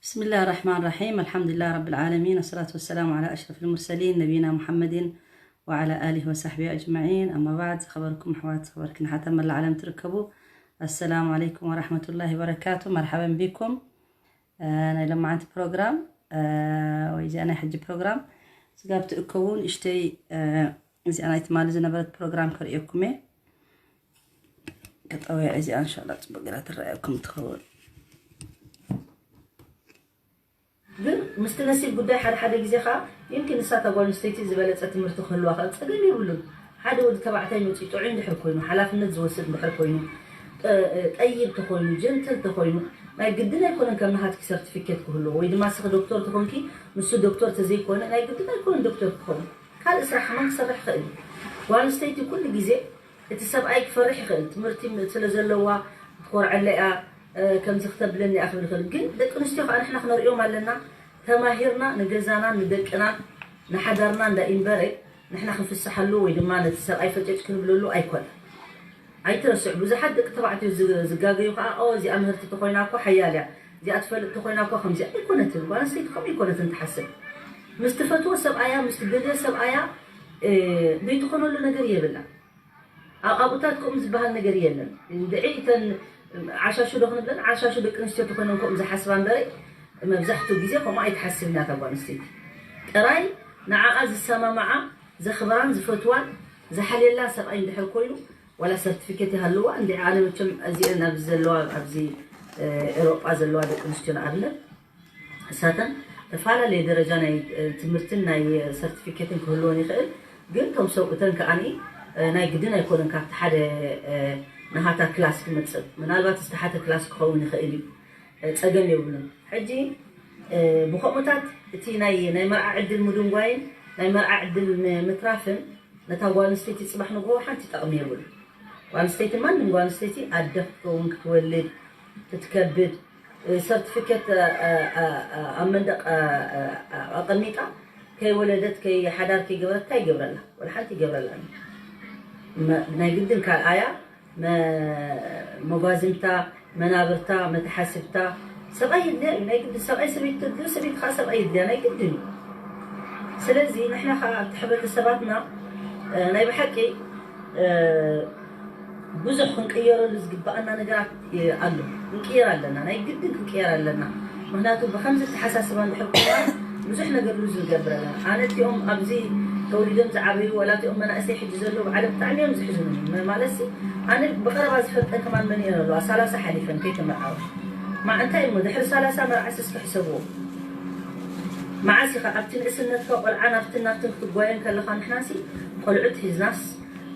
بسم الله الرحمن الرحيم. الحمد لله رب العالمين، والصلاة والسلام على أشرف المرسلين نبينا محمد وعلى آله وصحبه أجمعين. أما بعد، ዝኸበርኩም ኣሕዋት፣ ዝኸበርክን ኣሓት ኣብ መላእ ዓለም ትርከቡ፣ السلام عليكم ورحمة الله وبركاته. مرحبا بكم. እ፣ ናይ ሎማዓንቲ ፕሮግራም፣ እ፣ ወይ እዚኣ ናይ ሕጂ ፕሮግራም ስጋብ ትእከቡ ንእሽተይ፣ እ፣ እዚኣ ናይ ትማሊ ዝነበረት ፕሮግራም ከርእየኩም እየ። ከጠውያ እዚኣ እንሻላ ጽቡቅ ገይራ ትረኣየኩም ትኸውን። ግን ምስቲ ነሲብ ጉዳይ ሓደ ሓደ ግዜ ከዓ ይምኪን ንሳ እታ ጓል ኣንስተይቲ ዝበለጸ ትምህርቲ ክህልዋ ከዓ ጸገም የብሉን። ሓደ ወዲ ተባዕታይ መጺኡ ጥዑይ እንድሕር ኮይኑ፣ ሓላፍነት ዝወስድ እንድሕር ኮይኑ፣ ጠ-፣ ጠይብ ተኾይኑ፣ ጀንትል ተኾይኑ፣ ናይ ግድን ኣይኮነን ከም ናሃትኪ ሰርቲፊኬት ክህልዎ፣ ወይ ድማ ንስኺ ዶክተር ተኾንኪ፣ ንሱ ዶክተር ተዘይኮነ፣ ናይ ግድን ኣይኮነን ዶክተር ክኸውን። ካልእ ስራሕ ከማን ክሰርሕ ይኽእል እዩ። ጓል ኣንስተይቲ ኩሉ ግዜ እቲ ሰብኣይ ክፈርሕ ይኽእል። ትምህርቲ ስለ ዘለዋ ክትኮርዐለ እያ፣ እ፣ ከምዚ ክተብለኒ እያ ክብል ይኽእል። ግን ደቂ ኣንስትዮ ከዓ ንሕና ክነርእዮም ኣለና። ተማሂርና ንገዛናን ንደቅናን ንሓዳርና እንዳ ኢንበረ ንሕና ክንፍስሓሉ ወይ ድማ ነቲ ሰብኣይ ፈጨጭ ክንብለሉ ኣይኮነን። ኣይትረስዕ፣ ብዙሓት ደቂ ተባዕትዮ ዝ-፣ ዝጋገዩ ከዓ፣ "ኦ፣ እዚኣ ምህርቲ ተኾይና እኮ ሓያል እያ፣ እዚኣ ትፈልጥ ተኾይና እኮ ከምዚኣ ኣይኮነትን፣ ጓል ኣንስተይቲ ከምኡ ኣይኮነትን ትሓስብ። ምስ ትፈትዎ ሰብኣያ፣ ምስ ትደልዮ ሰብኣያ፣ እ፣ ዘይትኾነሉ ነገር የብላን። ኣብ ኣብኡታት ከምኡ ዝበሃል ነገር የለን። እንድዒ እተን ዓሻሹ ዶ ክንብለን፣ ዓሻሹ ደቂ ኣንስትዮ ተኾይነን ከምኡ ዝሓስባ እምበረ፣ መብዛሕትኡ ግዜ ከምኡ ኣይትሓስብን እያ እታ ጓል ኣንስተይቲ። ጥራይ ንዓኣ ዝሰማማዓ፣ ዘኽብራን ዝፈትዋን ዝሓልየላን ሰብኣይ እንድሕር ኮይኑ፣ ዋላ ሰርቲፊኬት ይሃልዋ፣ እንድዒ ኣነ መቸም እዚአን ኣብዚ ዘለዋ፣ ኣብዚ፣ እ፣ ኤውሮጳ ዘለዋ ደቂ ኣንስትዮ ንኣብነት፣ እሳተን ተፈላለየ ደረጃ ናይ፣ እ፣ ትምህርትን ናይ ሰርቲፊኬትን ክህልወን ይኽእል። ግን እቶም ሰብኡተን ከኣኒ፣ እ፣ ናይ ግድን ኣይኮነን ካብቲ ሓደ፣ እ፣ ናሃታ ክላስ ክመጽእ። ምናልባት ዝተሓተ ክላስ ክኸውን ይኽእል እዩ። እ፣ ጸገም የብሉን። ሕጂ፣ እ፣ ብኸምኡታት እቲ ናይ፣ ናይ መርዓ ዕድል ምድንጓይን ናይ መርዓ ዕድል ም-፣ ምትራፍን ነታ ጓል ኣንስተይቲ ጽባሕ ንግሆ ሓንቲ ጠቕሚ የብሉን። ጓል ኣንስተይቲ፣ ማንም ጓል ኣንስተይቲ ኣደ ክትከውን፣ ክትወልድ፣ ክትከብድ፣ እ፣ ሰርቲፊኬት፣ እ፣ እ፣ እ፣ ኣብ መንደቕ፣ እ፣ እ፣ ኣቐሚጣ ከይወለደት፣ ከይሓዳር ከይገበረት እንታይ ይገብረላ? ወላ ሓንቲ ይገብረላ። መ-፣ ናይ ግድን ካልኣያ መ-፣ መጓዝምታ፣ መናብርታ፣ መተሓስብታ ሰብኣይ የድልያ እዩ። ናይ ግድን ሰብኣይ ሰበይቲ ተድልዮ፣ ሰበይቲ ከዓ ሰብኣይ የድልያ፣ ናይ ግድን እዩ። ስለዚ ንሕና ከዓ ኣብቲ ሕብረተሰባትና፣ እ፣ ናይ ብሓቂ፣ እ፣ ብዙሕ ክንቅየረሉ ዝግበኣና ነገራት፣ እ፣ ኣሎ። ክንቅየር ኣለና፣ ናይ ግድን ክንቅየር ኣለና። ምኽንያቱ ብኸምዚ ኣተሓሳስባ እንድሕር ኮይና ብዙሕ ነገር ሉዝ ንገብር ኣለና። ኣነ እቲኦም ኣብዚ ተወሊዶም ዝዓበዩ፣ ዋላ እቲኦም መናእሰይ ሕጂ ዘለዉ ብዓለም ብጣዕሚ እዮም ዝሕዝኑኒ። ም-፣ ማለትሲ ኣነ ብቐረባ ዝፈልጠን ከማን መን እየን ኣለዋ፣ ሰላሳ ሓሊፈን ከይተመርዓዋ። ማዕ እንታይ እሞ ድሕሪ ሰላሳ መርዓሲ እስኪ ሕሰብዎ። መዓስ ኢኻ ኣብቲ ንእስነትካ ቆልዓ ናብትን ናብትን ክትጓየን ከለኻ፣ ንሕናሲ ቆልዑት ሒዝናስ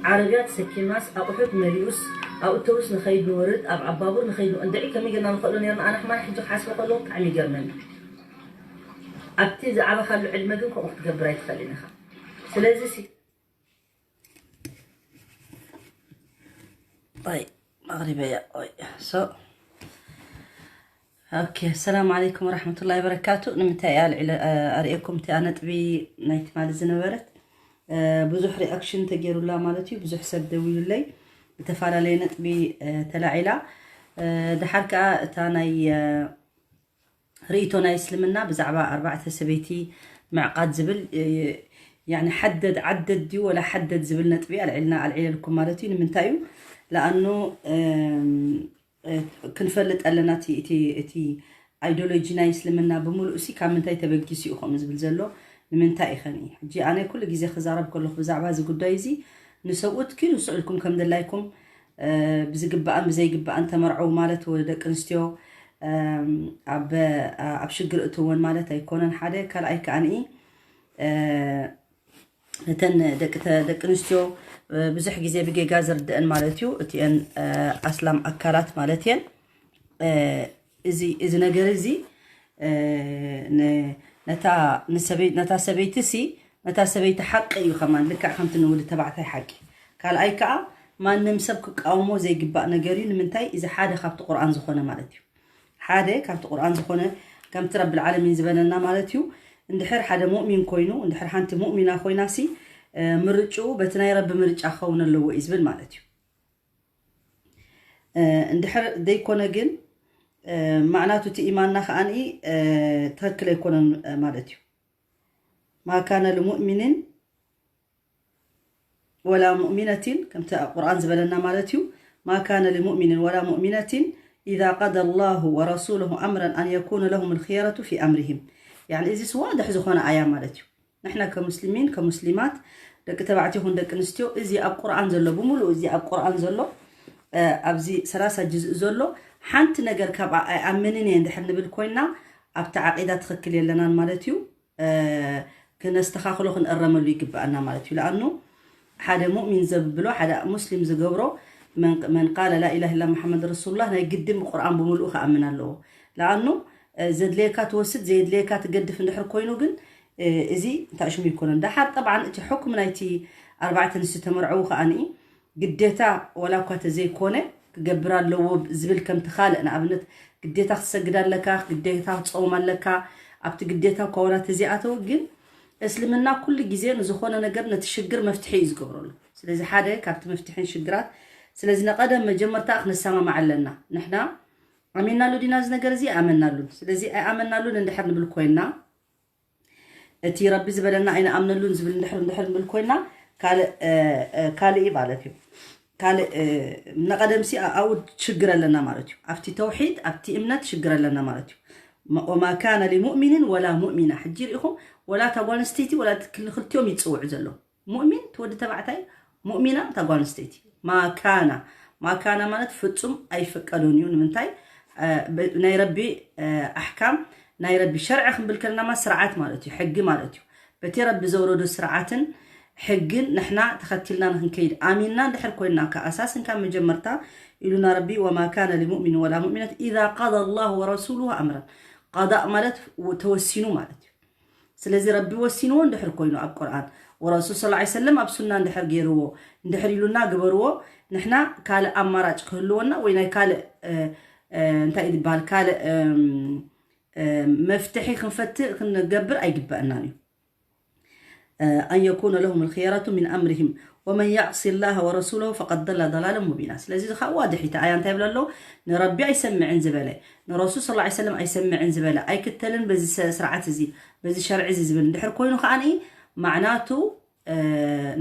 ዓረብያ ተሰኪምናስ ኣቑሑት መሊኡስ ኣብ ኣውቶቡስ ንኸይድ ንወርድ፣ ኣብ፣ ኣብ ባቡር ንኸይድ ንወ-፣ እንድዒ ከመይ ጌርና ንኽእሎ ኔርና? ኣነ ከማን ሕጂ ክሓስቦ ከለኹ ብጣዕሚ ይገርመኒ። ኣብቲ ዝዓበኻሉ ዕድመ ግን ከምኡ ክትገብር ኣይትኽእልን ኢኻ። ስለዚ ሲ-፣ طيب، መቕሪበያ፣ ኦይ፣ ሶ፣ ኦኬ፣ ሰላም ዓለይኩም ወራሕመቱላሂ ወበረካቱ። ንምንታይ እያ ኣልዒለ-፣ እ፣ ኣርእየኩም እቲኣ ነጥቢ ናይ ትማሊ ዝነበረት? እ፣ ብዙሕ ሪኣክሽን ተገይሩላ ማለት እዩ። ብዙሕ ሰብ ደዊሉለይ፣ ብተፈላለየ ነጥቢ፣ እ፣ ተላዒላ። እ፣ ደሓር ከኣ እታ ናይ፣ እ፣ ርእይቶ ናይ እስልምና ብዛዕባ ኣርባዕተ ሰበይቲ ምዕቃድ ዝብል፣ እ፣ ያኒ ሓደድ ዓደድ ድዩ ወላ ሓደድ ዝብል ነጥቢ ኣልዒልና፣ ኣልዒለልኩም ማለት እዩ። ንምንታይ እዩ? ለኣኑ፣ እም፣ እ፣ ክንፈልጥ ኣለና። እቲ፣ እቲ፣ እቲ ኣይዲዮሎጂ ናይ እስልምና ብምሉእ ሲ ካብ ምንታይ ተበጊሱ እዩ ከምኡ ዝብል ዘሎ? ንምንታይ እዩ ኸኒ? ሕጂ ኣነ ኩሉ ግዜ ክዛረብ ከለኹ ብዛዕባ እዚ ጉዳይ እዚ ንሰብኡት ኪኑ ስዕልኩም ከም ደላይኩም፣ እ፣ ብዝግባእን ብዘይግባእን ተመርዐው ማለት ወ-፣ ደቂ ኣንስትዮ፣ እም፣ ኣብ፣ ኣብ ሽግር እትወን ማለት ኣይኮነን። ሓደ፣ ካልኣይ ከኣኒ፣ እ፣ ነተን ደቂ ተ-፣ ደቂ ኣንስትዮ፣ እ፣ ብዙሕ ግዜ ብጌጋ ዝርድአን ማለት እዩ። እቲአን፣ እ፣ ኣስላም ኣካላት ማለት እየን። እ፣ እዚ፣ እዚ ነገር እዚ፣ እ፣ ን-፣ ነታ ንሰበይ-፣ ነታ ሰበይቲ ሲ፣ ነታ ሰበይቲ ሓቂ እዩ ከማን፣ ልክዕ ከምቲ ንወዲ ተባዕታይ ሓቂ። ካልኣይ ከኣ ማንም ሰብ ክቃወሞ ዘይግባእ ነገር እዩ። ንምንታይ? እዚ ሓደ ካብቲ ቁርኣን ዝኾነ ማለት እዩ። ሓደ ካብቲ ቁርኣን ዝኾነ፣ ከምቲ ረብል ዓለሚን ዝበለና ማለት እዩ። እንድሕር ሓደ ሙእሚን ኮይኑ፣ እንድሕር ሓንቲ ሙእሚና ኮይና ሲ፣ እ፣ ምርጭኡ በቲ ናይ ረቢ ምርጫ ክኸውን ኣለዎ እዩ ዝብል ማለት እዩ። እ፣ እንድሕር ዘይኮነ ግን፣ ማዕናቱ እቲ ኢማንና ከዓኒ ትኽክል ኣይኮነን ማለት እዩ። ማ ካነ ልሙእሚኒን ወላ ሙእሚነቲን፣ ከምቲ ኣብ ቁርኣን ዝበለና ማለት እዩ። ማ ካነ ልሙእሚኒን ወላ ሙእሚነቲን ኢዛ ቀደ ላሁ ወረሱለሁ ኣምረን ኣን የኩነ ለሁም ልክየረቱ ፊ ኣምሪሂም። ያኒ እዚስ ዋድሕ ዝኾነ ኣያ ማለት እዩ። ንሕና ከሙስሊሚን ከሙስሊማት፣ ደቂ ተባዕትዮ ይኹን ደቂ ኣንስትዮ፣ እዚ ኣብ ቁርኣን ዘሎ ብምሉእ፣ እዚ ኣብ ቁርኣን ዘሎ ኣብዚ ሰላሳ ጅዝእ ዘሎ ሓንቲ ነገር ካብኣ ኣይኣምንን እየ እንድሕር ንብል ኮይና፣ ኣብቲ ዓቂዳ ትኽክል የለናን ማለት እዩ። ክነስተኻኽሎ ክንእረመሉ ይግብኣና ማለት እዩ። ለኣኑ ሓደ ሙእሚን ዘብሎ፣ ሓደ ሙስሊም ዝገብሮ፣ መን ቃለ ላኢላህ ኢላ መሓመድ ረሱሉላህ ናይ ግድን ብቁርኣን ብምሉኡ ክኣምን ኣለዎ። ለኣኑ ዘድልየካ ትወስድ፣ ዘየድልየካ ትገድፍ እንድሕር ኮይኑ ግን እዚ እንታይ ሽሙ ይኮነን። ደሓር ጠብዓን እቲ ሕኩም ናይቲ ኣርባዕተ ንስቲ ተመርዐዉ ከኣኒ ግዴታ ዋላ እኳ ተዘይኮነ ክገብር ኣለዎ ዝብል ከምቲ ካልእ፣ ንኣብነት ግዴታ ክትሰግድ ኣለካ፣ ግዴታ ክትፀውም ኣለካ። ኣብቲ ግዴታ እኳ ዋላ ተዘይኣተወ ግን እስልምና ኩሉ ግዜ ንዝኾነ ነገር ነቲ ሽግር መፍትሒ እዩ ዝገብረሉ። ስለዚ ሓደ ካብቲ መፍትሕን ሽግራት፣ ስለዚ ንቐደም መጀመርታ ክንሰማማዕ ኣለና። ንሕና ኣሚናሉ ዲና እዚ ነገር እዚ? ኣይኣመናሉን። ስለዚ ኣይኣመናሉን እንድሕር ንብል ኮይና እቲ ረቢ ዝበለና ኣይንኣምነሉን ዝብል እንድሕር እንድሕር ንብል ኮይና ካልእ ካልእ እዩ ማለት እዩ። ካልእ ንቐደምሲ ኣብኡ ሽግር ኣለና ማለት እዩ። ኣብቲ ተውሒድ ኣብቲ እምነት ሽግር ኣለና ማለት እዩ። ወማ ካነ ሊሙእሚንን ወላ ሙእሚና። ሕጂ ርኢኹም፣ ወላ እታ ጓል ኣንስተይቲ ወላ ክልቲኦም ይፅውዑ ዘለዉ። ሙእሚን እቲ ወዲ ተባዕታይ፣ ሙእሚና እታ ጓል ኣንስተይቲ። ማካና ማካና ማለት ፍጹም ኣይፍቀዱን እዩ። ንምንታይ? ናይ ረቢ ኣሕካም፣ ናይ ረቢ ሸርዒ ክንብል ከለና ማ ስርዓት ማለት እዩ፣ ሕጊ ማለት እዩ። በቲ ረቢ ዘውረዶ ስርዓትን ሕግን ንሕና ተኸቲልና ንክንከይድ ኣሚንና እንድሕር ኮይንና፣ ከኣሳስን ካብ መጀመርታ ኢሉና ረቢ፣ ወማ ካነ ሊሙእሚን ወላ ሙእሚነት ኢዛ ቀዳ ላሁ ወረሱሉሁ ኣምረን። ቀዳእ ማለት ተወሲኑ ማለት እዩ። ስለዚ ረቢ ወሲንዎ እንድሕር ኮይኑ ኣብ ቁርኣን፣ ወረሱል ሰለላሁ ዐለይሂ ወሰለም ኣብ ሱና እንድሕር ገይርዎ፣ እንድሕር ኢሉና ግበርዎ፣ ንሕና ካልእ ኣማራጭ ክህልወና ወይ ናይ ካልእ እንታይ ዝበሃል ካልእ መፍትሒ ክንፈትእ ክንገብር ኣይግበአናን እዩ። ኣን የኩነ ለሁም ልክየረቱ ሚን ኣምርሂም ወመን ያዕሲ ላህ ወረሱለሁ ፈቀድ ደላ ደላለ ሙቢና። ስለዚ እዚ ከዓ ዋድሕ እዩ። ኣያ እንታይ ይብለ ኣሎ? ንረቢ ኣይሰምዕን ዝበለ፣ ንረሱል ሰለላሁ ዐለይሂ ወሰለም ኣይሰምዕን ዝበለ፣ ኣይክተልን በዚ ስርዓት እዚ፣ በዚ ሸርዒ እዚ ዝብል እንድሕር ኮይኑ ከዓኒ ማዕናቱ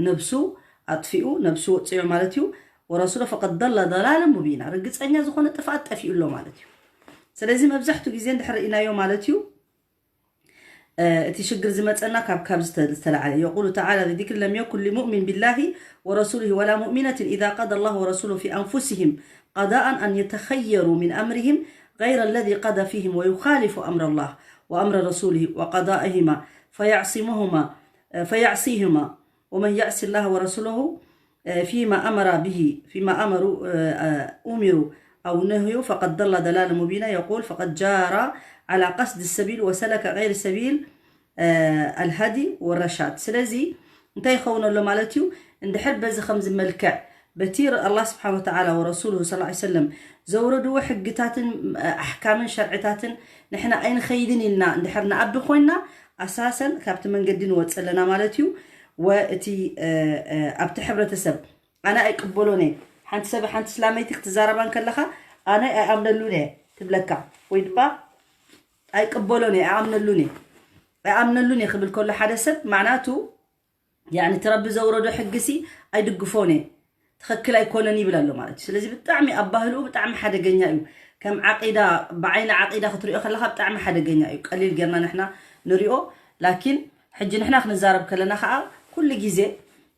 ነብሱ ኣጥፊኡ፣ ነብሱ ወፅዑ ማለት እዩ። ወረሱሎ ፈቀድ ደላ ደላለ ሙቢና፣ ርግፀኛ ዝኾነ ጥፍኣት ጠፊኡ ኣሎ ማለት እዩ። ስለዚ መብዛሕትኡ ግዜ እንድሕር ርኢናዮ ማለት እዩ፣ እቲ ሽግር ዝመፀና ካብ ካብዚ ዝተለዓለ። የቁሉ ተዓላ ذكر لم يكن لمؤمن بالله ورسوله ولا مؤمنة إذا قضى الله ورسوله في أنفسهم قضاء أن يتخيروا من أمرهم غير الذي قضى فيهم ويخالف أمر الله وأمر رسوله وقضائهما فيعصمهما فيعصيهما ومن يعص الله ورسوله فيما أمر به فيما أمروا أمروا أو نهيوا فقد ضل ضلالا مبينا. يقول فقد جار على قصد السبيل وسلك غير سبيل الهدي والرشاد. ስለዚ እንታይ ይኸውን ኣሎ ማለት እዩ? እንድሕር በዚ ከምዚ መልክዕ በቲ ኣላህ ስብሓን ወተዓላ ወረሱሉሁ ሰለላሁ ዐለይሂ ወሰለም ዘውረድዎ ሕግታትን ኣሕካምን ሸርዕታትን ንሕና ኣይንኸይድን ኢልና እንድሕር ንኣቢ ኮይንና ኣሳሰን ካብቲ መንገዲ ንወፅእ ኣለና ማለት እዩ። ወእቲ ኣብቲ ሕብረተሰብ ኣነ ኣይቅበሎን እየ። ሓንቲ ሰብ ሓንቲ እስላመይቲ ክትዛረባ እንከለኻ ኣነ ኣይኣምነሉን እየ ትብለካ፣ ወይ ድማ ኣይቅበሎን እየ፣ ኣይኣምነሉን እየ፣ ኣይኣምነሉን እየ ክብል ከሎ ሓደ ሰብ ማዕናቱ ያኒ እቲ ረቢ ዘውረዶ ሕጊ ሲ ኣይድግፎን እየ፣ ትኽክል ኣይኮነን ይብል ኣሎ ማለት እዩ። ስለዚ ብጣዕሚ ኣብ ባህልኡ ብጣዕሚ ሓደገኛ እዩ። ከም ዓቂዳ፣ ብዓይኒ ዓቂዳ ክትሪኦ ከለኻ ብጣዕሚ ሓደገኛ እዩ። ቀሊል ጌርና ንሕና ንሪኦ፣ ላኪን ሕጂ ንሕና ክንዛረብ ከለና ከዓ ኩሉ ግዜ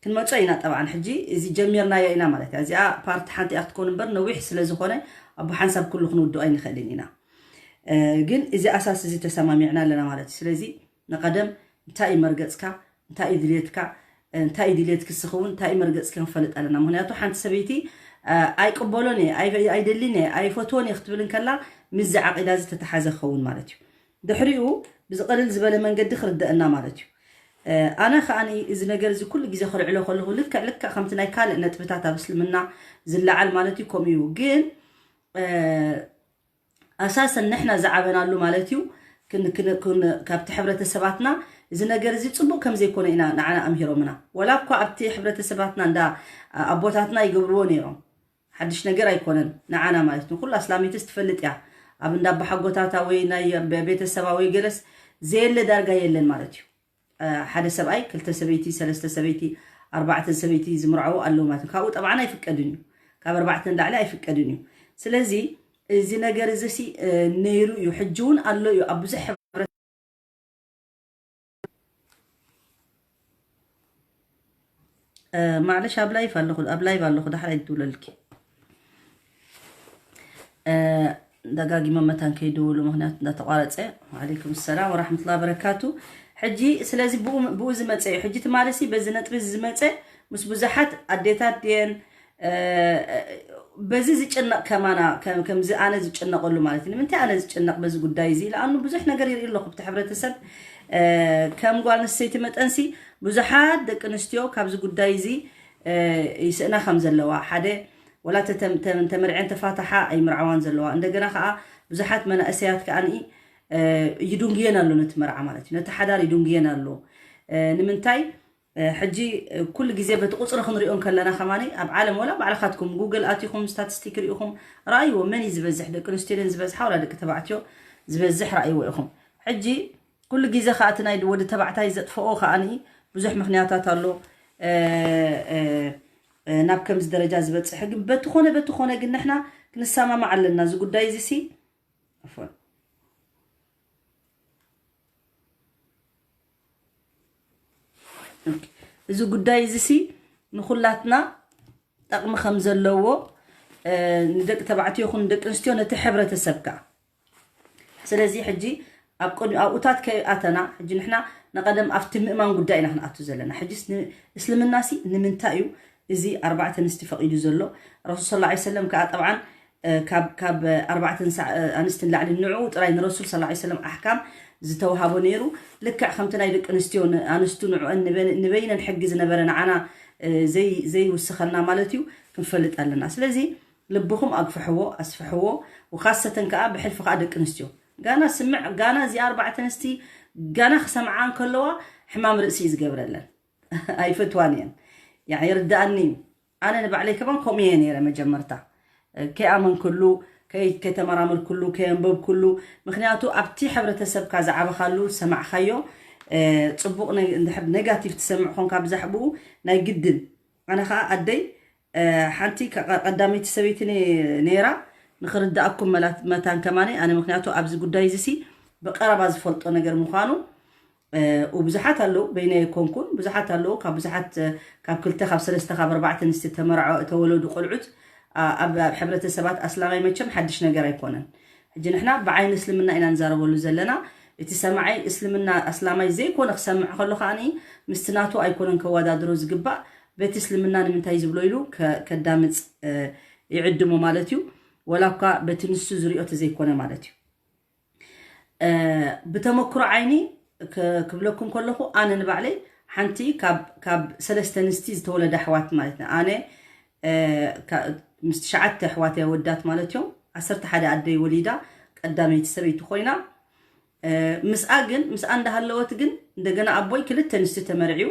ክንመጾ ኢና። ጠብዓን ሕጂ እዚ ጀሚርናዮ ኢና ማለት እያ። እዚኣ ፓርት ሓንቲ እያ ክትኮን እምበር ነዊሕ ስለ ዝኾነ ኣብ ሓንሳብ ኩሉ ክንውድኦ ኣይንኽእልን ኢና። ግን እዚ ኣሳስ እዚ ተሰማሚዕና ኣለና ማለት እዩ። ስለዚ ንቐደም እንታይ እዩ መርገጽካ፣ እንታይ እዩ ድልየትካ፣ እንታይ እዩ ድልየትኪ ንስኺ እውን እንታይ እዩ መርገጽኪ ክንፈልጥ ኣለና። ምኽንያቱ ሓንቲ ሰበይቲ ኣይቅበሎን እየ፣ ኣይደልን እየ፣ ኣይፈትዎን እየ ክትብል እንከላ ምስዚ ዓቂዳ እዚ ተተሓዘ ክኸውን ማለት እዩ። ድሕሪኡ ብዝቐልል ዝበለ መንገዲ ክርደአና ማለት እዩ። ኣነ ከዓኒ እዚ ነገር እዚ ኩሉ ግዜ ክልዕሎ ከለኹ ልክዕ ልክዕ ከምቲ ናይ ካልእ ነጥብታት ኣብ እስልምና ዝለዓል ማለት እዩ ከምኡ እዩ። ግን ኣሳሰን ንሕና ዝዓበናሉ ማለት እዩ ካብቲ ሕብረተሰባትና እዚ ነገር እዚ ፅቡቅ ከም ዘይኮነ ኢና ንዓና ኣምሂሮምና። ወላ እኳ ኣብቲ ሕብረተሰባትና እንዳ ኣቦታትና ይገብርዎ ነይሮም፣ ሓድሽ ነገር ኣይኮነን ንዓና ማለት እዩ። ኩላ ኣስላመይትስ ትፈልጥ እያ ኣብ እንዳ ኣባሓጎታታ ወይ ናይ ቤተሰባ ወይ ገለስ ዘየለ ዳርጋ የለን ማለት እዩ። ሓደ ሰብኣይ ክልተ ሰበይቲ፣ ሰለስተ ሰበይቲ፣ ኣርባዕተ ሰበይቲ ዝምርዓው ኣለዉ ማለት እዩ። ካብኡ ጠብዓን ኣይፍቀድን እዩ። ካብ ኣርባዕተ ንላዕሊ ኣይፍቀድን እዩ። ስለዚ እዚ ነገር እዚ ሲ ነይሩ እዩ፣ ሕጂ እውን ኣሎ እዩ ኣብ ብዙሕ ሕብረት ማዕለሽ ኣብ ላይፍ ኣለኹ ኣብ ላይቭ ኣለኹ ዳሕራይ ትብለልኪ። ደጋጊመ መታን ከይድውሉ ምክንያቱ እንዳተቋረፀ። ወዓለይኩም ሰላም ወራሕመቱላ በረካቱ። ሕጂ ስለዚ ብኡ ዝመፀ እዩ። ሕጂ ትማለሲ በዚ ነጥቢ ዝመፀ ምስ ብዙሓት ኣዴታት ድየን በዚ ዝጭነቕ ከማና ከምዚ ኣነ ዝጭነቐሉ ማለት እዩ። ንምንታይ ኣነ ዝጭነቕ በዚ ጉዳይ እዚ ኢለ ኣኑ ብዙሕ ነገር ይርኢ ኣለኹ ብቲ ሕብረተሰብ። ከም ጓል ኣንስተይቲ መጠንሲ ብዙሓት ደቂ ኣንስትዮ ካብዚ ጉዳይ እዚ ይስእና ከም ዘለዋ ሓደ ወላ ተመርዐን ተፋታሓ ኣይምርዓዋን ዘለዋ እንደገና ከዓ ብዙሓት መናእሰያት ከዓ ይዱንግየን ኣሎ ነቲ መርዓ ማለት እዩ። ነቲ ሓዳር ይዱንግየን ኣሎ። ንምንታይ ሕጂ ኩሉ ግዜ በቲ ቁፅሪ ክንሪኦ ከለና ከማኒ ኣብ ዓለም ወላ ባዕልካትኩም ጉግል ኣቲኹም ስታቲስቲክ ርኢኹም ረኣይዎ። መን እዩ ዝበዝሕ ደቂ ኣንስትዮ ደን ዝበዝሓ ወላ ደቂ ተባዕትዮ ዝበዝሕ ረኣይዎ ኢኹም። ሕጂ ኩሉ ግዜ ከዓ እቲ ናይ ወዲ ተባዕታይ ዘጥፈኦ ከዓኒ ብዙሕ ምክንያታት ኣሎ ናብ ከምዚ ደረጃ ዝበፅሐ ግን በቲ ኮነ በቲ ኮነ ግን ንሕና ክንሰማማዕ ኣለና እዚ ጉዳይ እዚ ሲ ኣፎን እዚ ጉዳይ እዚ ሲ ንኩላትና ጠቕሚ ከም ዘለዎ ንደቂ ተባዕትዮ ይኹን ንደቂ ኣንስትዮ ነቲ ሕብረተሰብ ከዓ ስለዚ ሕጂ ኣብ ቅድሚ ኣብኡታት ከይኣተና ሕጂ ንሕና ንቐደም ኣብቲ ምእማን ጉዳይ ኢና ክንኣቱ ዘለና። ሕጂስ እስልምና ሲ ንምንታይ እዩ እዚ ኣርባዕተ ኣንስቲ ፈቒዱ ዘሎ? ረሱል ሰለላሁ ዐለይሂ ወሰለም ከዓ ጠብዓን ካብ ኣርባዕተ ኣንስቲ ንላዕሊ ንዕኡ ጥራይ ንረሱል ሰለላሁ ዐለይሂ ወሰለም ኣሕካም ዝተውሃቦ ነይሩ። ልክዕ ከምቲ ናይ ደቂ ኣንስትዮ ኣንስቱ ንዕአን ንበይነን ሕጊ ዝነበረ ንዓና ዘይውስኸልና ማለት እዩ ክንፈልጥ ኣለና። ስለዚ ልብኹም ኣግፍሕዎ ኣስፍሕዎ። ወካሰተን ከዓ ብሕልፊ ከዓ ደቂ ኣንስትዮ ጋና ስምዕ ጋና እዚኣ ኣርባዕተ ኣንስቲ ጋና ክሰምዓ እንከለዋ ሕማም ርእሲ እዩ ዝገብረለን። ኣይፈትዋን እየን። ይርዳእኒ እዩ። ኣነ ንባዕለይ ከማን ከምኡ እየ ነይረ መጀመርታ ከይኣመንክሉ ከይተመራመርክሉ ከየንበብክሉ ምክንያቱ ኣብቲ ሕብረተሰብካ ዝዓበኻሉ ዝሰማዕካዮ ፅቡቕ ነጋቲቭ ትሰምዕ ኮንካ ብዛሕብኡ ናይ ግድን ኣነ ከዓ ኣደይ ሓንቲ ቀዳመይቲ ሰበይቲ ነይራ ንክርዳእኩም መታን ከማኒ ኣነ ምክንያቱ ኣብዚ ጉዳይ እዚ ሲ ብቀረባ ዝፈልጦ ነገር ምኳኑ ብዙሓት ኣለዉ በይነ የኮንኩን ብዙሓት ኣለዉ ካብ ብዙሓት ካብ ክልተ ካብ ሰለስተ ካብ ኣርባዕተ ኣንስቲ ተመርዖ ተወለዱ ቆልዑት ኣብ ሕብረተሰባት ኣስላማይ መቸም ሓድሽ ነገር ኣይኮነን። ሕጂ ንሕና ብዓይኒ እስልምና ኢና ንዛረበሉ ዘለና። እቲ ሰማዓይ እስልምና ኣስላማይ ዘይኮነ ክሰምዕ ከሎ ከዓኒ ምስቲ ናቱ ኣይኮነን ከወዳድሮ ዝግባእ በቲ እስልምና ንምንታይ ዝብሎ ኢሉ ከዳምፅ ይዕድሞ ማለት እዩ። ወላ እኳ በቲ ንሱ ዝሪኦ ተዘይኮነ ማለት እዩ። ብተመክሮ ዓይኒ ክብለኩም ከለኹ ኣነ ንባዕለይ ሓንቲ ካብ ሰለስተ ኣንስቲ ዝተወለዳ ኣሕዋት ማለት ኣነ ምስ ትሽዓተ ኣሕዋት ወዳት ማለት እዮም። ዓሰርተ ሓደ ኣደይ ወሊዳ ቀዳመይቲ ሰበይቲ ኮይና ምስኣ ግን ምስኣ እንዳሃለወት ግን እንደገና ኣቦይ ክልተ ኣንስቲ ተመርዕዩ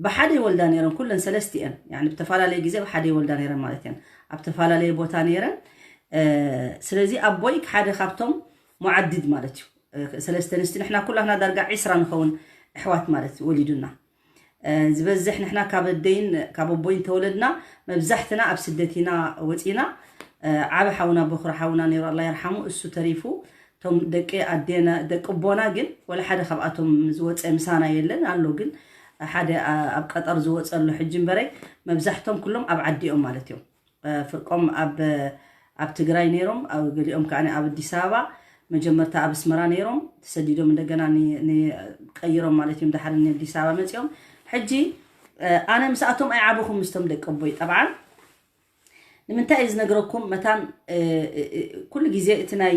ብሓደ ይወልዳ ነይረን ኩለን ሰለስቲኤን ብተፈላለየ ግዜ ብሓደ ይወልዳ ነይረን ማለት እየን ኣብ ተፈላለየ ቦታ ነይረን። ስለዚ ኣቦይ ሓደ ካብቶም ሙዓድድ ማለት እዩ። ሰለስተ ኣንስቲ ንሕና ኩላትና ዳርጋ ዒስራ ንኸውን ኣሕዋት ማለት ወሊዱና ዝበዝሕ ንሕና ካብ ኣደይን ካብ ኣቦይን ተወለድና መብዛሕትና ኣብ ስደት ኢና ወፂና። ዓበ ሓውና በኹሪ ሓውና ነይሩ ኣላ ይርሓሙ እሱ ተሪፉ እቶም ደቂ ኣዴና ደቂ ኣቦና ግን ወላ ሓደ ካብኣቶም ዝወፀ ምሳና የለን ኣሎ ግን ሓደ ኣብ ቀጠር ዝወፀ ኣሎ ሕጂ እምበረይ መብዛሕቶም ኩሎም ኣብ ዓዲኦም ማለት እዮም። ፍርቆም ኣብ ኣብ ትግራይ ነይሮም ገሊኦም ከዓ ኣብ ኣዲስ ኣበባ መጀመርታ ኣብ ኣስመራ ነይሮም ተሰዲዶም እንደገና ቀይሮም ማለት እዮም ዳሓር ኣዲስ ኣበባ መፂኦም። ሕጂ ኣነ ምስኣቶም ኣይዓበኹም ምስቶም ደቂ ኣቦይ ጠብዓን ንምንታይ እዩ ዝነግረኩም መታን ኩሉ ግዜ እቲ ናይ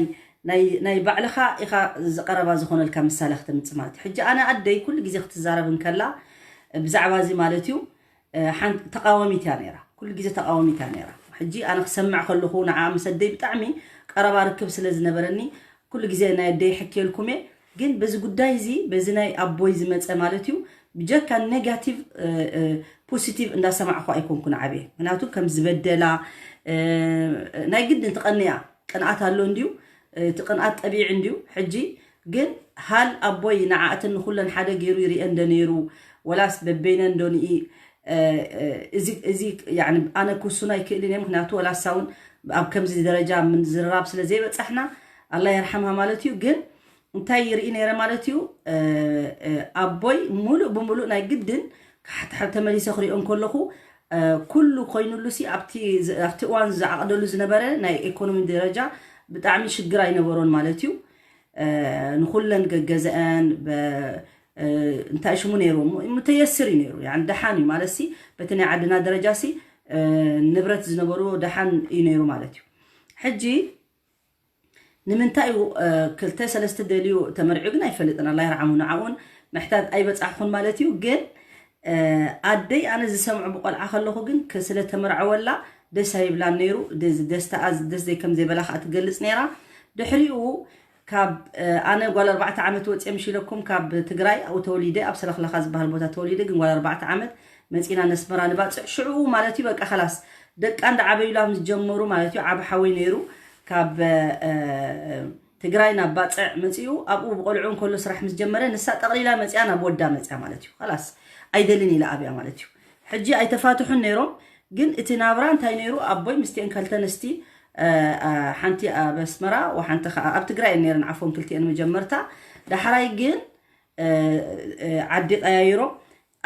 ናይ ባዕልኻ ኢኻ ዝቀረባ ዝኾነልካ ምሳሌ ክተምፅእ ማለት እዩ። ሕጂ ኣነ ኣደይ ኩሉ ግዜ ክትዛረብ እንከላ ብዛዕባ እዚ ማለት እዩ ተቃዋሚት እያ ነይራ ኩሉ ግዜ ተቃዋሚት እያ ነይራ። ሕጂ ኣነ ክሰምዕ ከለኹ ንዓ ምስ ኣደይ ብጣዕሚ ቀረባ ርክብ ስለ ዝነበረኒ ኩሉ ግዜ ናይ ኣደይ ሕክየልኩም እየ። ግን በዚ ጉዳይ እዚ በዚ ናይ ኣቦይ ዝመፀ ማለት እዩ ብጀካ ኔጋቲቭ ፖዚቲቭ እንዳሰማዕኩ ኣይኮንኩን ዓብየ ምክንያቱ ከም ዝበደላ ናይ ግድን ትቀንያ ቅንኣት ኣሎ እንድዩ እቲ ቅንኣት ጠቢዒ እንድዩ። ሕጂ ግን ሃል ኣቦይ ንዓኣተን ንኹለን ሓደ ገይሩ ይርእየን ዶ ነይሩ? ወላስ በበይነን ዶ ንኢ-፣ እ፣ እ፣ እዚ፣ እዚ፣ ያኒ፣ ኣነ ክውስኖ ኣይክእልን እየ፣ ምክንያቱ ወላሳ እውን ኣብ ከምዚ ደረጃ ምዝርራብ ስለ ዘይበጻሕና፣ ኣላ የርሓምሃ ማለት እዩ። ግን እንታይ ይርኢ ነይረ ማለት እዩ? እ፣ እ፣ ኣቦይ ሙሉእ ብሙሉእ ናይ ግድን ካሕታሕር ተመሊሰ ክሪኦ እንከለኹ፣ እ፣ ኩሉ ኮይኑሉ ሲ ኣብቲ ዝ-፣ ኣብቲ እዋን ዝዓቕደሉ ዝነበረ ናይ ኢኮኖሚ ደረጃ ብጣዕሚ ሽግር ኣይነበሮን ማለት እዩ። እ፣ ንኹለን ገገዘአን በ-፣ እ፣ እንታይ ሽሙ ነይሩ? ሙ-፣ ሙተየስር እዩ ነይሩ። ያኒ ደሓን እዩ ማለት ሲ፣ በቲ ናይ ዓድና ደረጃ ሲ፣ እ፣ ንብረት ዝነበሩ ደሓን እዩ ነይሩ ማለት እዩ። ሕጂ ንምንታይ እዩ፣ እ፣ ክልተ ሰለስተ ደልዩ ተመርዒ ግን ኣይፈልጥን፣ ኣላ ይርዓሙ። ንዓኡን ምሕታት ኣይበጻሕኹን ማለት እዩ። ግን፣ እ፣ ኣደይ ኣነ ዝሰምዖ ብቆልዓ ከለኹ ግን ከ-፣ ስለ ተመርዐወላ ደስ ኣይብላን ነይሩ። ደስ-፣ ደስታኣ ደስ ዘይ ከም ዘይበላ ከኣ ትገልጽ ነይራ። ድሕሪኡ ካብ፣ እ፣ ኣነ ጓል ኣርባዕተ ዓመት ወጽየ ምሽ ኢለኩም ካብ ትግራይ ኣብኡ ተወሊደ፣ ኣብ ሰለኽለኻ ዝበሃል ቦታ ተወሊደ። ግን ጓል ኣርባዕተ ዓመት መጺና ነስመራ ንባጽዕ። ሽዑ ማለት እዩ በቃ ከላስ ደቃ እንዳዓበዩላ ምስ ጀመሩ ማለት እዩ። ዓቢ ሓወይ ነይሩ ካብ፣ እ፣ ትግራይ ናብ ባጽዕ መጺኡ። ኣብኡ ብቆልዑ እንከሎ ስራሕ ምስ ጀመረ ንሳ ጠቕሊላ መጺኣ ናብ ወዳ መጺኣ ማለት እዩ። ከላስ ኣይደልን ኢላ ኣብያ ማለት እዩ። ሕጂ ኣይተፋትሑን ነይሮም። ግን እቲ ናብራ እንታይ ነይሩ? ኣቦይ ምስቲአን ከልተ ኣንስቲ፣ እ፣ እ፣ ሓንቲ ኣብ ኣስመራ ወሓንቲ ከኣ ኣብ ትግራይ እየን ነይረን ዓፎን ክልቲአን መጀመርታ። ዳሕራይ ግን፣ እ፣ እ፣ ዓዲ ቀያይሮም።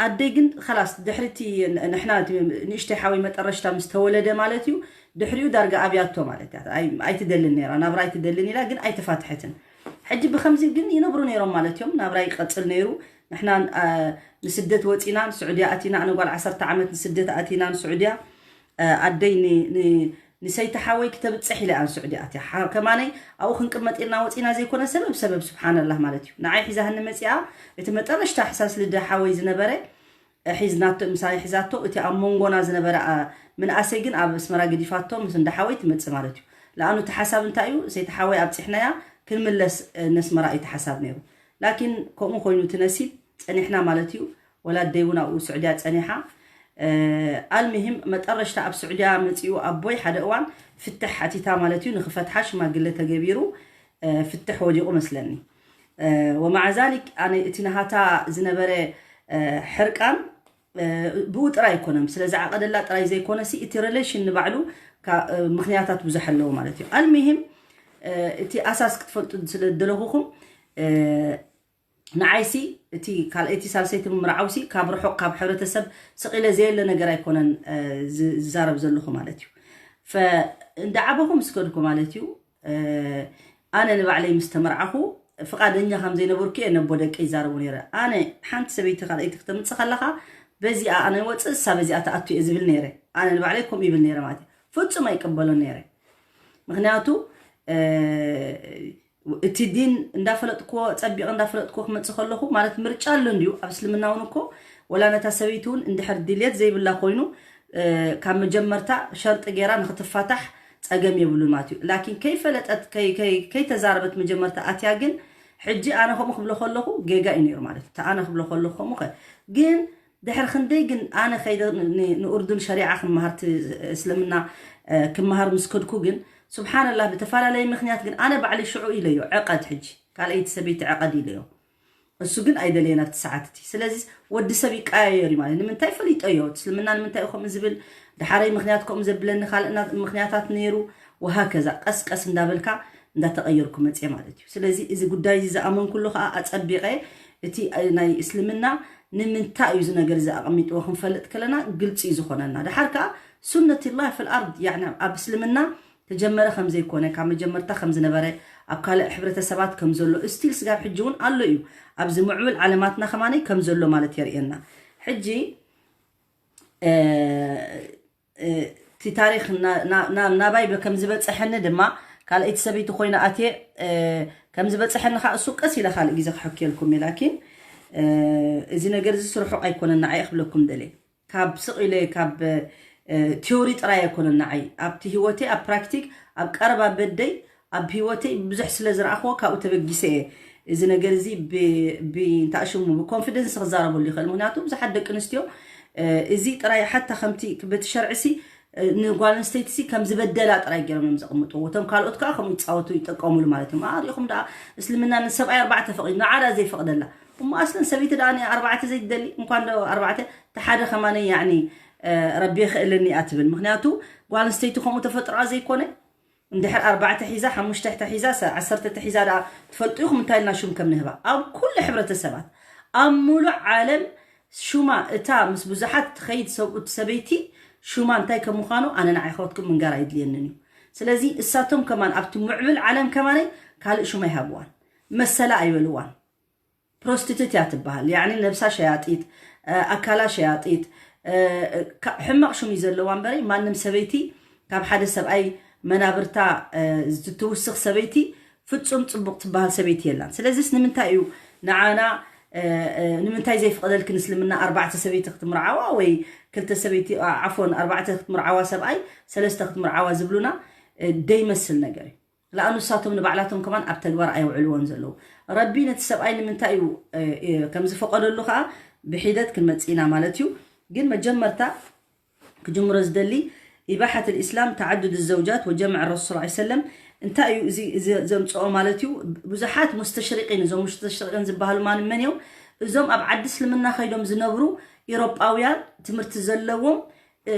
ኣደይ ግን ከላስ ድሕሪ እቲ ን-፣ ንሕና እቲ ንእሽተይ ሓወይ መጠረሽታ ምስ ተወለደ ማለት እዩ፣ ድሕሪኡ ዳርጋ ኣብያቶ ማለት እያ። ኣይ-፣ ኣይትደልን ነይራ፣ ናብራ ኣይትደልን ኢላ ግን ኣይተፋትሐትን። ሕጂ ብኸምዚ ግን ይነብሩ ነይሮም ማለት እዮም። ናብራ ይቐጽል ነይሩ። ንሕና፣ እ፣ ንስደት ወጺና ንስዑድያ ኣቲና፣ ኣነ ጓል ዓሰርተ ዓመት ንስደት ኣቲና ንስዑድያ። እ፣ ኣደይ ን-፣ ን-፣ ንሰይቲ ሓወይ ክተብጽሕ ኢለ ኣን ስዑዲ ኣትያ። ሓ-፣ ከማነይ ኣብኡ ክንቅመጥ ኢልና ወጺና ዘይኮነ ሰበብ፣ ሰበብ ስብሓንላህ ማለት እዩ። ንዓይ ሒዛህኒ መጺኣ፣ እቲ መጠረሽታ ሕሳስ ልደ ሓወይ ዝነበረ፣ እ፣ ሒዝናቶ፣ ምሳይ ሒዛቶ፣ እቲ ኣብ መንጎና ዝነበረ፣ ኣ፣ ምንኣሰይ ግን ኣብ ኣስመራ ገዲፋቶ፣ ምስ እንዳ ሓወይ ትመጽእ ማለት እዩ። ለኣኑ እቲ ሓሳብ እንታይ እዩ? ሰይቲ ሓወይ ኣብጺሕናያ፣ ክንምለስ፣ እ፣ ነስመራ እዩ እቲ ሓሳብ ነይሩ። ላኪን ከምኡ ኮይኑ እቲ ነሲብ፣ ጸኒሕና ማለት እዩ። ወላ ኣደይ እውን ኣብኡ ስዑድያ ጸኒሓ። እ፣ ኣልምሂም መጠረሽታ ኣብ ስዑድያ መጺኡ ኣቦይ ሓደ እዋን ፍትሕ ሓቲታ ማለት እዩ። ንኽፈትሓ ሽማግለ ተገቢሩ፣ እ፣ ፍትሕ ወዲቑ መስለኒ። እ፣ ወመዓ ዛሊክ ኣነ እቲ ናሃታ ዝነበረ፣ እ፣ ሕርቃን፣ እ፣ ብኡ ጥራይ ኣይኮነን። ስለ ዝዓቐደላ ጥራይ ዘይኮነሲ እቲ ሪሌሽን ንባዕሉ ካ-፣ እ፣ ምኽንያታት ብዙሕ ኣለዎ ማለት እዩ። ኣልምሂም፣ እ፣ እቲ ኣሳስ ክትፈልጡ ስለ ዝደለኹኹም፣ እ፣ ንዓይሲ እቲ ካልኣይቲ ሳልሰይቲ ምምርዓውሲ ካብ ርሑቕ ካብ ሕብረተሰብ ስቕ ኢለ ዘየለ ነገር ኣይኮነን፣ እ፣ ዝ-፣ ዝዛረብ ዘለኹ ማለት እዩ። ፈ-፣ እንዳዓበኹ ምስ ከድኩ ማለት እዩ፣ እ፣ ኣነ ንባዕለይ ምስ ተመርዓኹ ፍቓደኛ ከም ዘይነበርኩ እየ ነቦ ደቂ ይዛረቡ ነይረ። ኣነ ሓንቲ ሰበይቲ ካልኣይቲ ክተምጽእ ከለኻ በዚኣ ኣነ ይወጽእ፣ እሳ በዚኣ ትኣቱ እየ ዝብል ነይረ። ኣነ ንባዕለይ ከምኡ ይብል ነይረ ማለት እዩ። ፍጹም ኣይቀበሎን ነይረ። ምኽንያቱ፣ እ፣ እቲ ዲን እንዳፈለጥክዎ፣ ጸቢቕ እንዳፈለጥክዎ ክመጽእ ከለኹ፣ ማለት ምርጫ ኣሎ እንድዩ። ኣብ እስልምና እውን እኮ፣ ወላ ነታ ሰበይቲ እውን እንድሕር ድልየት ዘይብላ ኮይኑ፣ እ፣ ካብ መጀመርታ ሸርጢ ገይራ ንኽትፋታሕ ጸገም የብሉን ማለት እዩ። ላኪን ከይፈለጠት፣ ከይ-፣ ከይ-፣ ከይተዛረበት መጀመርታ ኣትያ ግን፣ ሕጂ ኣነ ከምኡ ክብሎ ከለኹ ጌጋ እዩ ነይሩ ማለት እዩ። እቲ ኣነ ክብሎ ከለኹ ከምኡ ከ-፣ ግን ድሕሪ ክንደይ ግን ኣነ ከይደ ን-፣ ን-፣ ንኡርዱን ሸሪዓ ክመሃር፣ እቲ እስልምና፣ እ፣ ክመሃር ምስ ከድኩ ግን፣ ሱብሓነላህ፣ ብተፈላለየ ምኽንያት ግን ኣነ ባዕለይ ሽዑ ኢለዮ፣ ዕቐድ ሕጂ፣ ካልኣይቲ ሰበይቲ ዕቐድ ኢለዮ። እሱ ግን ኣይደለየን ኣብቲ ሰዓት እቲ። ስለዚ ወዲ ሰብ ይቀያየር እዩ ማለት ንምንታይ ፈሊጠዮ? እቲ እስልምና ንምንታይ እዩ ከምኡ ዝብል? ደሓረይ ምኽንያት ከምኡ ዘብለኒ ካልእ ና-፣ ምኽንያታት ነይሩ። ወሃከዛ ቀስ ቀስ እንዳበልካ እንዳተቐየርኩ መጽየ ማለት እዩ። ስለዚ እዚ ጉዳይ እዚ ዝኣመንኩሉ ከኣ ኣጸቢቐ እቲ ናይ እስልምና ንምንታይ እዩ እዚ ነገር እዚ ኣቐሚጥዎ ክንፈልጥ ከለና ግልጺ እዩ ዝኾነና። ደሓር ከኣ ሱነትላህ ፊል ኣርድ፣ ያዕኒ ኣብ እስልምና ተጀመረ ከም ዘይኮነ፣ ካብ መጀመርታ ከም ዝነበረ፣ ኣብ ካልእ ሕብረተሰባት ከም ዘሎ፣ ስቲል ስጋብ ሕጂ እውን ኣሎ እዩ። ኣብዚ ምዕቡል ዓለማትና ከማነይ ከም ዘሎ ማለት የርእየና። ሕጂ፣ እ፣ እ፣ እቲ ታሪኽ ና-፣ ና-፣ ና-፣ ናባይ በ-፣ ከም ዝበጽሐኒ ድማ፣ ካልኣይቲ ሰበይቲ ኮይነ ኣትየ፣ እ፣ ከም ዝበጽሐኒ ኸዓ እሱ ቀስ ኢለ ካልእ ግዜ ክሕክየልኩም እየ። ላኪን፣ እ፣ እዚ ነገር እዚ ስርሑ ኣይኮነን ንዓይ ክብለኩም ደልየ። ካብ ስቕ ኢለ ካብ፣ እ፣ ቲዮሪ ጥራይ ኣይኮነን ንዓይ። ኣብቲ ህይወተይ፣ ኣብ ፕራክቲክ፣ ኣብ ቀረባ በደይ፣ ኣብ ህይወተይ ብዙሕ ስለ ዝረኣኽዎ ካብኡ ተበጊሰ እየ። እዚ ነገር እዚ ብ-፣ ብ-፣ እንታይ ሽሙ፣ ብኮንፊደንስ ክዛረበሉ ይኽእል። ምኽንያቱ ብዙሓት ደቂ ኣንስትዮ፣ እ፣ እዚ ጥራይ ሓታ ከምቲ በቲ ሸርዒሲ ንጓል ኣንስተይቲ ሲ ከም ዝበደላ ጥራይ ገይሮም እዮም ዘቕምጥዎ። እቶም ካልኦት ከዓ ከምኡ ይፃወቱ ይጠቀሙሉ ማለት እዮም። ኣሪኹም ደኣ እስልምና ንሰብኣይ ኣርባዕተ ፈቒዱ ንዓዳ ዘይፈቕደላ እሞ ኣስለን ሰበይቲ ደኣ ኣርባዕተ ዘይትደሊ እንኳን ዶ ኣርባዕተ ተሓደ ከማነ ያኒ ረቢ የኽእለኒ እያ ትብል። ምክንያቱ ጓል ኣንስተይቲ ከምኡ ተፈጥሮኣ ዘይኮነ እንድሕር ኣርባዕተ ሒዛ ሓሙሽተ ተሒዛ ዓሰርተ ተሒዛ ደኣ ትፈልጡ ኢኹም እንታይ ኢልና ሹም ከም ንህባ ኣብ ኩሉ ሕብረተሰባት ኣብ ሙሉእ ዓለም ሹማ እታ ምስ ብዙሓት ትኸይድ ሰብኡት ሰበይቲ ሹማ እንታይ ከም ምዃኑ ኣነ ንዓይ ከወትኩም ምንጋር ኣይድልየንን እዩ። ስለዚ እሳቶም ከማን ኣብቲ ምዕብል ዓለም ከማነይ ካልእ ሹም ኣይሃብዋን፣ መሰላ ኣይበልዋን። ፕሮስቲቱት እያ ትበሃል። ያኒ ነብሳ ሸያጢት፣ ኣካላ ሸያጢት፣ ሕማቕ ሹም እዩ ዘለዋ እምበረይ ማንም ሰበይቲ ካብ ሓደ ሰብኣይ መናብርታ ዝትውስኽ ሰበይቲ ፍጹም ጽቡቕ ትበሃል ሰበይቲ የላን። ስለዚስ ንምንታይ እዩ ንዓና ንምንታይ ዘይፍቐደልክን እስልምና ኣርባዕተ ሰበይቲ ክትምርዓዋ ወይ ክልተ ሰበይቲ ዓፎን ኣርባዕተ ክትምርዓዋ ሰብኣይ ሰለስተ ክትምርዓዋ ዝብሉና ደይመስል ነገር እዩ። ለኣኑ ንሳቶም ንባዕላቶም ከማን ኣብ ተግባር ኣየውዕልዎን ዘለዉ። ረቢ ነቲ ሰብኣይ ንምንታይ እዩ ከም ዝፈቐደሉ ከዓ ብሒደት ክንመጽእ ኢና ማለት እዩ። ግን መጀመርታ ክጅምሮ ዝደሊ ኢባሓት ልእስላም ተዓዱድ ዘውጃት ወጀምዕ ረሱል ስ ሰለም እንታይ እዩ እዚ ዘምፅኦ ማለት እዩ። ብዙሓት ሙስተሽሪቂን እዞም ሙስተሽሪቂን ዝበሃሉ ማን መን እዮም? እዞም ኣብ ዓዲ እስልምና ከይዶም ዝነብሩ ኢሮጳውያን ትምህርቲ ዘለዎም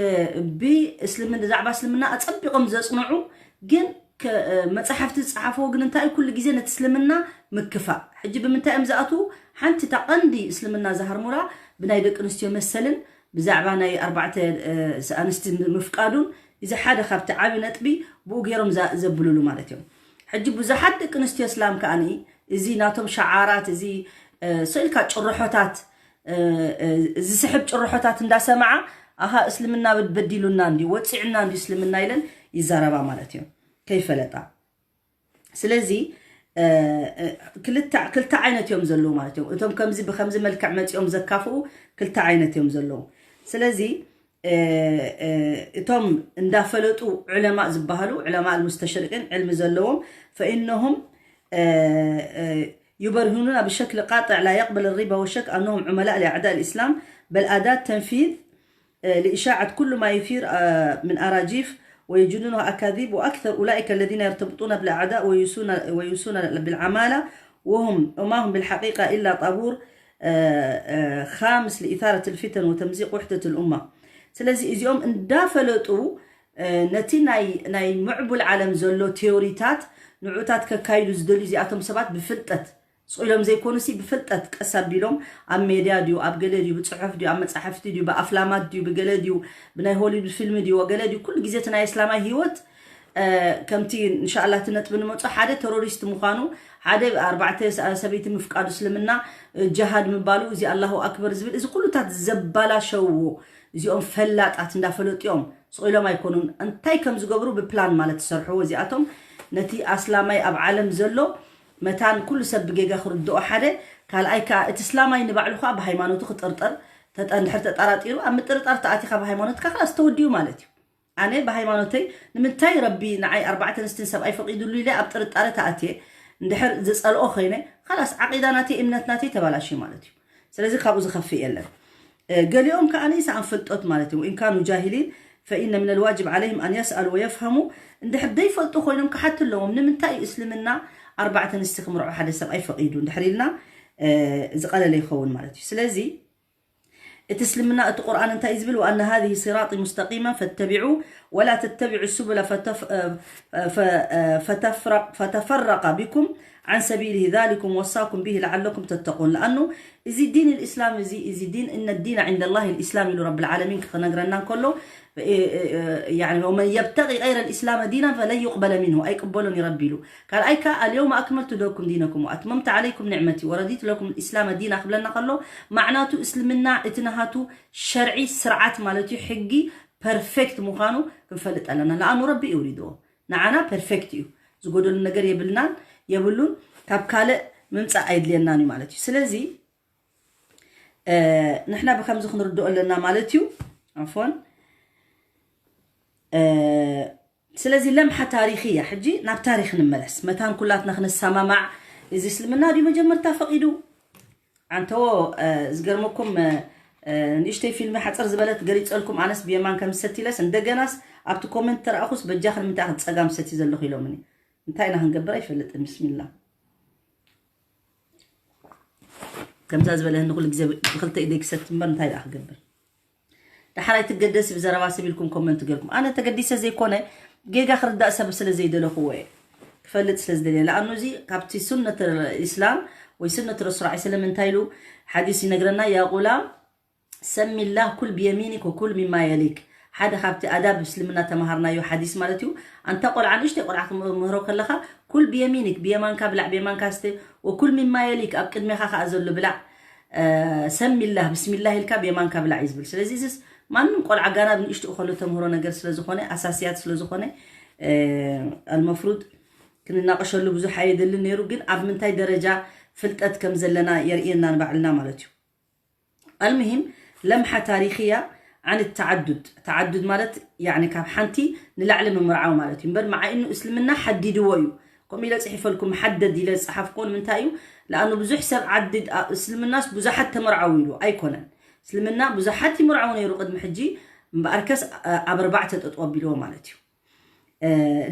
ብእስልምና ብዛዕባ እስልምና ኣፀቢቆም ዘፅንዑ ግን መፅሓፍቲ ዝፀሓፍዎ ግን እንታይ ኩሉ ግዜ ነቲ እስልምና ምክፋእ። ሕጂ ብምንታይ እዮም ዝኣትዉ? ሓንቲ እታ ቀንዲ እስልምና ዝሃርሙላ ብናይ ደቂ ኣንስትዮ መሰልን ብዛዕባ ናይ ኣርባዕተ ኣንስቲ ምፍቃዱን እዚ ሓደ ካብቲ ዓብዪ ነጥቢ ብኡ ገይሮም ዘብልሉ ማለት እዮም። ሕጂ ብዙሓት ደቂ ኣንስትዮ እስላም ከኣ እዚ ናቶም ሸዓራት እዚ ስኢልካ ጭርሖታት ዝስሕብ ጭርሖታት እንዳሰማዓ ኣኻ እስልምና በዲሉና እንዲ ወፂዕና እንዲ እስልምና ኢለን ይዛረባ ማለት እዮም ከይፈለጣ። ስለዚ ክልተ ዓይነት እዮም ዘለዉ ማለት እዮም። እቶም ከምዚ ብከምዚ መልክዕ መፂኦም ዘካፍኡ ክልተ ዓይነት እዮም ዘለዉ። ስለዚ እቶም እንዳፈለጡ ዕለማእ ዝበሃሉ ዕለማእ ሙስተሽሪቂን ዕልሚ ዘለዎም ፈኢነሁም يبرهنون بشكل قاطع لا يقبل الريبة والشك أنهم عملاء لأعداء الإسلام بل أداة تنفيذ لإشاعة كل ما يثير من أراجيف ويجنونه أكاذيب وأكثر أولئك الذين يرتبطون بالأعداء ويوصون ويوصون بالعمالة وهم وما هم بالحقيقة إلا طابور خامس لإثارة الفتن وتمزيق وحدة الأمة. ስለዚ እዚኦም እንዳፈለጡ ነቲ ናይ ምዕቡል ዓለም ዘሎ ቴዎሪታት ንዑታት ከካይዱ ዝደልዩ እዚኣቶም ሰባት ብፍልጠት ስቕ ኢሎም ዘይኮኑሲ ብፍልጠት ቀስ ኣቢሎም ኣብ ሜድያ ድዩ ኣብ ገለ ድዩ ብፅሑፍ ድዩ ኣብ መፃሕፍቲ ድዩ ብኣፍላማት ድዩ ብገለ ድዩ ብናይ ሆሊውድ ፊልም ድዩ ወገለ ድዩ ኩሉ ግዜ እቲ ናይ እስላማይ ህይወት ከምቲ እንሻላ እቲ ነጥቢ ንመፁ ሓደ ተሮሪስት ምዃኑ ሓደ ኣርባዕተ ሰበይቲ ምፍቃዱ እስልምና ጀሃድ ምባሉ እዚ ኣላሁ ኣክበር ዝብል እዚ ኩሉታት ዘባላሸውዎ እዚኦም ፈላጣት እንዳፈለጡ እዮም ስቕ ኢሎም ኣይኮኑን እንታይ ከም ዝገብሩ ብፕላን ማለት ዝሰርሕዎ እዚኣቶም ነቲ ኣስላማይ ኣብ ዓለም ዘሎ መታን ኩሉ ሰብ ብጌጋ ክርድኦ ሓደ ካልኣይ ከዓ እቲ እስላማይ ንባዕሉ ከዓ ብሃይማኖቱ ክጥርጠር ተጠንድሕር ተጠራጢሩ ኣብ ምጥርጣር ተኣቲኻ ብሃይማኖትካ ክላስ ተወዲኡ ማለት እዩ ኣነ ብሃይማኖተይ ንምንታይ ረቢ ንዓይ ኣርባዕተ ኣንስትን ሰብኣይ ፈቒዱሉ ኢለ ኣብ ጥርጣረ ተኣትየ እንድሕር ዝፀልኦ ኮይነ ካላስ ዓቂዳ ናተይ እምነት ናተይ ተባላሽ ማለት እዩ ስለዚ ካብኡ ዝኸፍእ የለን ገሊኦም ከዓ ንይሰኣን ፍልጦት ማለት እዩ وإن كانوا جاهلين فإن من الواجب عليهم أن يسألوا ويفهموا እንድሕር ዘይፈልጡ ኮይኖም ክሓቱ ኣለዎም ንምንታይ እዩ እስልምና ኣርባዕተ ኣንስቲ ክምርዖ ሓደ ሰብኣይ ፈቒዱ እንድሕር ኢልና ዝቐለለ ይኸውን ማለት እዩ ስለዚ እቲ እስልምና እቲ ቁርኣን እንታይ እዩ ዝብል وأن هذه صراطي مستقيما فاتبعوه ولا تتبعوا السبل فتف... فتفرق... فتفرق بكم عن سبيله ذلكم وصاكم به لعلكم تتقون لأنه እዚ ዲን الإسلام እዚ እዚ ዲን إن الدين عند الله الإسلام ኢሉ رب العالمين ክነግረና እንከሎ يعني ومن يبتغ غير الإسلام دينا فلن يقبل منه ኣይቅበሎን ይረቢ ኢሉ ካልኣይ ከ اليوم أكملت لكم دينكم وأتممت عليكم نعمتي ورضيت لكم الإسلام دينا ክብለና ከሎ ማዕናቱ እስልምና እቲ ናሃቱ ሸርዒ ስርዓት ማለት እዩ ሕጊ ፐርፌክት ምዃኑ ክንፈልጥ ኣለና ለኣኑ ረቢ ይውሪድዎ ንዓና ፐርፌክት እዩ ዝጎደሉ ነገር የብልናን የብሉን ካብ ካልእ ምምፃእ ኣይድልየናን እዩ ማለት እዩ ስለዚ ንሕና ብከምዚ ክንርድኦ ኣለና ማለት እዩ ኣፎን ስለዚ ለምሓ ታሪክ እያ ሕጂ ናብ ታሪክ ንመለስ መታን ኩላትና ክንሰማማዕ እዚ እስልምና ድዩ መጀመርታ ፈቂዱ ኣንተዎ ዝገርመኩም ንእሽተይ ፊልም ሓፀር ዝበለት ገሊፀልኩም፣ ኣነስ ብየማን ከም ዝሰቲ ኢለስ እንደገናስ ኣብቲ ኮመንት ተረኣኹስ በጃኽ ንምንታይ ኢኺ ፀጋም ሰቲ ዘለኹ ኢሎምኒ። እንታይ ኢና ክንገብር ኣይፈልጥን። ብስሚላ ከምዛ ዝበለህኒ ኩሉ ግዜ ብክልተ ኢደይ ክሰቲ እምበር እንታይ ደኣ ክገብር። ደሓር ኣይትገደሲ ብዘረባ ሰብ ኢልኩም ኮመንት ገርኩም። ኣነ ተገዲሰ ዘይኮነ ጌጋ ክርዳእ ሰብ ስለ ዘይደለኹዎ እየ፣ ክፈልጥ ስለ ዝደልየ። ለኣኑ እዚ ካብቲ ሱነት ኢስላም ወይ ሱነት ረሱል ዐለይሂ ሰለም እንታይ ኢሉ ሓዲስ ይነግረና? ያ ቁላም ሰሚላህ ኩል ብየሚኒክ ወኩል ሚማ የሊክ። ሓደ ካብቲ ኣዳብ እስልምና ተማሃርናዮ ሓዲስ ማለት እዩ። ኣንታ ቆልዓ ንእሽተይ ቆልዓ ክምህሮ ከለኻ ኩል ብየሚኒክ፣ ብየማንካ ብላዕ ብየማንካ ስተ፣ ወኩል ሚማ የሊክ ኣብ ቅድሜኻ ከኣ ዘሎ ብላዕ። ሰሚላህ ብስሚላህ ኢልካ ብየማንካ ብላዕ እዩ ዝብል። ስለዚ እዚስ ማንም ቆልዓ ጋና ብንእሽትኡ ከሎ ተምህሮ ነገር ስለ ዝኾነ፣ ኣሳስያት ስለ ዝኾነ፣ ኣልመፍሩድ ክንናቀሸሉ ብዙሕ ኣየድልን ነይሩ። ግን ኣብ ምንታይ ደረጃ ፍልጠት ከም ዘለና የርእየና ንባዕልና ማለት እዩ። ኣልሙሂም ለምሓ ታሪኽያ ዓን ተዓዱድ። ተዓዱድ ማለት ያኒ ካብ ሓንቲ ንላዕሊ ምምርዓው ማለት እዩ። እምበር መዓይኑ እስልምና ሓዲድዎ እዩ። ከምኡ ኢለ ጽሒፈልኩም፣ ሓደድ ኢለ ዝጸሓፍኩዎ ንምንታይ እዩ? ለኣኑ ብዙሕ ሰብ ዓዲ እስልምናስ ብዙሓት ተመርዓው ኢሉ ኣይኮነን። እስልምና ብዙሓት ይምርዓው ነይሩ ቅድሚ ሕጂ፣ እምበኣርከስ ኣብ ኣርባዕተ ጠጠው ኣቢልዎ ማለት እዩ።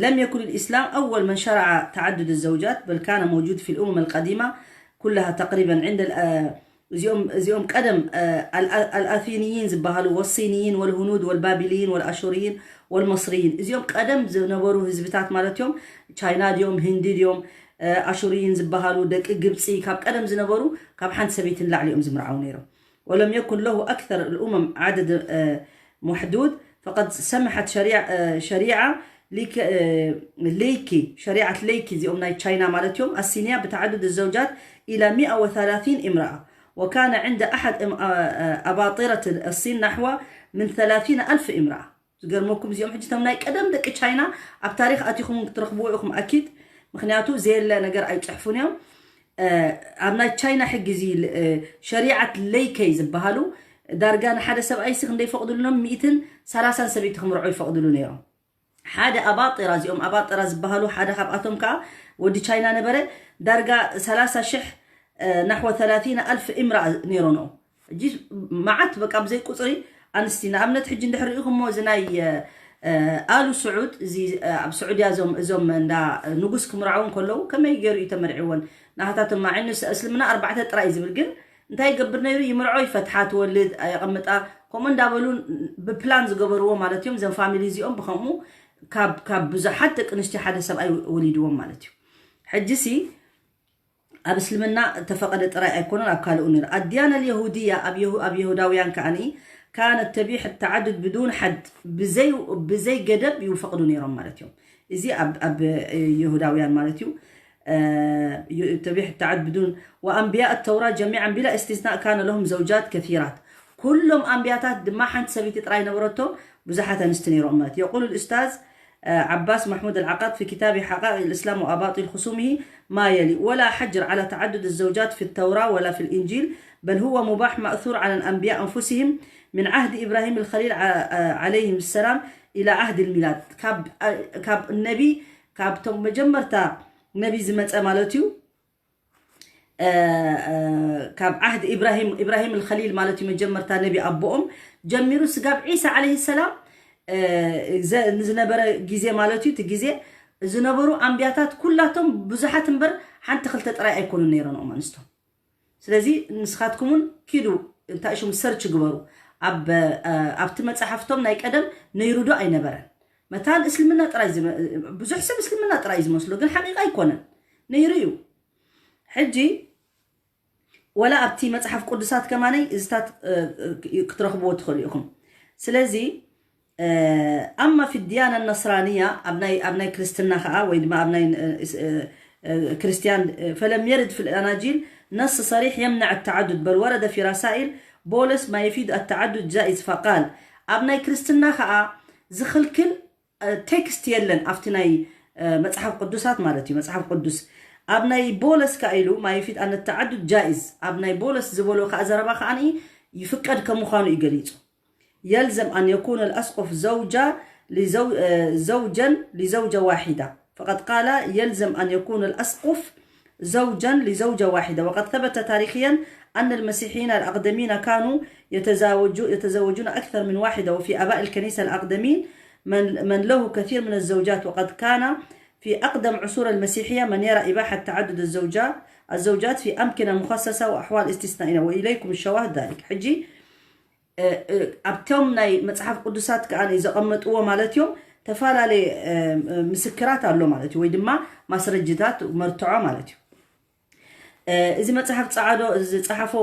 لم يكن الإسلام أول من شرع تعدد الزوجات، بل كان موجود في الأمم القديمة كلها تقريبا. عند እዚኦም እዚኦም ቀደም ኣልኣሲንይን ዝበሃሉ፣ ወሲንይን ወልሁኑድ ወልባቢልይን ወልኣሹርይን ወልመስርይን፣ እዚኦም ቀደም ዝነበሩ ህዝብታት ማለት እዮም። ቻይና ድዮም፣ ህንዲ ድዮም፣ ኣሹርይን ዝበሃሉ ደቂ ግብፂ ካብ ቀደም ዝነበሩ ካብ ሓንቲ ሰበይቲ ንላዕሊ እዮም ዝምርዓው ነይሮም። ولم يكن له أكثر الأمم عدد محدود، فقد سمحت شريعة شريعة ليكي شريعة ليكي እዚኦም ናይ ቻይና ማለት እዮም። الصينية بتعدد الزوجات إلى مئة وثلاثين امرأة، وكان عند أحد أباطرة الصين نحو من ثلاثين ألف امرأة. ዝገርመኩም እዚኦም ሕጂ ቶም ናይ ቀደም ደቂ ቻይና ኣብ ታሪኽ ኣቲኹም ክትረኽብዎ ኢኹም ኣኪድ። ምክንያቱ ዘየለ ነገር ኣይፅሕፉን እዮም። ኣብ ናይ ቻይና ሕጊ እዚ ሸሪዓት ለይከይ ዝበሃሉ ዳርጋ ንሓደ ሰብኣይሲ ክንደይ ይፈቕድሉ ነም ሚእትን ሰላሳን ሰበይቲ ክምርዖ ይፈቕድሉ ነይሮም። ሓደ ኣባጢራ፣ እዚኦም ኣባጢራ ዝበሃሉ ሓደ ካብኣቶም ከዓ ወዲ ቻይና ነበረ። ዳርጋ ሰላሳ ሽሕ ናሕወ ሰላሲነ ኣልፍ እምራ ነይሮኖ። እጂ መዓት በቃ ብዘይ ቁፅሪ ኣንስቲ። ንኣብነት ሕጂ እንድሕር ርኢኹሞ እዚ ናይ ኣሉ ስዑድ እዚ ኣብ ስዑድያ እዞም እዞም እንዳ ንጉስ ክምርዓውን ከለዉ ከመይ ገይሩ እዩ ተመርዕወን? ናሃታቶም ማዕኑ እስልምና ኣርባዕተ ጥራይ እዩ ዝብል፣ ግን እንታይ ይገብር ነይሩ? ይምርዖ፣ ይፈትሓ፣ ትወልድ፣ የቐምጣ፣ ከምኡ እንዳበሉ ብፕላን ዝገበርዎ ማለት እዮም። እዞም ፋሚሊ እዚኦም ብከምኡ ካብ ካብ ብዙሓት ደቂ ኣንስትዮ ሓደ ሰብኣይ ወሊድዎም ማለት እዩ። ሕጂ ሲ ኣብ እስልምና ተፈቀደ ጥራይ ኣይኮነን፣ ኣብ ካልኡ ነይሩ። ኣድያነ ልየሁድያ ኣብ የሁ- ኣብ የሁዳውያን ከዓኒ ካነት ተቢሕ ተዓዱድ ብዱን ሓድ፣ ብዘይ ብዘይ ገደብ ይፈቅዱ ነይሮም ማለት እዮም። እዚ ኣብ ኣብ የሁዳውያን ማለት እዩ። ተቢሕ ተዓድ ብዱን ወኣንብያ ተውራ ጀሚዓን ቢላ እስትስናእ ካነ ለሁም ዘውጃት ከሲራት። ኩሎም ኣንብያታት ድማ ሓንቲ ሰበይቲ ጥራይ ነበረቶም፣ ብዙሓት ኣንስቲ ነይሮም ማለት። የቁሉ ልእስታዝ ዓባስ ማሕሙድ ኣልዓቃድ ፊ ክታቢ ሓቃቂ ልእስላም ወኣባጢል ክሱምሂ ማ የሊ ወላ ሓጅር ዓላ ተዓዱድ ዘውጃት ፊ ተውራ ወላ ፊ ልእንጂል በል ሁወ ሙባሕ ማእሱር ዓላ ኣንብያ ኣንፉስህም ምን ዓህድ ኢብራሂም ልኸሊል ዓለይህም ሰላም ኢላ ዓህድ ልሚላድ። ካብ ነቢ ካብቶም መጀመርታ ነቢ ዝመፀ ማለት እዩ። ካብ ዓህድ ኢብራሂም ኢብራሂም ልኸሊል ማለት እዩ መጀመርታ ነቢ ኣቦኦም ጀሚሩ ስጋብ ዒሳ ዓለይሂ ሰላም ዝነበረ ግዜ ማለት እዩ። እቲ ግዜ ዝነበሩ ኣንብያታት ኩላቶም ብዙሓት እምበር ሓንቲ ክልተ ጥራይ ኣይኮኑን ነይሮም ኣንስቶም። ስለዚ ንስኻትኩም እውን ኪዱ እንታይ ሽሙ ሰርች ግበሩ። ኣብ ኣብቲ መጽሓፍቶም ናይ ቀደም ነይሩ ዶ ኣይነበረን? መታን እስልምና ጥራይ ዝመ- ብዙሕ ሰብ እስልምና ጥራይ ዝመስሎ ግን ሓቂቃ ኣይኮነን፣ ነይሩ እዩ። ሕጂ ወላ ኣብቲ መጽሓፍ ቅዱሳት ከማነይ እዚታት ክትረኽብዎ ትኽእሉ ኢኹም። ስለዚ ኣማ ፊ ድያነ ነስራንያ ኣብ ናይ ኣብ ናይ ክርስትና ኸዓ ወይ ድማ ኣብ ናይ ክርስቲያን ፈለም የርድ ፊ ልኣናጂል ነስ ሰሪሕ የምነዕ ተዓዱድ በል ወረደ ፊ ራሳኢል ቦለስ ማ የፊድ ኣተዓዱድ ጃኢዝ ፈቃል ኣብ ናይ ክርስትና ኸዓ ዝኽልክል ቴክስት የለን ኣብቲ ናይ መፅሓፍ ቅዱሳት ማለት እዩ። መፅሓፍ ቅዱስ ኣብ ናይ ቦለስ ከ ኢሉ ማ የፊድ ኣነ ተዓዱድ ጃኢዝ ኣብ ናይ ቦለስ ዝበሎ ከኣ ዘረባ ከኣ ይፍቀድ ከም ምዃኑ እዩ ገሊፁ። يلزم أن يكون الأسقف زوجة لزو- زوجا لزوجة واحدة فقد قال يلزم أن يكون الأسقف زوجا لزوجة واحدة، وقد ثبت تاريخيا أن المسيحيين الأقدمين كانوا يتزاوجو-، يتزوجون أكثر من واحدة، وفي آباء الكنيسة الأقدمين من، من له كثير من الزوجات، وقد كان في أقدم عصور المسيحية من يرى إباحة تعدد الزوجات، الزوجات في أمكنة مخصصة وأحوال استثنائية، وإليكم الشواهد ذلك. ሕጂ ኣብቶም ናይ መጽሓፍ ቅዱሳት ከኣ ዘቐመጥዎ ማለት እዮም፣ ተፈላለየ ምስክራት ኣሎ ማለት እዩ፣ ወይ ድማ ማስረጅታት መርትዖ ማለት እዩ። እዚ መጽሓፍ ጸዓዶ ዝጸሓፎ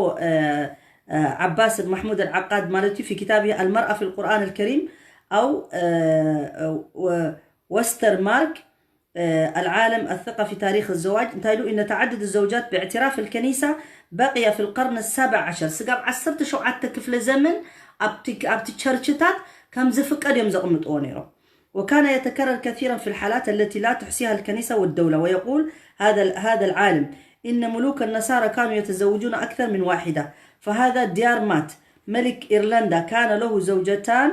ዓባስ ማሕሙድ ኣልዓቃድ ማለት እዩ፣ في كتابه المرأة في القرآن الكريم أو وسترمارك العالم الثقة في تاريخ الزواج، እንታይ ኢሉ? إن تعدد الزوجات باعتراف الكنيسة بقي في القرن السابع عشر، ስጋብ ዓሰርተ ሸውዓተ ክፍለ ዘመን ኣብቲ፣ ኣብቲ ቸርችታት ከም ዝፍቀድ እዮም ዘቕምጥዎ ነይሮም። وكان يتكرر كثيرا في الحالات التي لا تحصيها الكنيسة والدولة. ويقول هذا ال-، هذا العالم: إن ملوك النصارى كانوا يتزوجون أكثر من واحدة، فهذا ديارمات ملك إيرلندا كان له زوجتان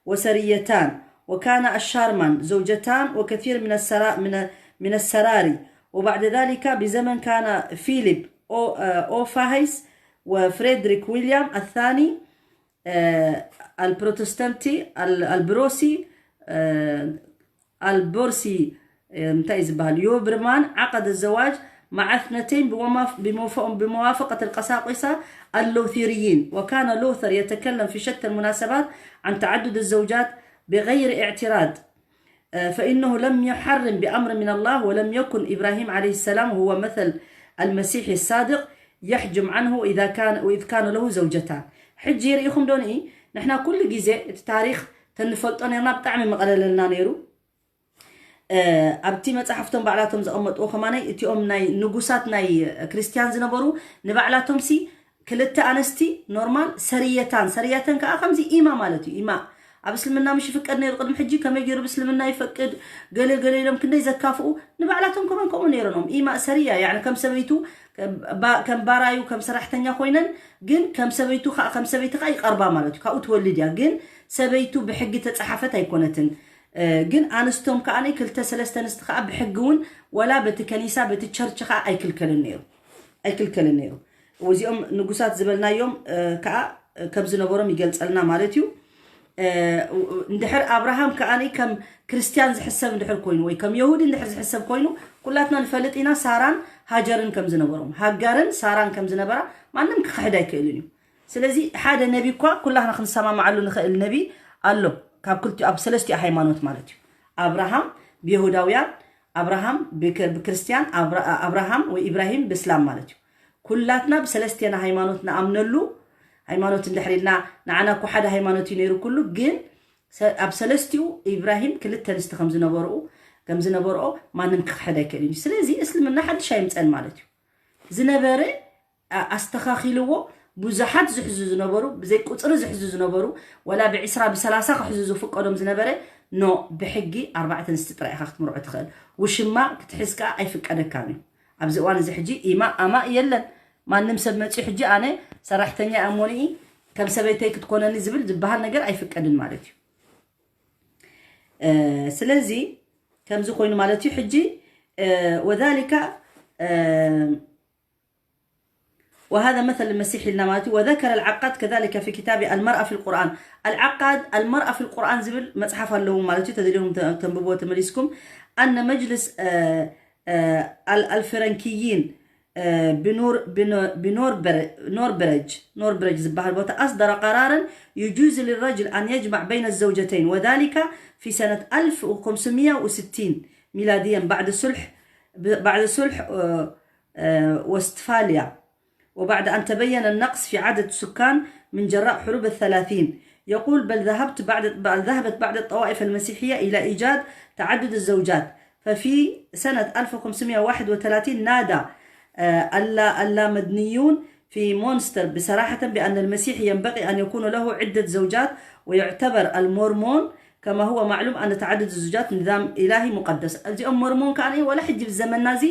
وسريتان، وكان الشارمان زوجتان وكثير من السرا-، من، من السراري. وبعد ذلك بزمن كان فيليب أو، آه، أو فاهيس وفريدريك ويليام الثاني، آه، البروتستانتي ال-، البروسي، آه، البورسي، آه، እንታይ እዩ ዝበሃል? يوبرمان عقد الزواج مع اثنتين بموافقة القساقسة اللوثيريين، وكان لوثر يتكلم في شتى المناسبات عن تعدد الزوجات بغير اعتراض، فإنه لم يحرم بأمر من الله، ولم يكن إبراهيم عليه السلام هو مثل المسيح الصادق يحجم عنه إذا كان، وإذ كان له زوجتان. ሕጂ ርኢኹም ዶ ንኢ ንሕና ኩሉ ግዜ እቲ ታሪኽ ተንፈልጦ ነርና ብጣዕሚ መቐለለልና ነይሩ። ኣብቲ መጽሓፍቶም ባዕላቶም ዘቐመጥዎ ከማነይ እቲኦም ናይ ንጉሳት ናይ ክርስቲያን ዝነበሩ ንባዕላቶም ሲ ክልተ ኣነስቲ ኖርማል ሰርየታን፣ ሰርየተን ከዓ ከምዚ ኢማ ማለት እዩ። ኢማ ኣብ እስልምና ምሽ ይፍቀድ ነይሩ ቅድሚ ሕጂ፣ ከመይ ገይሩ ብእስልምና ይፈቅድ? ገለ ገለ ኢሎም ክንደይ ዘካፍኡ፣ ንባዕላቶም ከመን ከምኡ ነይሮኖም። ኢማ ሰርያ ያኒ ከም ሰበይቱ፣ ከም ባራዩ፣ ከም ሰራሕተኛ ኮይነን፣ ግን ከም ሰበይቱ ከዓ ከም ሰበይቲ ከዓ ይቐርባ ማለት እዩ። ካብኡ ትወልድ እያ፣ ግን ሰበይቱ ብሕጊ ተፀሓፈት ኣይኮነትን። ግን ኣንስቶም ከዓ ክልተ ሰለስተ ኣንስቲ ከዓ ብሕጊ እውን ወላ በቲ ከኒሳ በቲ ቸርች ከዓ ኣይክልከልን ነይሩ፣ ኣይክልከልን ነይሩ። እዚኦም ንጉሳት ዝበልናዮም ከዓ ከም ዝነበሮም ይገልጸልና ማለት እዩ። እንድሕር ኣብርሃም ከዓ ከም ክርስቲያን ዝሕሰብ እንድሕር ኮይኑ ወይ ከም የሁዲ እንድሕር ዝሕሰብ ኮይኑ ኩላትና ንፈልጥ ኢና ሳራን ሃጀርን ከም ዝነበሮም፣ ሃጋርን ሳራን ከም ዝነበራ ማንም ክኽሕድ ኣይክእልን እዩ። ስለዚ ሓደ ነቢ እኳ ኩላህና ክንሰማማዓሉ ንኽእል ነቢ ኣሎ ካብ ክልቲኡ ኣብ ሰለስቲኡ ሃይማኖት ማለት እዩ። ኣብርሃም ብየሁዳውያን፣ ኣብርሃም ብክ-፣ ብክርስትያን፣ ኣብራ-፣ ኣብርሃም ወይ ኢብራሂም ብእስላም ማለት እዩ። ኩላትና ብሰለስቴና ሃይማኖት ንኣምነሉ ሃይማኖት እንድሕር ኢልና ንዓና እኮ ሓደ ሃይማኖት እዩ ነይሩ ኩሉ፣ ግን ሰ-፣ ኣብ ሰለስቲኡ ኢብራሂም ክልተ ኣንስቲ ከም ዝነበርኡ፣ ከም ዝነበርኦ ማንም ክኽሕድ ኣይክእልን እዩ። ስለዚ እስልምና ሓድሽ ኣይምፀን ማለት እዩ። ዝነበረ ኣስተኻኺልዎ ብዙሓት ዝሕዙ ዝነበሩ ብዘይ ቁፅሪ ዝሕዙ ዝነበሩ ወላ ብዒስራ ብሰላሳ ክሕዙ ዝፍቀዶም ዝነበረ ኖ ብሕጊ ኣርባዕተ ኣንስቲ ጥራይ ኢኻ ክትምርዖ ትኽእል። ውሽማ ክትሕዝ ከዓ ኣይፍቀደካን እዩ። ኣብዚ እዋን እዚ ሕጂ ኢማ ኣማ የለን። ማንም ሰብ መፅኡ ሕጂ ኣነ ሰራሕተኛ ኣሞኒ ከም ሰበይተይ ክትኮነኒ ዝብል ዝበሃል ነገር ኣይፍቀድን ማለት እዩ። ስለዚ ከምዚ ኮይኑ ማለት እዩ ሕጂ ወዛሊካ وهذا مثل المسيح لنا ማለት እዩ። وذكر العقاد كذلك في كتابه المرأة في القرآن. العقاد المرأة في القرآن ዝብል መጽሓፍ ኣለዉ ማለት እዩ። ተደልዮም ተንብቦ ተመሊስኩም። أن مجلس الفرنكيين بنوربرج، نوربرج ዝበሃል ቦታ أصدر قرارا يجوز للرجل أن يجمع بين الزوجتين، وذلك في سنة ألف وخمسمية وستين ميلاديا بعد صلح، بعد صلح وستفاليا، وبعد أن تبين النقص في عدد السكان من جراء حروب الثلاثين. يقول: بل ذهبت بعد، بل ذهبت بعض الطوائف المسيحية إلى إيجاد تعدد الزوجات، ففي سنة ألف وخمسمية وواحد وثلاثين نادى، آه، اللا-، اللامدنيون في مونستر بصراحة بأن المسيح ينبغي أن يكون له عدة زوجات، ويعتبر المورمون كما هو معلوم أن تعدد الزوجات نظام إلهي مقدس. እዚኦም ሞርሞን ከዓ ወላ ሕጂ ብዘመንና እዚ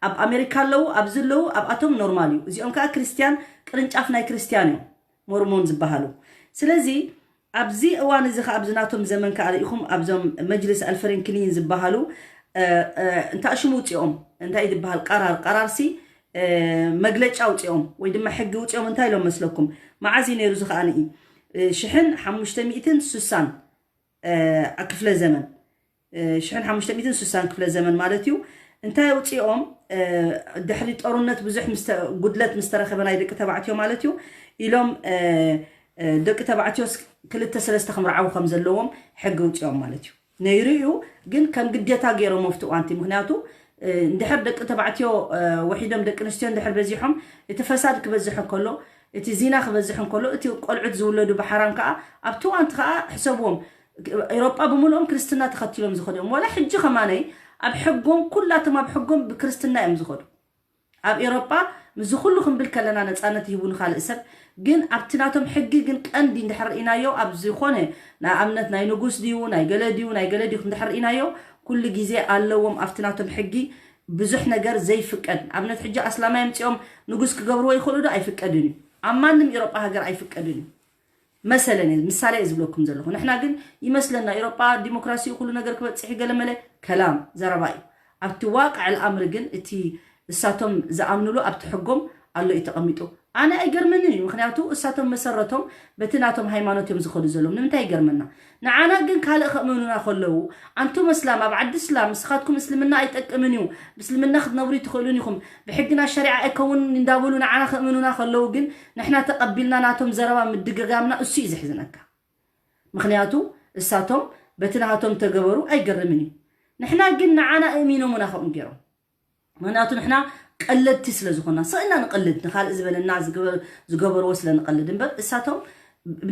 ኣብ ኣሜሪካ ኣለዉ፣ ኣብዚ ኣለዉ፣ ኣብኣቶም ኖርማል እዩ። እዚኦም ከዓ ክርስትያን ቅርንጫፍ ናይ ክርስትያን እዮም ሞርሞን ዝበሃሉ። ስለዚ ኣብዚ እዋን እዚ ከዓ ኣብዚ ናቶም ዘመን ከዓ ርኢኹም ኣብዞም መጅልስ ኣልፈረንክሊን ዝበሃሉ እንታይ ሽሙ ውፅኦም እንታይ ዝበሃል ቀራር ቀራርሲ መግለጫ ውፅኦም ወይ ድማ ሕጊ ውፅኦም እንታይ ኢሎም መስለኩም? መዓዝ እዩ ነይሩ? እዚ ከዓኒ ሽሕን ሓሙሽተ ሚእትን ስሳን ክፍለ ዘመን ሽሕን ሓሙሽተ ሚእትን ስሳን ክፍለ ዘመን ማለት እዩ። እንታይ ውፅኦም? ድሕሪ ጦርነት ብዙሕ ጉድለት ምስተረኸበ ናይ ደቂ ተባዕትዮ ማለት እዩ ኢሎም ደቂ ተባዕትዮ ክልተ ሰለስተ ክምርዓው ከም ዘለዎም ሕጊ ውፅኦም ማለት እዩ። ነይሩ እዩ፣ ግን ከም ግዴታ ገይሮም ኣብቲ እዋንቲ። ምክንያቱ እንድሕር ደቂ ተባዕትዮ ወሒዶም ደቂ ኣንስትዮ እንድሕር በዚሖም እቲ ፈሳድ ክበዝሕ እንከሎ፣ እቲ ዚና ክበዝሕ እንከሎ፣ እቲ ቆልዑት ዝውለዱ ብሓራም ከዓ ኣብቲ እዋንቲ ከዓ ሕሰብዎም። ኤሮጳ ብምልኦም ክርስትና ተኸቲሎም ዝኸዱ እዮም። ዋላ ሕጂ ከማነይ ኣብ ሕጎም ኩላቶም ኣብ ሕጎም ብክርስትና እዮም ዝኸዱ። ኣብ ኤሮጳ ምስዚ ኩሉ ክንብል ከለና ነፃነት ይህቡ ንካልእ ሰብ፣ ግን ኣብቲ ናቶም ሕጊ ግን ቀንዲ እንድሕር ርኢናዮ ኣብ ዝኾነ ንኣብነት ናይ ንጉስ ድዩ ናይ ገለ ድዩ ናይ ገለ ድዩ እንድሕር ርኢናዮ ኩሉ ግዜ ኣለዎም ኣብቲ ናቶም ሕጊ ብዙሕ ነገር ዘይፍቀድ። ኣብነት ሕጂ ኣስላማይ ኣምፂኦም ንጉስ ክገብርዎ ይኽእሉ ዶ? ኣይፍቀድን እዩ። ኣብ ማንም ኤሮጳ ሃገር ኣይፍቀድን እዩ። መሰለን እየ ምሳሌ እየ ዝብለኩም ዘለኹ። ንሕና ግን ይመስለና ኤሮጳ ዲሞክራሲ ኩሉ ነገር ክበፅሕ ገለመለ ከላም ዘረባ እዩ። ኣብቲ ዋቅዕ ልኣምሪ ግን እቲ እሳቶም ዝኣምንሉ ኣብቲ ሕጎም ኣሎ እዩ ተቐሚጡ። ኣነ ኣይገርመንን እዩ፣ ምክንያቱ እሳቶም መሰረቶም በቲ ናቶም ሃይማኖት እዮም ዝኸዱ ዘለዉ። ንምንታይ ይገርመና? ንዓና ግን ካልእ ከእምኑና ከለዉ፣ ኣንቱም እስላም ኣብ ዓዲ እስላም ንስኻትኩም እስልምና ኣይጠቅምን እዩ፣ ብእስልምና ክትነብሩ ይትኽእሉን ኢኹም፣ ብሕግና ሸሪዓ ኣይከውንን እንዳበሉ ንዓና ከእምኑና ከለዉ ግን ንሕና ተቐቢልና ናቶም ዘረባ ምድግጋምና እሱ እዩ ዘሕዝነካ። ምክንያቱ እሳቶም በቲ ናሃቶም ተገበሩ ኣይገርምን እዩ። ንሕና ግን ንዓና እሚኖምና ከምኡ ገይሮም። ምክንያቱ ንሕና ቀለድቲ ስለ ዝኾንና፣ ስቕ ኢልና ንቐልድ፣ ንኻልእ ዝበለና ዝገበርዎ ስለ ንቐልድ እምበር እሳቶም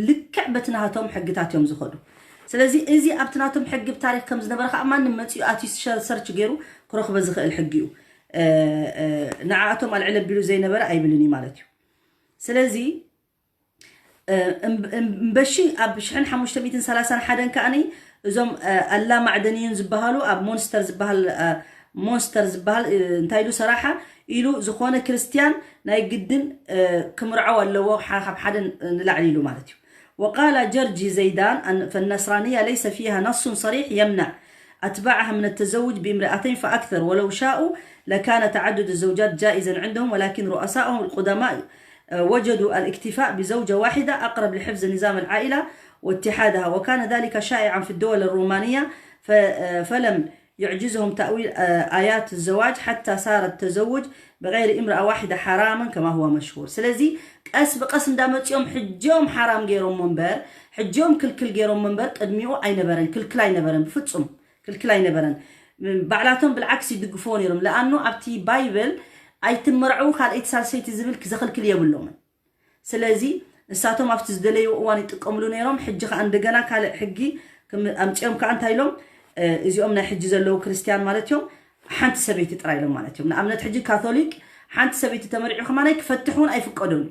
ልክዕ በቲ ናሃቶም ሕግታት እዮም ዝኸዱ። ስለዚ እዚ ኣብቲ ናቶም ሕጊ ብታሪክ ከም ዝነበረ ከዓ ማንም መፂኡ ኣትዩ ሰርች ገይሩ ክረኽቦ ዝኽእል ሕጊ እዩ። ንዓኣቶም ኣልዕል ኣቢሉ ዘይነበረ ኣይብልን እዩ ማለት እዩ። ስለዚ እምበሺ ኣብ ሽሕን ሓሙሽተ ሚእትን ሰላሳን ሓደን ከዓኒ እዞም ኣላ ማዕደንዩን ዝበሃሉ ኣብ ሞንስተር ዝበሃል ሞንስተር ዝበሃል እንታይ ኢሉ ሰራሓ ኢሉ ዝኾነ ክርስቲያን ናይ ግድን ክምርዓው ኣለዎ ካብ ሓደ ንላዕሊ ኢሉ ማለት እዩ። وقال جرجي زيدان فالنصرانية ليس فيها نص صريح يمنع أتباعها من التزوج بامرأتين فأكثر، ولو شاءوا لكان تعدد الزوجات جائزا عندهم، ولكن رؤساؤهم القدماء وجدوا الاكتفاء بزوجة واحدة أقرب لحفظ نظام العائلة واتحادها، وكان ذلك شائعا في الدول الرومانية، فلم يعجزهم تأويل آيات الزواج حتى صار التزوج بغير امرأة واحدة حراما كما هو مشهور. ስለዚ ቀስ ብቀስ እንዳመፅኦም ሕጂኦም ሓራም ገይሮም መንበር ሕጂኦም ክልክል ገይሮም መንበር ቅድሚኡ ኣይነበረን ክልክል ኣይነበረን ብፍፁም ክልክል ኣይነበረን። ባዕላቶም ብልዓክስ ይድግፍዎ ነይሮም። ለኣኑ ኣብቲ ባይብል ኣይትመርዑ ካልኣይቲ ሳልሰይቲ ዝብል ክዘኽልክል የብሎምን። ስለዚ ንሳቶም ኣብቲ ዝደለይዎ እዋን ይጥቀምሉ ነይሮም። ሕጂ ከዓ እንደገና ካልእ ሕጊ ኣምፅኦም ከዓ እንታይ ኢሎም እዚኦም ናይ ሕጂ ዘለዉ ክርስትያን ማለት እዮም ሓንቲ ሰበይቲ ጥራይ ኢሎም ማለት እዮም። ንኣብነት ሕጂ ካቶሊክ ሓንቲ ሰበይቲ ተመሪዑ ከማናይ ክፈትሕ እውን ኣይፍቀዶን እዩ።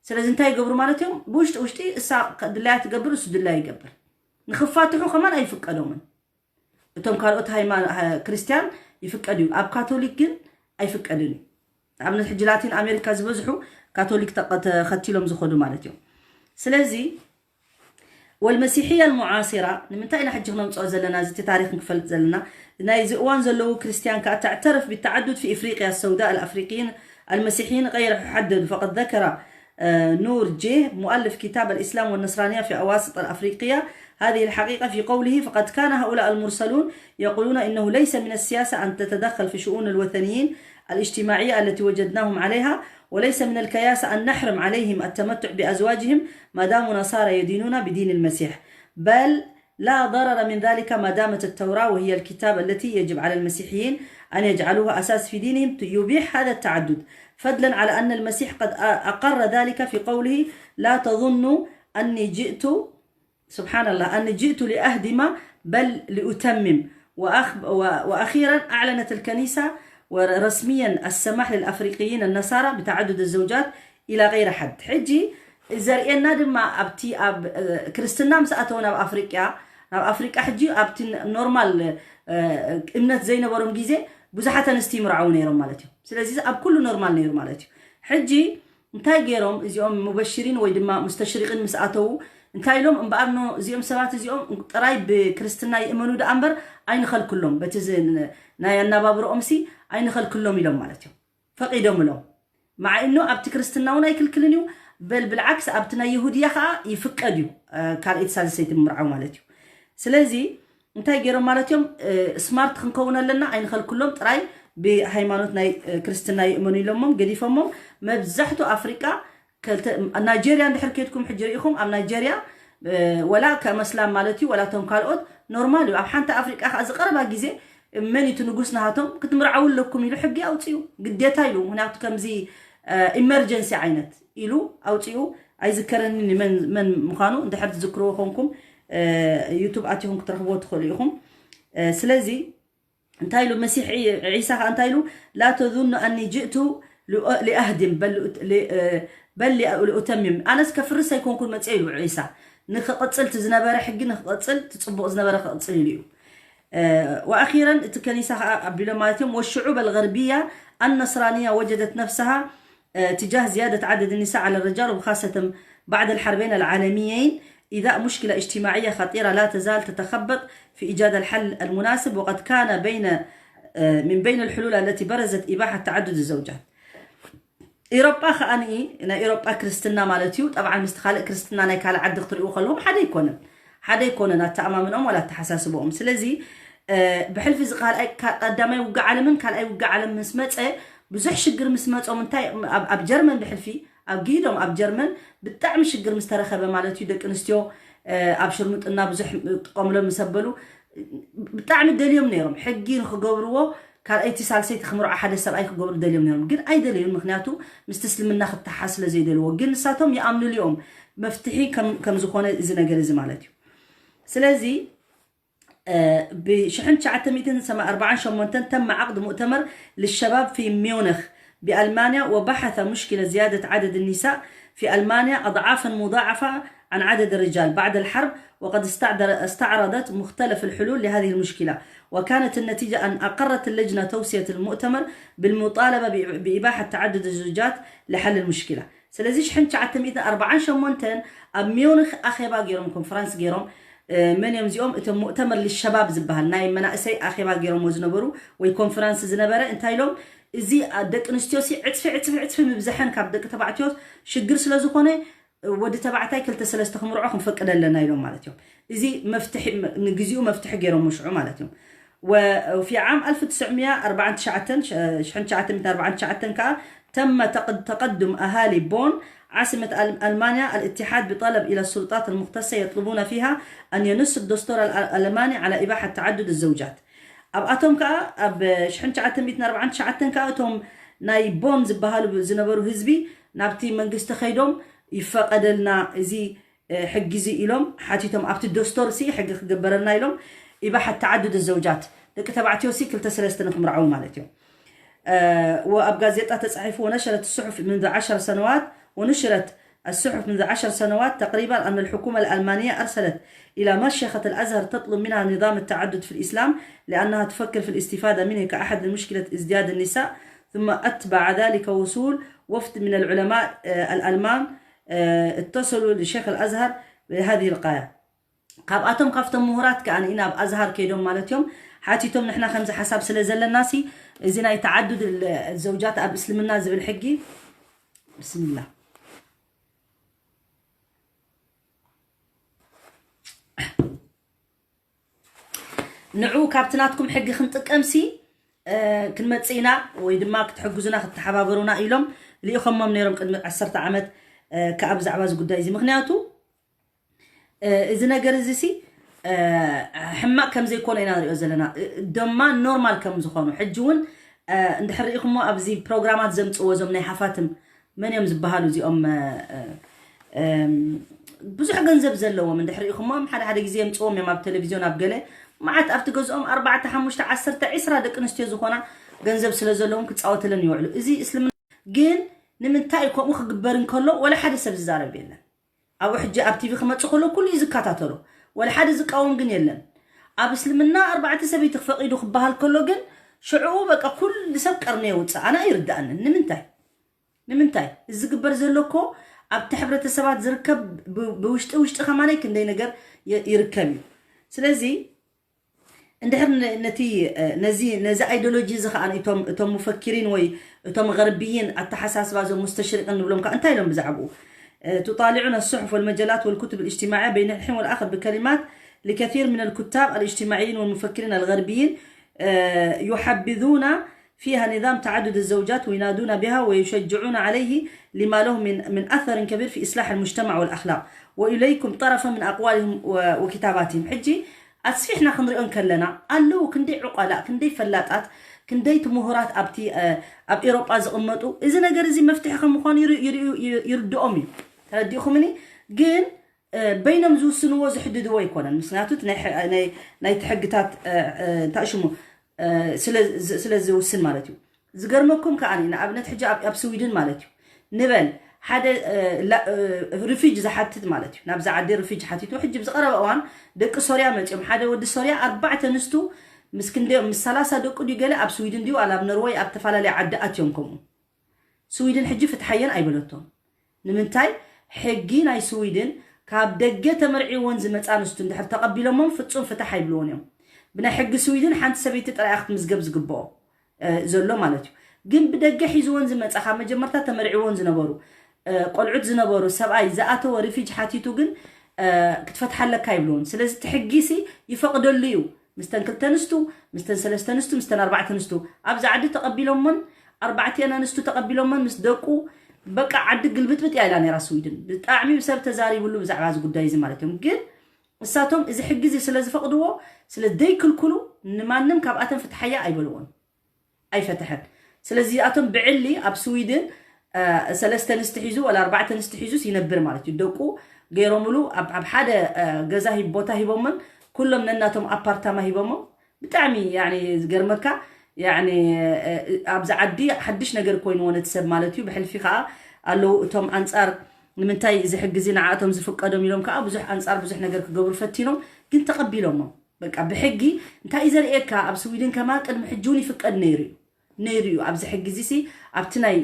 ስለዚ እንታይ ይገብሩ ማለት እዮም? ብውሽጢ ውሽጢ እሳ ድላያ ትገብር እሱ ድላያ ይገብር። ንክፋትሑ ከማን ኣይፍቀዶምን። እቶም ካልኦት ክርስትያን ይፍቀድ እዩ። ኣብ ካቶሊክ ግን ኣይፍቀድን እዩ። ንኣብነት ሕጂ ላቲን ኣሜሪካ ዝበዝሑ ካቶሊክ ተኸቲሎም ዝኸዱ ማለት እዮም። ስለዚ والمسيحية المعاصرة ንምንታይ ኢና ሕጂ ክነምፅኦ ዘለና እዚ ታሪክ ንክፈልጥ ዘለና ናይዚ እዋን ዘለዉ ክርስትያን ከዓ تعترف بالتعدد في إفريقيا السوداء الأفريقيين المسيحيين غير حدد فقد ذكر نور جيه مؤلف كتاب الإسلام والنصرانية في أواسط الأفريقية هذه الحقيقة في قوله فقد كان هؤلاء المرسلون يقولون إنه ليس من السياسة أن تتدخل في شؤون الوثنيين الاجتماعية التي وجدناهم عليها وليس من الكياسة أن نحرم عليهم التمتع بأزواجهم ما داموا نصارى يدينون بدين المسيح بل لا ضرر من ذلك ما دامت التوراة وهي الكتاب التي يجب على المسيحيين أن يجعلوها أساس في دينهم يبيح هذا التعدد فضلا على أن المسيح قد أقر ذلك في قوله لا تظنوا أني جئت سبحان الله أني جئت لأهدم بل لأتمم وأخ وأخيرا أعلنت الكنيسة ورسميا السماح للأفريقيين النصارى بتعدد الزوجات إلى غير حد حجي ዘርእየና ድማ ኣብቲ ኣብ ክርስትና ምስ ኣተው ናብ ኣፍሪቃ ናብ ኣፍሪቃ ሕጂ ኣብቲ ኖርማል እምነት ዘይነበሮም ግዜ ብዙሓት ኣንስቲ ይምርዓው ነይሮም ማለት እዩ። ስለዚ ኣብ ኩሉ ኖርማል ነይሩ ማለት እዩ። ሕጂ እንታይ ገይሮም እዚኦም ሙበሽሪን ወይ ድማ ሙስተሽሪቅን ምስ ኣተው እንታይ ኢሎም እምበኣር፣ ኖ፣ እዚኦም ሰባት እዚኦም ጥራይ ብክርስትና ይእመኑ ደኣ እምበር ኣይንኸልክሎም፣ በቲ ዝ- ናይ ኣናባብርኦም ሲ ኣይንኸልክሎም ኢሎም ማለት እዮም። ፈቒዶምሎም። መዓ እኖ ኣብቲ ክርስትና እውን ኣይክልክልን እዩ። በል ብልዓክስ ኣብቲ ናይ ይሁድያ ከዓ ይፍቀድ እዩ፣ ካልኣይቲ ሳልሰይቲ ምርዓው ማለት እዩ። ስለዚ እንታይ ገይሮም ማለት እዮም? ስማርት ክንከውን ኣለና፣ ኣይንኸልክሎም፣ ጥራይ ብሃይማኖት ናይ ክርስትና ይእመኑ ኢሎሞም ገዲፎሞም። መብዛሕቱ ኣፍሪቃ ናይጀርያ እንድሕር ከድኩም ሕጂ ርኢኹም፣ ኣብ ናይጀርያ ወላ ከም ኣስላም ማለት እዩ፣ ወላ እቶም ካልኦት ኖርማል እዩ። ኣብ ሓንቲ ኣፍሪቃ ከዓ ዝቀረባ ግዜ መን እቲ ንጉስ ናሃቶም ክትምርዓው ኣለኩም ኢሉ ሕጊ ኣውፅኡ፣ ግዴታ ኢሉ። ምክንያቱ ከምዚ ኢመርጀንሲ ዓይነት ኢሉ ኣውፅኡ። ኣይዝከረኒ መን ምዃኑ፣ እንድሕር ትዝክርዎ ኮንኩም ዩቱብ ኣቲኹም ክትረኽብዎ ትኽእሉ ኢኹም። ስለዚ እንታይ ኢሉ መሲሕ ዒሳ ከዓ እንታይ ኢሉ? ላ ተዙኑ ኣኒ ጅእቱ ሊኣህድም በል ልኡተሚም፣ ኣነስ ከፍርስ ኣይኮንኩን መፅአ ኢሉ ዒሳ። ንክቕፅል እቲ ዝነበረ ሕጊ ንክቕፅል፣ እቲ ፅቡቕ ዝነበረ ክቕፅል ኢሉ እዩ። ወኣኺረን እቲ ከኒሳ ከዓ ኣቢሎም ማለት እዮም። ወሽዑብ ኣልገርብያ ኣነስራንያ ወጀደት ነፍስሃ ትጃህ ዝያደት ዓደድ ኒሳ ዓለ ርጃል ወብኻሰተን ባዕድ ኣልሓርበይን ኣልዓለሚየይን ኢዛእ ሙሽኪላ እጅትማዕያ ኸጢራ ላ ተዛል ተተኸበጥ ፊ ኢጃድ ኣልሓል ኣልሙናስብ ወቀድ ካነ በይነ ምን በይን ኣልሕሉል ኣለቲ በረዘት ኢባሓት ተዓዱድ ዘውጃት። ኢሮጳ ከኣ ናይ ኢሮጳ ክርስትና ማለት እዩ። ጠብዓን ምስቲ ካልእ ክርስትና ናይ ካልእ ዓዲ ክትሪኡ ከለዎም ሓደ ኣይኮነን፣ ሓደ ኣይኮነን ኣተኣማምንኦም ዋላ ኣተሓሳስበኦም። ስለዚ ብሕልፊ እዚ ካልኣይ ቀዳማይ ውግእ ዓለምን ካልኣይ ውግእ ዓለም ምስ መፀ ብዙሕ ሽግር ምስ መፆም እንታይ ኣብ ጀርመን ብሕልፊ ኣብ ጊዶም ኣብ ጀርመን ብጣዕሚ ሽግር ምስ ተረኸበ ማለት እዩ። ደቂ ኣንስትዮ ኣብ ሽርሙጥና ብዙሕ ጥቀምሎም ምስ ኣበሉ ብጣዕሚ ደልዮም ነይሮም ሕጊ ንክገብርዎ ካልኣይቲ ሳልሰይቲ ክምርዖ ሓደ ሰብኣይ ክገብሩ ደልዮም ነይሮም፣ ግን ኣይደለዩን። ምክንያቱ ምስቲ እስልምና ክተሓዝ ስለ ዘይደልዎ፣ ግን ንሳቶም ይኣምንሉ እዮም መፍትሒ ከም ዝኾነ እዚ ነገር እዚ ማለት እዩ። ስለዚ ብሽሕን ትሽዓተ ሚእትን ኣርባዓን ሸሞንተን تم عقد مؤتمر للشباب في ميونخ بألمانيا، وبحث مشكلة زيادة عدد النساء في ألمانيا أضعافا مضاعفة عن عدد الرجال بعد الحرب، وقد استعرضت مختلف الحلول لهذه المشكلة، وكانت النتيجة أن أقرت اللجنة توصية المؤتمر بالمطالبة بإباحة تعدد الزوجات لحل المشكلة. ስለዚ ሽሕን ትሽዓተ ሚእትን ኣርባዓን ሸሞንተን ኣብ ሚዩኒክ ኣኼባ ገይሮም፣ ኮንፈረንስ ገይሮም። መን እዮም እዚኦም? እቶም ሙእተመር ልሸባብ ዝበሃል ናይ መናእሰይ ኣኼባ ገይሮምዎ ዝነበሩ ወይ ኮንፈረንስ ዝነበረ እንታይ ኢሎም? እዚ ደቂ ኣንስትዮ ሲ ዕፅፊ ዕፅፊ ዕፅፊ ምብዛሐን ካብ ደቂ ተባዕትዮ ሽግር ስለ ዝኾነ ወዲ ተባዕታይ ክልተ ሰለስተ ክምርዖ ክንፈቅድ ኣለና ኢሎም ማለት እዮም። እዚ መፍትሒ ንግዚኡ መፍትሒ ገይሮም ሽዑ ማለት እዮም። وفي عام ألف وتسعمية وأربعة وتسعين شحن شعتمت أربعة وتسعين كا تم تقدم أهالي بون عاصمة ألمانيا الاتحاد بطلب إلى السلطات المختصة يطلبون فيها أن ينص الدستور الألماني على إباحة تعدد الزوجات. ኣብ ኣቶም ከኣ ኣብ ሽሕን ትሽዓተ ሚእትን ኣርባዓን ትሽዓተን ከኣ እቶም ናይ ቦን ዝበሃሉ ዝነበሩ ህዝቢ ናብቲ መንግስቲ ከይዶም ይፈቀደልና እዚ ሕጊ እዚ ኢሎም ሓቲቶም ኣብቲ ደስቶር ሲ ሕጊ ክግበረልና ኢሎም ኢባሓት ተዓዱድ ዘውጃት ደቂ ተባዕትዮ ሲ ክልተ ሰለስተ ንክምርዓው ማለት እዮም። وأب غازيتا تصحيف ونشرت الصحف منذ عشر سنوات ونشرت الصحف منذ عشر سنوات تقريبا أن الحكومة الألمانية أرسلت إلى مشيخة الأزهر تطلب منها نظام التعدد في الإسلام لأنها تفكر في الاستفادة منه كأحد المشكلة ازدياد النساء ثم أتبع ذلك وصول وفد من العلماء الألمان اتصلوا لشيخ الأزهر بهذه الغاية. ካብኣቶም ካብቶም ምሁራት ከኣ ኢና ኣብ ኣዝሃር ከይዶም ማለት እዮም ሓቲቶም ንሕና ከምዚ ሓሳብ ስለ ዘለና ሲ እዚ ናይ ተዓዱድ ዘውጃት ኣብ እስልምና ዝብል ሕጊ ብስምላህ ንዑ ካብቲ ናትኩም ሕጊ ክንጥቀም ሲ ክንመጽእ ኢና ወይ ድማ ክትሕግዙና ክትተሓባበሩና ኢሎም ልኢኸሞም ነይሮም ቅድሚ ዓሰርተ ዓመት ከኣ ብዛዕባ እዚ ጉዳይ እዚ ምክንያቱ እዚ ነገር እዚ ሲ ሕማቅ ከም ዘይኮነ ኢና ንሪኦ ዘለና ደማ ኖርማል ከም ዝኾኑ ሕጂ እውን እንድሕር ርኢኹሞ ኣብዚ ፕሮግራማት ዘምፅዎ እዞም ናይ ሃፋትም መን እዮም ዝበሃሉ እዚኦም ብዙሕ ገንዘብ ዘለዎም እንድሕር ርኢኹሞም ሓደ ሓደ ግዜ የምፅዎም እዮም ኣብ ቴሌቪዝዮን ኣብ ገለ መዓት ኣብቲ ገዝኦም ኣርባዕተ ሓሙሽተ ዓሰርተ ዒስራ ደቂ ኣንስትዮ ዝኾና ገንዘብ ስለ ዘለዎም ክፃወትለን ይውዕሉ እዚ እስልምና ግን ንምንታይ ከምኡ ክግበር እንከሎ ወላ ሓደ ሰብ ዝዛረብ የለን ኣብኡ ሕጂ ኣብ ቲቪ ክመፅእ ከሎ ኩሉ እዩ ዝከታተሎ ወላ ሓደ ዝቃወም ግን የለን ኣብ እስልምና ኣርባዕተ ሰበይቲ ክፈቒዱ ክበሃል ከሎ ግን ሽዕኡ በቃ ኩሉ ሰብ ቀርኒ የውፅእ ኣነ ኣይርድኣንን ንምንታይ ንምንታይ እዚ ዝግበር ዘሎ እኮ ኣብቲ ሕብረተሰባት ዝርከብ ብውሽጢ ውሽጢ ከማነይ ክንደይ ነገር ይርከብ እዩ። ስለዚ እንድሕር ነቲ ነዚ ነዚ ኣይዲዮሎጂ እዚ ከዓ እቶም እቶም ሙፈኪሪን ወይ እቶም غربيين ኣተሓሳስባ እዞም ሙስተሽሪቅን ንብሎም ከዓ እንታይ ኢሎም ብዛዕባኡ تطالعون الصحف والمجلات والكتب الاجتماعية بين الحين والآخر بكلمات لكثير من الكتاب الاجتماعيين والمفكرين الغربيين يحبذون فيها نظام تعدد الزوجات وينادون بها ويشجعون عليه لما له من من أثر كبير في إصلاح المجتمع والأخلاق. وإليكم طرفا من أقوالهم وكتاباتهم. ሕጂ ኣስፊሕና ክንሪኦ እንከለና ኣለዉ ክንደይ ዕቋላ ክንደይ ፈላጣት ክንደይ ትምሁራት ኣብቲ ኣብ ኤሮጳ ዝቕመጡ እዚ ነገር እዚ መፍትሒ ከም ምዃኑ ይርድኦም እዩ። ተረዲእኹምኒ? ግን በይኖም ዝውስንዎ ዝሕድድዎ ኣይኮነን። ምክንያቱ ናይቲ ሕግታት እንታይ ሽሙ ስለ ዝውስን ማለት እዩ። ዝገርመኩም ከዓ ንኣብነት ሕጂ ኣብ ስዊድን ማለት እዩ ንበል ሓደ ሪፊጅ ዝሓትት ማለት እዩ ናብዛ ዓዲ ሪፊጅ ሓቲቱ ሕጂ ብዝቀረበ እዋን ደቂ ሶርያ መፅኦም ሓደ ወዲ ሶርያ ኣርባዕተ ኣንስቱ ምስ ክንደዮም ምስ ሰላሳ ደቁ ድዩ ገለ ኣብ ስዊድን ድዩ ኣብ ኖርወይ ኣብ ተፈላለየ ዓዲ ኣትዮም ከምኡ ስዊድን ሕጂ ፍትሓየን ኣይበለቶም ንምንታይ ሕጊ ናይ ስዊድን ካብ ደገ ተመርዒወን ዝመፃ ኣንስቱ እንድሕር ተቐቢሎሞም ፍፁም ፍትሕ ኣይብልዎን እዮም ብናይ ሕጊ ስዊድን ሓንቲ ሰበይቲ ጥራይ ክትምዝገብ ዝግብኦ ዘሎ ማለት እዩ ግን ብደገ ሒዝወን ዝመፃ ካብ መጀመርታ ተመርዒወን ዝነበሩ ቆልዑት ዝነበሩ ሰብኣይ ዝኣተወ ሪፊጅ ሓቲቱ ግን ክትፈትሓለካ ይብልዎን ስለዚ እቲ ሕጊ ሲ ይፈቕደሉ እዩ ምስተን ክልተ ኣንስቱ ምስተን ሰለስተ ኣንስቱ ምስተን ኣርባዕተ ኣንስቱ ኣብዚ ዓዲ ተቐቢሎሞን ኣርባዕቲአን ኣንስቱ ተቐቢሎሞን ምስ ደቁ በቃ ዓዲ ግልብጥብጥ እያ ኢላ ነይራ ስዊድን ብጣዕሚ ሰብ ተዛሪብሉ ብዛዕባ እዚ ጉዳይ እዚ ማለት እዮም ግን እሳቶም እዚ ሕጊ እዚ ስለ ዝፈቕድዎ ስለ ዘይክልክሉ ንማንም ካብኣተን ፍትሓያ ኣይበልዎን ኣይፈትሐን ስለዚ ኣቶም ብዕሊ ኣብ ስዊድን ሰለስተ ኣንስቲ ሒዙ ወላ ኣርባዕተ ኣንስቲ ሒዙስ ይነብር ማለት እዩ ደቁ ገይሮምሉ ኣብ ሓደ ገዛ ቦታ ሂቦምን ኩሎም ነናቶም ኣፓርታማ ሂቦሞም ብጣዕሚ ዝገርመካ ኣብዚ ዓዲ ሓድሽ ነገር ኮይንዎ ነቲ ሰብ ማለት እዩ ብሕልፊ ከዓ ኣለዉ እቶም ኣንፃር ንምንታይ እዚ ሕጊ እዚ ንዓቶም ዝፍቀዶም ኢሎም ከዓ ብዙሕ ኣንፃር ብዙሕ ነገር ክገብሩ ፈቲኖም ግን ተቐቢሎሞ በቃ ብሕጊ እንታይ እዩ ዘርእየካ ኣብ ስዊድን ከማ ቅድሚ ሕጂ እውን ይፍቀድ ነይሩ እዩ ነይሩ እዩ ኣብዚ ሕጊ እዚ ሲ ኣብቲ ናይ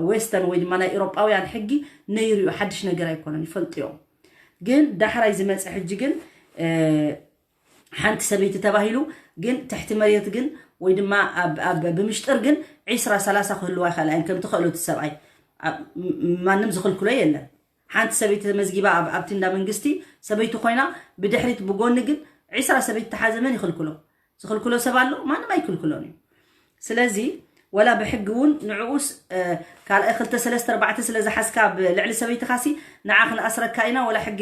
ዌስተርን ወይ ድማ ናይ ኤሮጳውያን ሕጊ ነይሩ እዩ ሓድሽ ነገር ኣይኮነን ይፈልጡ እዮም ግን ዳሕራይ ዝመፀ ሕጂ ግን ሓንቲ ሰበይቲ ተባሂሉ ግን ትሕቲ መሬት ግን ወይ ድማ ብምሽጥር ግን ዒስራ ሰላሳ ክህልዋ ይኽእላ እየን ከምቲ ክእሎት ሰብኣይ ማንም ዝኽልክሎ የለን ሓንቲ ሰበይቲ ተመዝጊባ ኣብቲ እንዳ መንግስቲ ሰበይቲ ኮይና ብድሕሪት ብጎኒ ግን ዒስራ ሰበይቲ ተሓዘ መን ይኽልክሎ ዝኽልክሎ ሰብ ኣሎ ማንም ኣይክልክሎን እዩ ስለዚ ወላ ብሕጊ እውን ንዕኡስ ካልኣይ ክልተ ሰለስተ ኣርባዕተ ስለ ዝሓዝካ ብልዕሊ ሰበይትኻሲ ንዓ ክንኣስረካ ኢና ወላ ሕጊ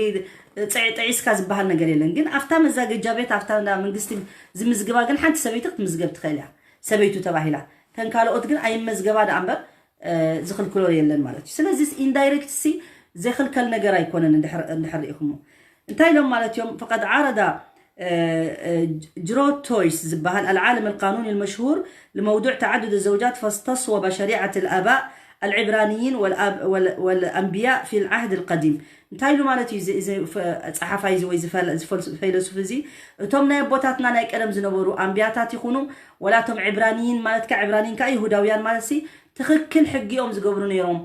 ጥዒስካ ዝበሃል ነገር የለን ግን ኣብታ መዛገጃ ቤት ኣብታ መንግስቲ ዝምዝግባ ግን ሓንቲ ሰበይቲ ክትምዝገብ ትኽእል እያ ሰበይቱ ተባሂላ ተን ካልኦት ግን ኣይመዝገባ ደኣ እምበር ዝኽልክሎ የለን ማለት እዩ ስለዚ ኢንዳይሬክት ሲ ዘይኽልከል ነገር ኣይኮነን እንድሕር ሪኢኹሞ እንታይ ኢሎም ማለት እዮም فقد عارض جروتويس ዝበሃል العالم القانوني المشهور لموضوع تعدد الزوجات فاستصوب شريعة الآباء العبرانيين والأب والأنبياء في العهد القديم እንታይ ኢሉ ማለት እዩ እዚ ጸሓፋይ እዚ ወይ ፈይለሱፍ እዚ እቶም ናይ ኣቦታትና ናይ ቀደም ዝነበሩ ኣንቢያታት ይኹኑ ወላቶም ዕብራንይን ማለት ካ ዕብራንይን ካ ይሁዳውያን ማለት ሲ ትኽክል ሕጊኦም ዝገብሩ ነይሮም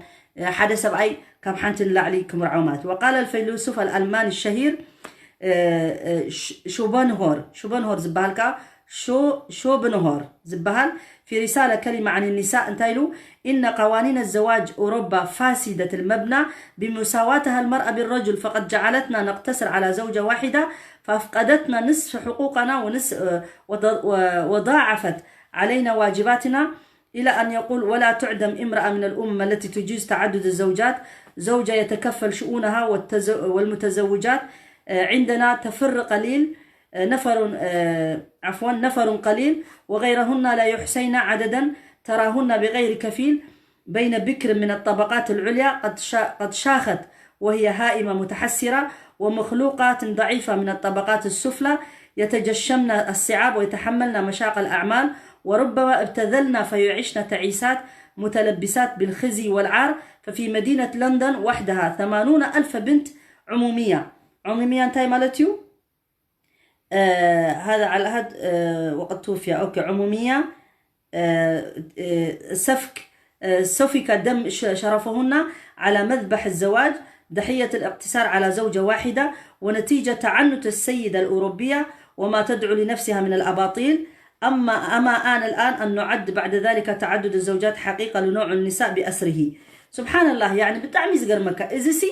ሓደ ሰብኣይ ካብ ሓንቲ ንላዕሊ ክምርዓው ማለት እዩ وقال الفيلسوف الألماني الشهير ሹበንሆር ሹበንሆር ዝበሃል ከዓ ሾብንሆር ዝበሃል في رسالة كلمة عن النساء እንታይ ኢሉ إن قوانين الزواج أوروبا فاسدة المبنى بمساواتها المرأة بالرجل فقد جعلتنا نقتصر على زوجة واحدة فأفقدتنا نصف حقوقنا ونص وضاعفت علينا واجباتنا إلى أن يقول ولا تعدم امرأة من الأمم التي تجيز تعدد الزوجات زوجة يتكفل شؤونها والمتزوجات عندنا تفر قليل نفر عفوا نفر قليل وغيرهن لا يحصين عددا تراهن بغير كفيل بين بكر من الطبقات العليا قد قد شاخت وهي هائمة متحسرة ومخلوقات ضعيفة من الطبقات السفلى يتجشمن الصعاب ويتحملن مشاق الأعمال وربما ابتذلن فيعشن تعيسات متلبسات بالخزي والعار ففي مدينة لندن وحدها ثمانون ألف بنت عمومية عمومية እንታይ ማለት እዩ هذا على هاد وقد توفي أوكي عمومية سفك سفك دم شرفهن على مذبح الزواج ضحية الاقتصار على زوجة واحدة ونتيجة تعنت السيدة الأوروبية وما تدعو لنفسها من الأباطيل. أما أما آن الآن أن نعد بعد ذلك تعدد الزوجات حقيقة لنوع النساء بأسره. سبحان الله، يعني ብጣዕሚ ዝገርመካ እዚ ሲ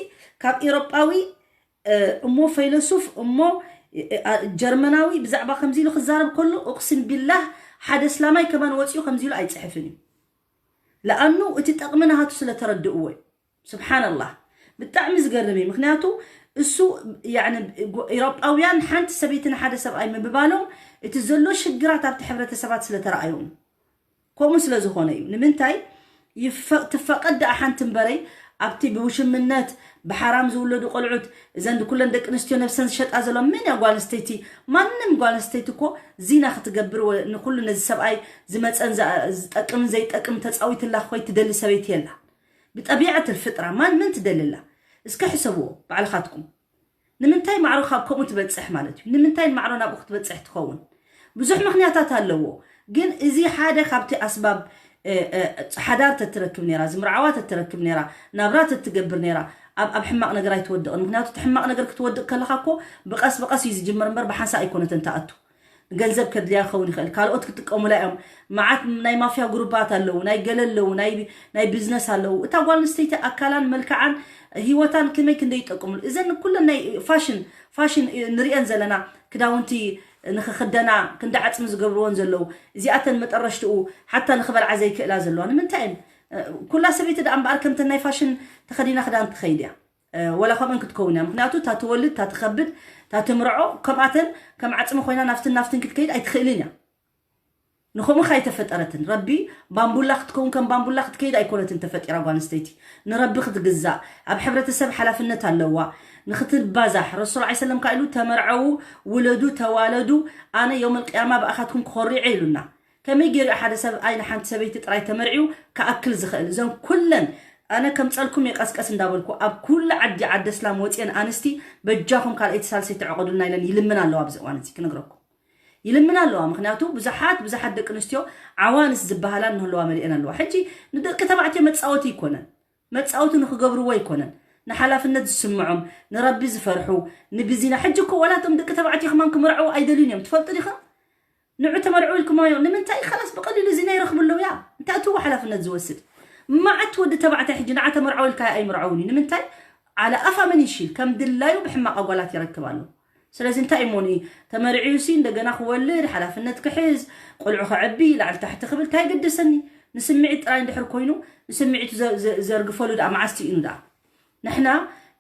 ካብ ኤሮጳዊ እሞ ፈይለሱፍ እሞ ጀርመናዊ ብዛዕባ ከምዚ ኢሉ ክዛረብ ከሎ እቅስም ቢላህ ሓደ እስላማይ ከማን ወፂኡ ከምዚ ኢሉ ኣይፅሕፍን እዩ። ለኣኑ እቲ ጠቕሚ ናሃቱ ስለተረድእዎ እዩ። ስብሓንላህ፣ ብጣዕሚ ዝገርም እዩ። ምክንያቱ እሱ ኤሮጳውያን ሓንቲ ሰበይቲ ንሓደ ሰብኣይ ምብባሎም እቲ ዘሎ ሽግራት ኣብቲ ሕብረተሰባት ስለተረኣዮም፣ ከምኡ ስለ ዝኾነ እዩ። ንምንታይ ትፈቐድ ደኣ ሓንቲ እምበረይ ኣብቲ ብውሽምነት ብሓራም ዝውለዱ ቆልዑት፣ እዘን ኩለን ደቂ ኣንስትዮ ነብሰን ዝሸጣ ዘሎ መን እያ ጓል ኣንስተይቲ? ማንም ጓል ኣንስተይቲ እኮ ዚና ክትገብር ንኩሉ ነዚ ሰብኣይ ዝመፀን ዝጠቅምን ዘይጠቅም ተፃዊትላ ኮይት ትደሊ ሰበይቲ የላ። ብጠቢዐት ልፍጥራ ማን ምን ትደልላ? እስከ ሕሰብዎ ባዕልኻትኩም። ንምንታይ ማዕሮ ካብ ከምኡ ትበፅሕ ማለት እዩ? ንምንታይ ማዕሮ ናብኡ ክትበፅሕ ትኸውን? ብዙሕ ምክንያታት ኣለዎ። ግን እዚ ሓደ ካብቲ ኣስባብ ሓዳር ተትረክብ ነራ፣ ዝምርዓዋ ተትረክብ ነራ፣ ናብራ ተትገብር ነራ፣ ኣብ ኣብ ሕማቕ ነገር ኣይትወድቕን። ምክንያቱ እቲ ሕማቕ ነገር ክትወድቕ ከለኻ እኮ ብቐስ ብቐስ እዩ ዝጅመር እምበር ብሓንሳ ኣይኮነትን ትኣቱ። ገንዘብ ከድልያ ክኸውን ይኽእል፣ ካልኦት ክጥቀሙላ እዮም። መዓት ናይ ማፍያ ጉሩባት ኣለዉ፣ ናይ ገለ ኣለዉ፣ ናይ ቢዝነስ ኣለዉ። እታ ጓል ኣንስተይቲ ኣካላን መልክዓን ህይወታን ከመይ ክንደይ ይጠቅሙሉ። እዘን ኩለን ናይ ፋሽን ፋሽን ንሪአን ዘለና ክዳውንቲ ንክክደና ክንዲ ዓፅሚ ዝገብርዎን ዘለዉ፣ እዚኣተን መጠረሽትኡ ሓታ ንክበልዓ ዘይክእላ ዘለዋ ንምንታይ እየን? ኩላ ሰበይቲ ደኣ እምበኣር ከምተን ናይ ፋሽን ተኸዲና ክዳን ትኸይድ እያ። ወላ ከምኡን ክትከውን እያ። ምክንያቱ እታ ትወልድ፣ እታ ትኸብድ፣ እታ ትምርዖ ከምኣተን ከም ዓፅሚ ኮይና ናፍትን ናፍትን ክትከይድ ኣይትኽእልን እያ። ንከምኡ ከይተፈጠረትን ረቢ ባምቡላ ክትከውን ከም ባምቡላ ክትከይድ ኣይኮነትን ተፈጢራ ጓል ኣንስተይቲ። ንረቢ ክትግዛእ ኣብ ሕብረተሰብ ሓላፍነት ኣለዋ። ንክትባዛሕ ረሱል ዓ ሰለም ከ ኢሉ ተመርዐዉ፣ ውለዱ፣ ተዋለዱ፣ ኣነ የውመል ቅያማ ብኣኻትኩም ክኾሪዐ ኢሉና። ከመይ ገይሩ ሓደ ሰብኣይ ንሓንቲ ሰበይቲ ጥራይ ተመርዕዩ ክኣክል ዝኽእል? እዘን ኩለን ኣነ ከምፀልኩም የቀስቀስ እንዳበልኩ ኣብ ኩሉ ዓዲ ዓዲ እስላም ወፅየን ኣንስቲ በጃኹም ካልኣይቲ ሳልሰይቲ ዕቐዱልና ኢለን ይልምን ኣለዋ። ኣብዚ እዋን እዚ ክነግረኩም ይልምን ኣለዋ። ምክንያቱ ብዙሓት ብዙሓት ደቂ ኣንስትዮ ዓዋንስ ዝበሃላ እንህለዋ መሊአን ኣለዋ። ሕጂ ንደቂ ተባዕትዮ መፃወቲ ይኮነን። መፃወቲ ንክገብርዎ ኣይኮነን። ንሓላፍነት ዝስምዖም፣ ንረቢ ዝፈርሑ፣ ንብዚና ሕጂ እኮ ዋላ እቶም ደቂ ተባዕትዮ ከማን ክምርዐው ኣይደልዩን እዮም። ትፈልጡ ዲኹም? ንዑ ተመርዑ ኢልኩሞ እዮም። ንምንታይ? ከላስ ብቐሊሉ ዚና ይረኽቡ ኣለዉ። ያ እንታይ እትዎ ሓላፍነት ዝወስድ መዓት ወዲ ተባዕታይ ሕጂ ንዓ ተመርዐው ኢልካ ኣይምርዐውን እዩ። ንምንታይ? ዓለ ኣፋ መን ይሽል ከም ድላዩ ብሕማቕ ኣጓላት ይረክብ ኣሎ። ስለዚ እንታይ እሞ ንኢ ተመርዕዩ ሲ እንደገና ክወልድ ሓላፍነት ክሕዝ ቆልዑ ከዕቢ ላዕሊ ታሕቲ ክብል እንታይ ገደሰኒ? ንስምዒት ጥራይ እንድሕር ኮይኑ ንስምዒቱ ዘ- ዘ- ዘርግፈሉ ደኣ መዓስ ትኢኑ ደኣ? ንሕና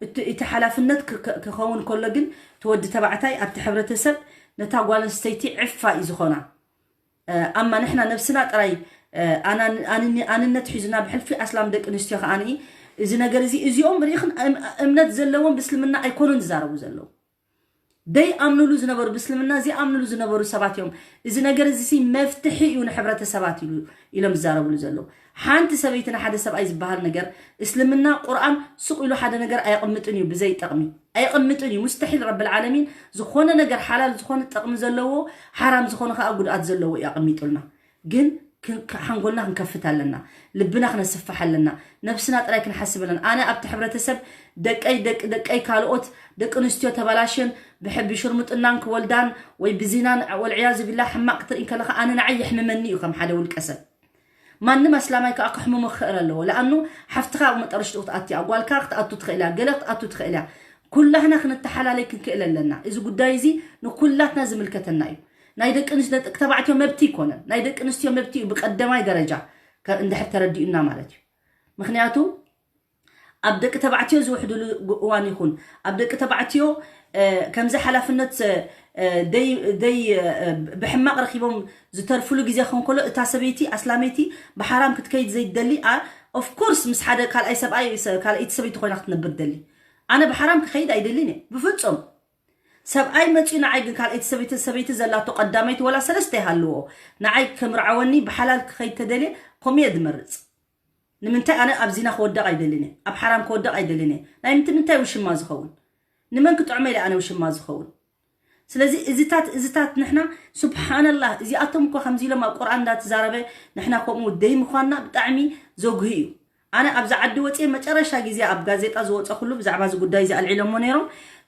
እቲ እቲ ሓላፍነት ክ- ክ- ክኸውን ከሎ ግን እቲ ወዲ ተባዕታይ ኣብቲ ሕብረተሰብ ነታ ጓል ኣንስተይቲ ዕፋ እዩ ዝኾና። ኣማ ንሕና ነብስና ጥራይ ኣንነት ሒዙና ብሕልፊ ኣስላም ደቂ ኣንስትዮ ከኣ እዚ ነገር እዚ እዚኦም ርኢኽን እምነት ዘለዎም ብእስልምና ኣይኮኑን ዝዛረቡ ዘለዉ። ደይ ኣምኑሉ ዝነበሩ ብእስልምና ዘይኣምኑሉ ዝነበሩ ሰባት እዮም። እዚ ነገር እዚ መፍትሒ እዩ ንሕብረተሰባት ኢሉ ኢሎም ዝዛረብሉ ዘለዉ። ሓንቲ ሰበይቲ ንሓደ ሰብኣይ ዝበሃል ነገር እስልምና ቁርኣን ሱቕ ኢሉ ሓደ ነገር ኣየቕምጥን እዩ ብዘይ ጠቕሚ ኣየቕምጥን እዩ። ሙስተሒል ረብል ዓለሚን ዝኾነ ነገር ሓላል ዝኾነ ጠቕሚ ዘለዎ ሓራም ዝኾነ ከዓ ጉድኣት ዘለዎ እዩ ኣቐሚጡልና። ግን ሓንጎልና ክንከፍት ኣለና። ልብና ክነስፍሕ ኣለና። ነብስና ጥራይ ክንሓስብ ኣለና። ኣነ ኣብቲ ሕብረተሰብ ደቀይ ደቂ ደቀይ ካልኦት ደቂ ኣንስትዮ ተባላሽን ብሕቢ ሽርሙጥናን ክወልዳን ወይ ብዚናን ወልዕያዙ ቢላ ሕማቕ ክትርኢ ከለኻ ኣነ ንዓይ የሕምመኒ እዩ ከም ሓደ ውልቀ ሰብ። ማንም ኣስላማይ ከዓ ክሕምሞ ክኽእል ኣለዎ። ለኣኑ ሓፍትኻ ኣብ መጠረሽትኡ ክትኣቱ እያ፣ ጓልካ ክትኣቱ ትኽእል እያ፣ ገለ ክትኣቱ ትኽእል እያ። ኩላህና ክንተሓላለይ ክንክእል ኣለና። እዚ ጉዳይ እዚ ንኩላትና ዝምልከተና እዩ። ናይ ደቂ ኣንስትዮ ደቂ ተባዕትዮ መብቲ ይኮነን። ናይ ደቂ ኣንስትዮ መብቲ እዩ ብቀደማይ ደረጃ ከ- እንድሕር ተረዲኡና ማለት እዩ። ምክንያቱ ኣብ ደቂ ተባዕትዮ ዝውሕድሉ ግ- እዋን ይኹን ኣብ ደቂ ተባዕትዮ እ፣ ከምዚ ሓላፍነት እ፣ ደይ ደይ እ፣ ብሕማቕ ረኪቦም ዝተርፍሉ ግዜ ክኸውን ከሎ እታ ሰበይቲ ኣስላመይቲ ብሓራም ክትከይድ ዘይትደሊ ኦፍኮርስ ምስ ሓደ ካልኣይ ሰብኣይ ሰ- ካልኣይቲ ሰበይቲ ኮይና ክትነብር ትደሊ። ኣነ ብሓራም ክኸይድ ኣይደልን እየ ብፍጹም። ሰብኣይ መፅኡ ንዓይ ግን ካልኣይቲ ሰበይቲ ሰበይቲ ዘላቶ ቀዳመይቲ ወላ ሰለስተ ይሃልዎ ንዓይ ክምርዓወኒ ብሓላል ክኸይድ ተደልየ ከምኡ እየ ዝመርፅ። ንምንታይ ኣነ ኣብ ዚና ክወድቕ ኣይደልን እየ፣ ኣብ ሓራም ክወድቕ ኣይደልን እየ። ናይ ምንት ምንታይ ውሽማ ዝኸውን? ንመን ክጥዕሞ ኢለ ኣነ ውሽማ ዝኸውን? ስለዚ እዚታት እዚታት ንሕና ሱብሓነላህ እዚኣቶም እኮ ከምዚ ኢሎም ኣብ ቁርኣን እንዳተዛረበ ንሕና ከምኡ ደይ ምዃንና ብጣዕሚ ዘጉሂ እዩ። ኣነ ኣብዚ ዓዲ ወፅየ መጨረሻ ግዜ ኣብ ጋዜጣ ዝወፀ ኩሉ ብዛዕባ እዚ ጉዳይ እዚ ኣልዒሎሞ ነይሮም።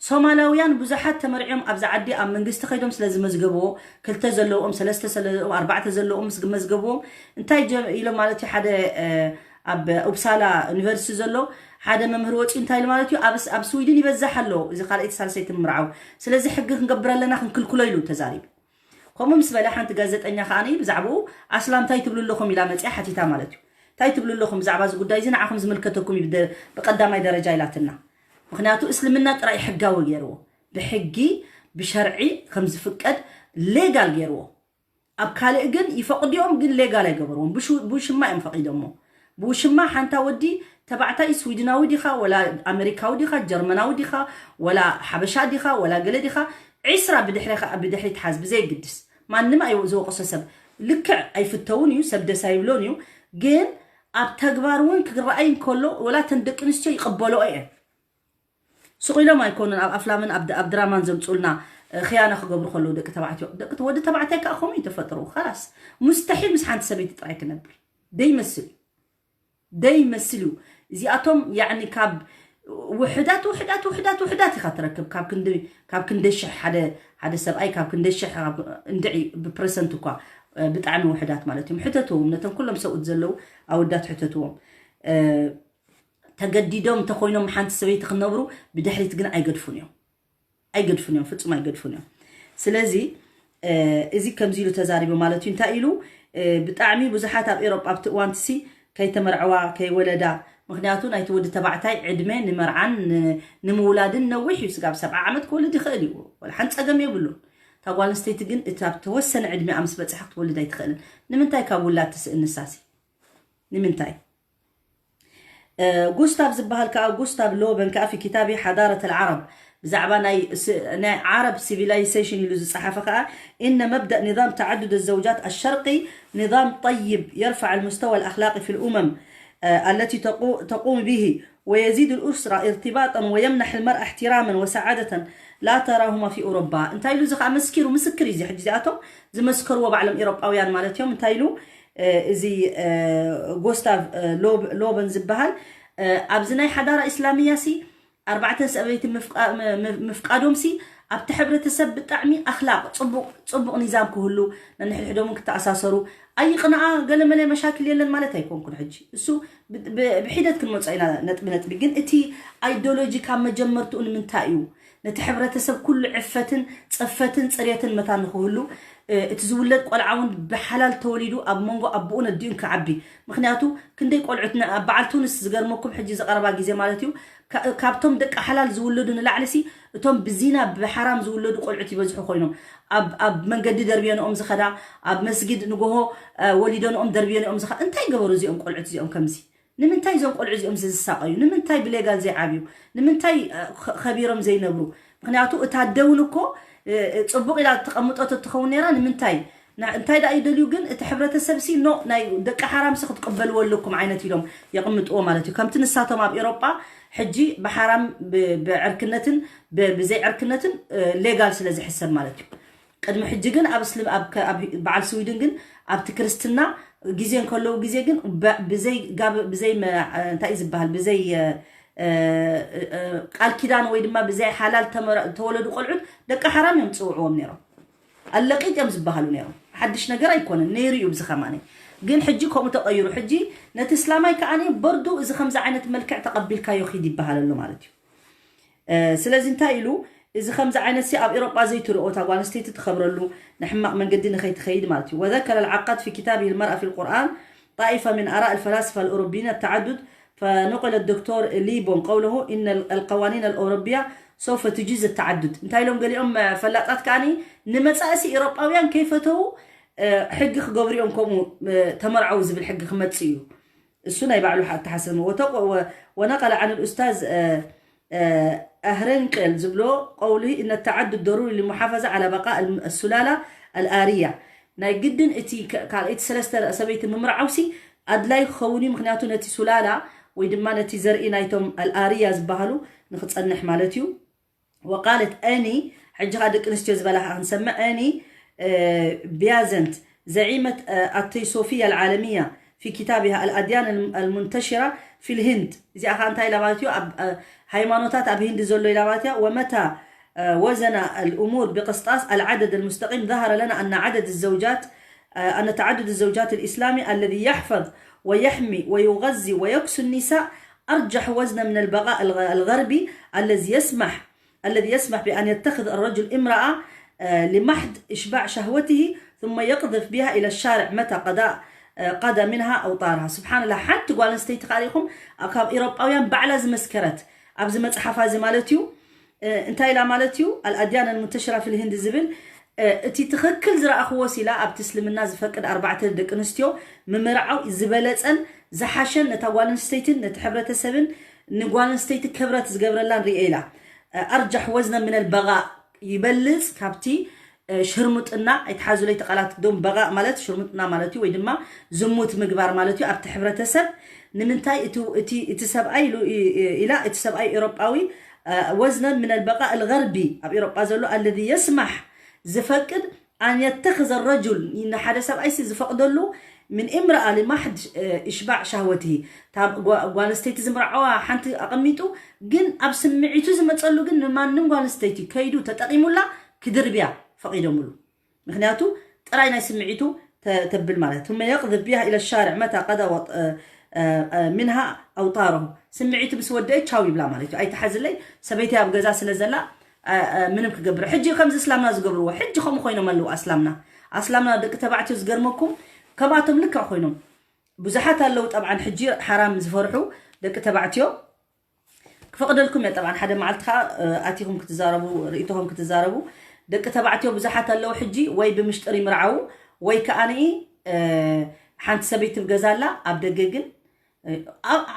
ሶማላውያን ብዙሓት ተመርዕዮም ኣብዚ ዓዲ ኣብ መንግስቲ ከይዶም ስለ ዝመዝገብዎ፣ ክልተ ዘለዎም፣ ሰለስተ ዘለዎም፣ ኣርባዕተ ዘለዎም ምስ መዝገብዎም እንታይ ጀ- ኢሎም ማለት እዩ። ሓደ ኣብ ኡፕሳላ ዩኒቨርሲቲ ዘሎ ሓደ መምህር ወፂኡ እንታይ ኢሉ ማለት እዩ፣ ኣብ ስዊድን ይበዛሕ ኣሎ እዚ ካልኣይቲ ሳልሰይቲ ምምርዓው፣ ስለዚ ሕጊ ክንገብር ኣለና ክንክልክሎ ኢሉ ተዛሪቡ። ከምኡ ምስ በለ ሓንቲ ጋዜጠኛ ከዓ ብዛዕባኡ ኣስላም እንታይ ትብሉ ኣለኹም ኢላ መፅያ ሓቲታ ማለት እዩ። እንታይ ትብሉ ኣለኹም ብዛዕባ እዚ ጉዳይ እዚ ንዓኹም ዝምልከተኩም እዩ ብደ- ብቀዳማይ ደረጃ ኢላትና። ምክንያቱ እስልምና ጥራይ ሕጋዊ ገይርዎ፣ ብሕጊ ብሸርዒ ከም ዝፍቀድ ሌጋል ገይርዎ። ኣብ ካልእ ግን ይፈቅድኦም ግን ሌጋል ኣይገበርዎም። ብሹ- ብውሽማ እዮም ፈቂዶሞ። ብውሽማ ሓንታ ወዲ ተባዕታይ ስዊድናዊ ዲኻ ወላ ኣሜሪካዊ ዲኻ ጀርመናዊ ዲኻ ወላ ሓበሻ ዲኻ ወላ ገለ ዲኻ ዒስራ ብድሕሪኻ ብድሕሪት ሓዝ ብዘይግድስ ማንም ኣይ ዝወቀሶ ሰብ ልክዕ ኣይፍተውን እዩ ሰብ ደስ ኣይብሎን እዩ። ግን ኣብ ተግባር እውን ክረኣይ እንከሎ ወላ ተን ደቂ ኣንስትዮ ይቀበልኦ እየን። ስቕ ኢሎም ኣይኮኑን ኣብ ኣፍላምን ኣብ ኣብ ድራማን ዘምፅኡልና። እ፣ ኽያና ክገብሩ ከለዉ ደቂ ተባዕትዮ ደቂ ወዲ ተባዕታይ ከዓ ከምኡ እዩ ተፈጥሩ። ኻላስ ሙስተሒል ምስ ሓንቲ ሰበይቲ ጥራይ ክነብር ደይመስል እዩ። ደይመስል እዩ። እዚኣቶም ያዕኒ ካብ ውሕዳት ውሕዳት ውሕዳት ውሕዳት ኢኻ ትረክብ ካብ ክንዲ ካብ ክንደይ ሽሕ ሓደ ሓደ ሰብኣይ ካብ ክንደይ ሽሕ እንድዒ ብፕረሰንት እኳ። እ፣ ብጣዕሚ ውሕዳት ማለት እዮም። ሕተትዎም ነቶም ኩሎም ሰብኡት ዘለዉ ኣወዳት ሕተትዎም። እ፣ ተገዲዶም እንተኮይኖም ሓንቲ ሰበይቲ ክነብሩ ብድሕሪት ግን ኣይገድፉን እዮም። ኣይገድፉን እዮም ፍፁም ኣይገድፉን እዮም። ስለዚ እዚ ከምዚ ኢሉ ተዛሪቡ ማለት እዩ እንታይ ኢሉ? ብጣዕሚ ብዙሓት ኣብ ኤሮጳ ኣብቲ እዋንትሲ ከይተመርዐዋ ከይወለዳ፣ ምክንያቱ ናይቲ ወዲ ተባዕታይ ዕድመ ንመርዓን ንምውላድን ነዊሕ እዩ ስጋብ ሰብዓ ዓመት ክወልድ ይኽእል እዩ። ሓንቲ ፀገም የብሉን። እታ ጓል ኣንስተይቲ ግን እቲ ኣብ ተወሰነ ዕድመኣ ምስ በፅሐ ክትወልድ ኣይትኽእልን። ንምንታይ ካብ ውላድ ትስእን ንሳሲ? ንምንታይ? ጉስታቭ ዝበሃል ከዓ ጉስታቭ ሎበን ከዓ في كتابه حضارة العرب ብዛዕባ ናይ ዓረብ ሲቪላይዜሽን ኢሉ ዝፀሓፈ ከዓ إن مبدأ نظام تعدد الزوجات الشرقي نظام طيب يرفع المستوى الأخلاقي في الأمم التي تقوم به ويزيد الأسرة ارتباطا ويمنح المرأة احتراما وسعادة لا تراهما في أوروبا እንታይ ኢሉ እዚ ከዓ መስኪሩ ምስክር እዩ እዚ ሕጂ እዚኣቶም ዝመስከርዎ ባዕሎም ኤሮጳውያን ማለት እዮም እንታይ ኢሉ እዚ ጉስታቭ ሎበን ዝበሃል ኣብዚ ናይ ሓዳራ ኢስላምያ ሲ ኣርባዕተን ሰበይቲ ምፍቃዶም ሲ ኣብቲ ሕብረተሰብ ብጣዕሚ ኣክላቅ ፅቡቅ ፅቡቅ ኒዛም ክህሉ ነንሕድሕዶምን ክተኣሳሰሩ ኣይቅንኣ ገለመለ መሻክል የለን ማለት ኣይኮንኩን ሕጂ እሱ ብሒደት ክንመፆ ኢና ነጥቢ ነጥቢ ግን እቲ ኣይዶሎጂ ካብ መጀመርትኡ ንምንታይ እዩ ነቲ ሕብረተሰብ ኩሉ ዕፈትን ፀፈትን ፅርየትን መታን ንክህሉ እቲ ዝውለድ ቆልዓ እውን ብሓላል ተወሊዱ ኣብ መንጎ ኣቦኡን ኣዲኡን ክዓቢ ምክንያቱ ክንደይ ቆልዑት በዓል ቱንስ ዝገርመኩም ሕጂ ዝቀረባ ግዜ ማለት እዩ ካብቶም ደቂ ሓላል ዝውለዱ ንላዕሊ ሲ እቶም ብዚና ብሓራም ዝውለዱ ቆልዑት ይበዝሑ ኮይኖም ኣብ መንገዲ ደርብየንኦም ዝኸዳ ኣብ መስጊድ ንጎሆ ወሊደንኦም ደርብየንኦም ዝኸ እንታይ ገበሩ እዚኦም ቆልዑት እዚኦም ከምዚ ንምንታይ እዞም ቆልዑ እዚኦም ዝሳቀዩ ንምንታይ ብሌጋል ዘይዓብዩ ንምንታይ ከቢሮም ዘይነብሩ ምክንያቱ እታ ደውን እኮ ፅቡቅ ኢላ ተቀምጦ ተትኸውን ነራ ንምንታይ እንታይ ደኣ ይደልዩ ግን እቲ ሕብረተሰብ ሲ ኖ ናይ ደቂ ሓራምሲ ክትቅበልዎ ኣለኩም ዓይነት ኢሎም የቕምጥዎ ማለት እዩ ከምቲ ንሳቶም ኣብ ኤሮጳ ሕጂ ብሓራም ብዕርክነትን ብዘይ ዕርክነትን ሌጋል ስለ ዝሕሰብ ማለት እዩ ቅድሚ ሕጂ ግን ኣብ እስልም ኣብ በዓል ስዊድን ግን ኣብቲ ክርስትና ግዜ እንከለዉ ግዜ ግን ብዘይ ጋብ ብዘይ እንታይ እዩ ዝበሃል ብዘይ ቃል ኪዳን ወይ ድማ ብዘይ ሓላል ተወለዱ ቆልዑት ደቂ ሓራም እዮም ዝፅውዕዎም ነይሮም ኣለቂጥ እዮም ዝበሃሉ ነይሮም ሓድሽ ነገር ኣይኮነን ነይሩ እዩ ብዚ ከማኒ ግን ሕጂ ከምኡ ተቀይሩ ሕጂ ነቲ እስላማይ ከዓኒ በርዱ እዚ ከምዚ ዓይነት መልክዕ ተቀቢልካዮ ኪድ ይበሃል ኣሎ ማለት እዩ ስለዚ እንታይ ኢሉ እዚ ከምዚ ዓይነት ሲ ኣብ ኤሮጳ ዘይትርኦ እታ ጓል ኣንስተይቲ ትኸብረሉ ንሕማቕ መንገዲ ንኸይትኸይድ ማለት እዩ وذكر العقاد في كتابه المرأة في القرآن طائفة من آراء الفلاسفة الأوروبيين التعدد فنقل الدكتور ليبون قوله إن القوانين الأوروبية سوف تجيز التعدد እንታይ ኢሎም ገሊኦም ፈላጣት ከዓኒ ንመጻእሲ ኤሮጳውያን ከይፈተው ሕጊ ክገብሩ እዮም ከምኡ ተመርዓው ዝብል ሕጊ ክመጽእ እዩ እሱ ናይ ባዕሉ ኣተሓሰብን ወተቆ ወነቀለ عن الأستاذ ኣህረንቅል ዝብሎ قوله إن التعدد ضروري للمحافظة على بقاء السلالة الآرية ናይ ግድን እቲ ካልኣይቲ ሰለስተ ሰበይቲ ምምርዓውሲ ኣድላይ ክኸውን እዩ ምክንያቱ ነቲ ሱላላ ወይ ድማ ነቲ ዘርኢ ናይቶም ኣልኣርያ ዝበሃሉ ንክፀንሕ ማለት እዩ وقالت أني ሕጂ ከዓ ደቂ ኣንስትዮ ዝበላ ከዓ ክንሰምዕ أني بيازنت زعيمة التيسوفية العالمية في كتابها الأديان الم- المنتشرة في الهند. እዚኣ ኸዓ እንታይ ኢላ ማለት እዩ? ኣብ ሃይማኖታት ኣብ ሂንድ ዘሎ ኢላ ማለት እያ። ومتى وزن الأمور بقسطاس العدد المستقيم ظهر لنا أن عدد الزوجات أن تعدد الزوجات الإسلامي الذي يحفظ ويحمي ويغذي ويكسو النساء أرجح وزنا من البغاء الغربي الذي يسمح الذي يسمح بأن يتخذ الرجل امرأة لمحض إشباع شهوته ثم يقذف بها إلى الشارع متى قضى قضى منها أو طارها. سبحان الله. ሓንቲ ጓል ኣንስተይቲ ካሪኹም ካብ ኢሮጳውያን ባዕላ ዝመስከረት ኣብዚ መጽሓፋ እዚ ማለት እዩ። እንታይ ኢላ ማለት እዩ? الأديان المنتشرة في الهند ዝብል እቲ ትኽክል ዝረኣኽዎ ሲላ ኣብቲ እስልምና ዝፈቅድ ኣርባዕተ ደቂ ኣንስትዮ ምምርዓው ዝበለጸን ዝሓሸን ነታ ጓል ኣንስተይትን ነቲ ሕብረተሰብን ንጓል ኣንስተይቲ ክብረት ዝገብረላን ርየ ኢላ። ኣርጃሕ ወዝነ ምነል በቓእ ይበልጽ ካብቲ ሽርሙጥና። ኣይትሓዙለይ ተቓላት ዶም። በቓእ ማለት ሽርሙጥና ማለት እዩ፣ ወይ ድማ ዝሙት ምግባር ማለት እዩ ኣብቲ ሕብረተሰብ። ንምንታይ እቲ ሰብኣይ ኢላ እቲ ሰብኣይ ኤሮጳዊ ወዝነ ምነል በቓእ ልገርቢ ኣብ ኤሮጳ ዘሎ ኣለዚ የስማሕ ዝፈቅድ ኣን የተኽዘ ረጁል ንሓደ ሰብኣይሲ ዝፈቕደሉ ምን እምረኣ ልማሕድ እሽባዕ ሻህወትሂ ጓል ኣንስተይቲ ዝምርዓዋ ሓንቲ ኣቐሚጡ ግን ኣብ ስምዒቱ ዝመፀሉ ግን ንማንም ጓል ኣንስተይቲ ከይዱ ተጠቒሙላ ክድርብያ ፈቒዶምሉ። ምክንያቱ ጥራይ ናይ ስምዒቱ ተብል ማለት ثم يقذف بها إلى الشارع متى قضى منها أو طاره ስምዒቱ ምስ ወደአ ቻው ይብላ ማለት እዩ። ኣይትሓዝለይ ሰበይቲ ኣብ ገዛ ስለ ዘላ ምንም ክገብር ሕጂ ከምዚ እስላምና ዝገብርዎ ሕጂ ከምኡ ኮይኖም ኣለዉ። ኣስላምና ኣስላምና ደቂ ተባዕትዮ ዝገርመኩም ከምኣቶም ልክዕ ኮይኖም ብዙሓት ኣለዉ። ጠብዓን ሕጂ ሓራም ዝፈርሑ ደቂ ተባዕትዮ ክፈቕደልኩም እየ። ጠብዓን ሓደ መዓልቲ ከዓ ኣቲኹም ክትዛረቡ ርእይቶኹም ክትዛረቡ ደቂ ተባዕትዮ ብዙሓት ኣለዉ። ሕጂ ወይ ብምሽጥር ይምርዓዉ ወይ ከዓ ሓንቲ ሰበይቲ ብገዛ ኣላ ኣብ ደገ ግን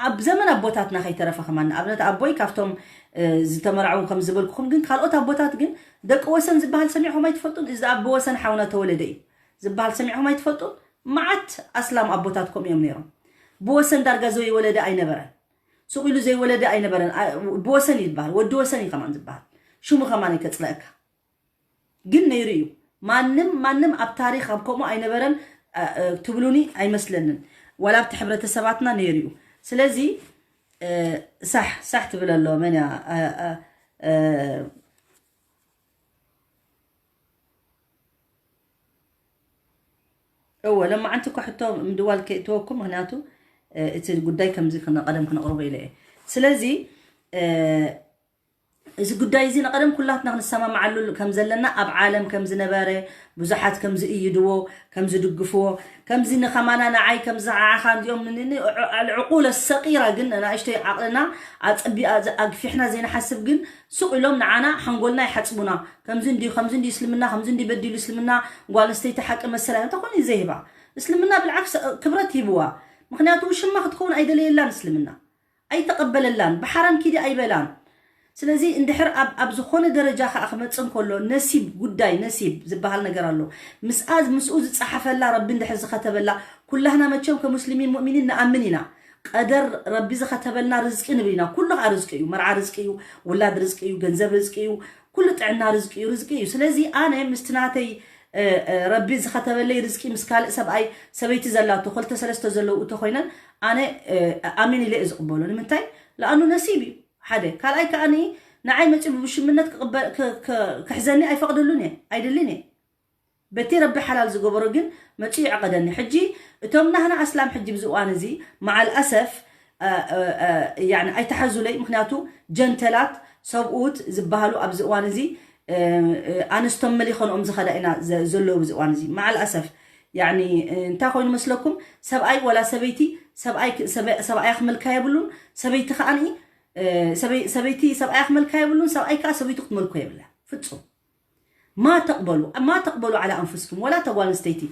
ኣብ ዘመን ኣቦታትና ከይተረፈ ከማን ንኣብነት ኣቦይ ካብቶም ዝተመርዐው ከም ዝበልኩኹም ግን ካልኦት ኣቦታት ግን ደቂ ወሰን ዝበሃል ሰሚዕኹም ኣይትፈልጡን? እዚ ኣቦ ወሰን ሓውና ተወለደ እዩ ዝበሃል ሰሚዕኹም ኣይትፈልጡን? መዓት ኣስላም ኣቦታት ከምኡ እዮም ነይሮም። ብወሰን ዳርጋ ዘይወለደ ኣይነበረን። ሱቕ ኢሉ ዘይወለደ ኣይነበረን። ብወሰን እዩ ዝበሃል። ወዲ ወሰን እዩ ከማን ዝበሃል። ሽሙ ከማን ከፅለእካ ግን ነይሩ እዩ። ማንም ማንም ኣብ ታሪኽ ኣብ ከምኡ ኣይነበረን ትብሉኒ ኣይመስለንን። ዋላ ኣብቲ ሕብረተሰባትና ነይሩ እዩ። ስለዚ ሳሕ ሳሕ ትብል ኣሎ መን እያ? እወ ለማዓንቲ እኳ ሕቶ ምድዋል ከይእትወኩም ምክንያቱ እቲ ጉዳይ ከምዚ ቀደም ክነቕርቦ ኢለ እየ። ስለዚ እዚ ጉዳይ እዚ ንቐደም ኩላትና ክንሰማማዓሉ ከም ዘለና ኣብ ዓለም ከም ዝነበረ ብዙሓት ከም ዝእይድዎ ከም ዝድግፍዎ ከምዚ ንኸማና ንዓይ ከም ዝዓኻ እንዲኦም ዕቁለ ሰቂራ ግን ንእሽተይ ዓቕልና ኣፀቢኣ ኣግፊሕና ዘይንሓስብ ግን ሱቕ ኢሎም ንዓና ሓንጎልና ይሓፅቡና። ከምዚ እንዲ ከምዚ እንዲ እስልምና ከምዚ እንዲ በዲሉ እስልምና ጓል ኣንስተይቲ ሓቂ መሰላ እንተኾነ ዘይህባ እስልምና ብልዓክስ ክብረት ሂብዋ። ምክንያቱ ውሽማ ክትከውን ኣይደለየላን እስልምና ኣይተቐበለላን ብሓራም ኪዲ ኣይበላን። ስለዚ እንድሕር ኣብ ዝኾነ ደረጃ ከዓ ክመፅእ እንከሎ ነሲብ ጉዳይ ነሲብ ዝበሃል ነገር ኣሎ። ምስኣ ምስኡ ዝፀሓፈላ ረቢ እንድሕር ዝኸተበላ ኩላህና መቸም ከሙስሊሚን ሙእሚኒን ንኣምን ኢና። ቀደር ረቢ ዝኸተበልና ርዝቂ ንብል ኢና። ኩሉ ከዓ ርዝቂ እዩ። መርዓ ርዝቂ እዩ፣ ውላድ ርዝቂ እዩ፣ ገንዘብ ርዝቂ እዩ፣ ኩሉ ጥዕና ርዝቂ እዩ፣ ርዝቂ እዩ። ስለዚ ኣነ ምስቲ ናተይ ረቢ ዝኸተበለይ ርዝቂ ምስ ካልእ ሰብኣይ ሰበይቲ ዘላቶ ክልተ ሰለስተ ዘለዉ እተኮይነን ኣነ ኣሚን ኢለ እየ ዝቕበሎ። ንምንታይ? ለኣኑ ነሲብ እዩ። ሓደ ካልኣይ ከዓኒ ንዓይ መፂኡ ብብሽምነት ክሕዘኒ ኣይፈቕደሉን እየ፣ ኣይደልን እየ። በቲ ረቢ ሓላል ዝገበሮ ግን መፂኡ ይዕቐደኒ። ሕጂ እቶም ናህና ኣስላም ሕጂ ብዚ እዋን እዚ መዓል ኣሰፍ ኣይተሓዙለይ። ምክንያቱ ጀንተላት ሰብኡት ዝበሃሉ ኣብዚ እዋን እዚ ኣንስቶም መሊኸንኦም ዝኸዳ ኢና ዘለዉ እዚ እዋን እዚ መዓል ኣሰፍ። ያኒ እንታይ ኮይኑ መስለኩም? ሰብኣይ ወላ ሰበይቲ ሰብኣያ ክመልካ የብሉን። ሰበይቲ ከዓኒ ሰበይቲ ሰብኣያ ክመልካ የብሉን። ሰብኣይ ከዓ ሰበይቱ ክትመልኮ የብላ ፍፁም። ማ ተቕበሉ ማ ተቕበሉ ዓላ ኣንፍስኩም ወላ ተጓል ኣንስተይቲ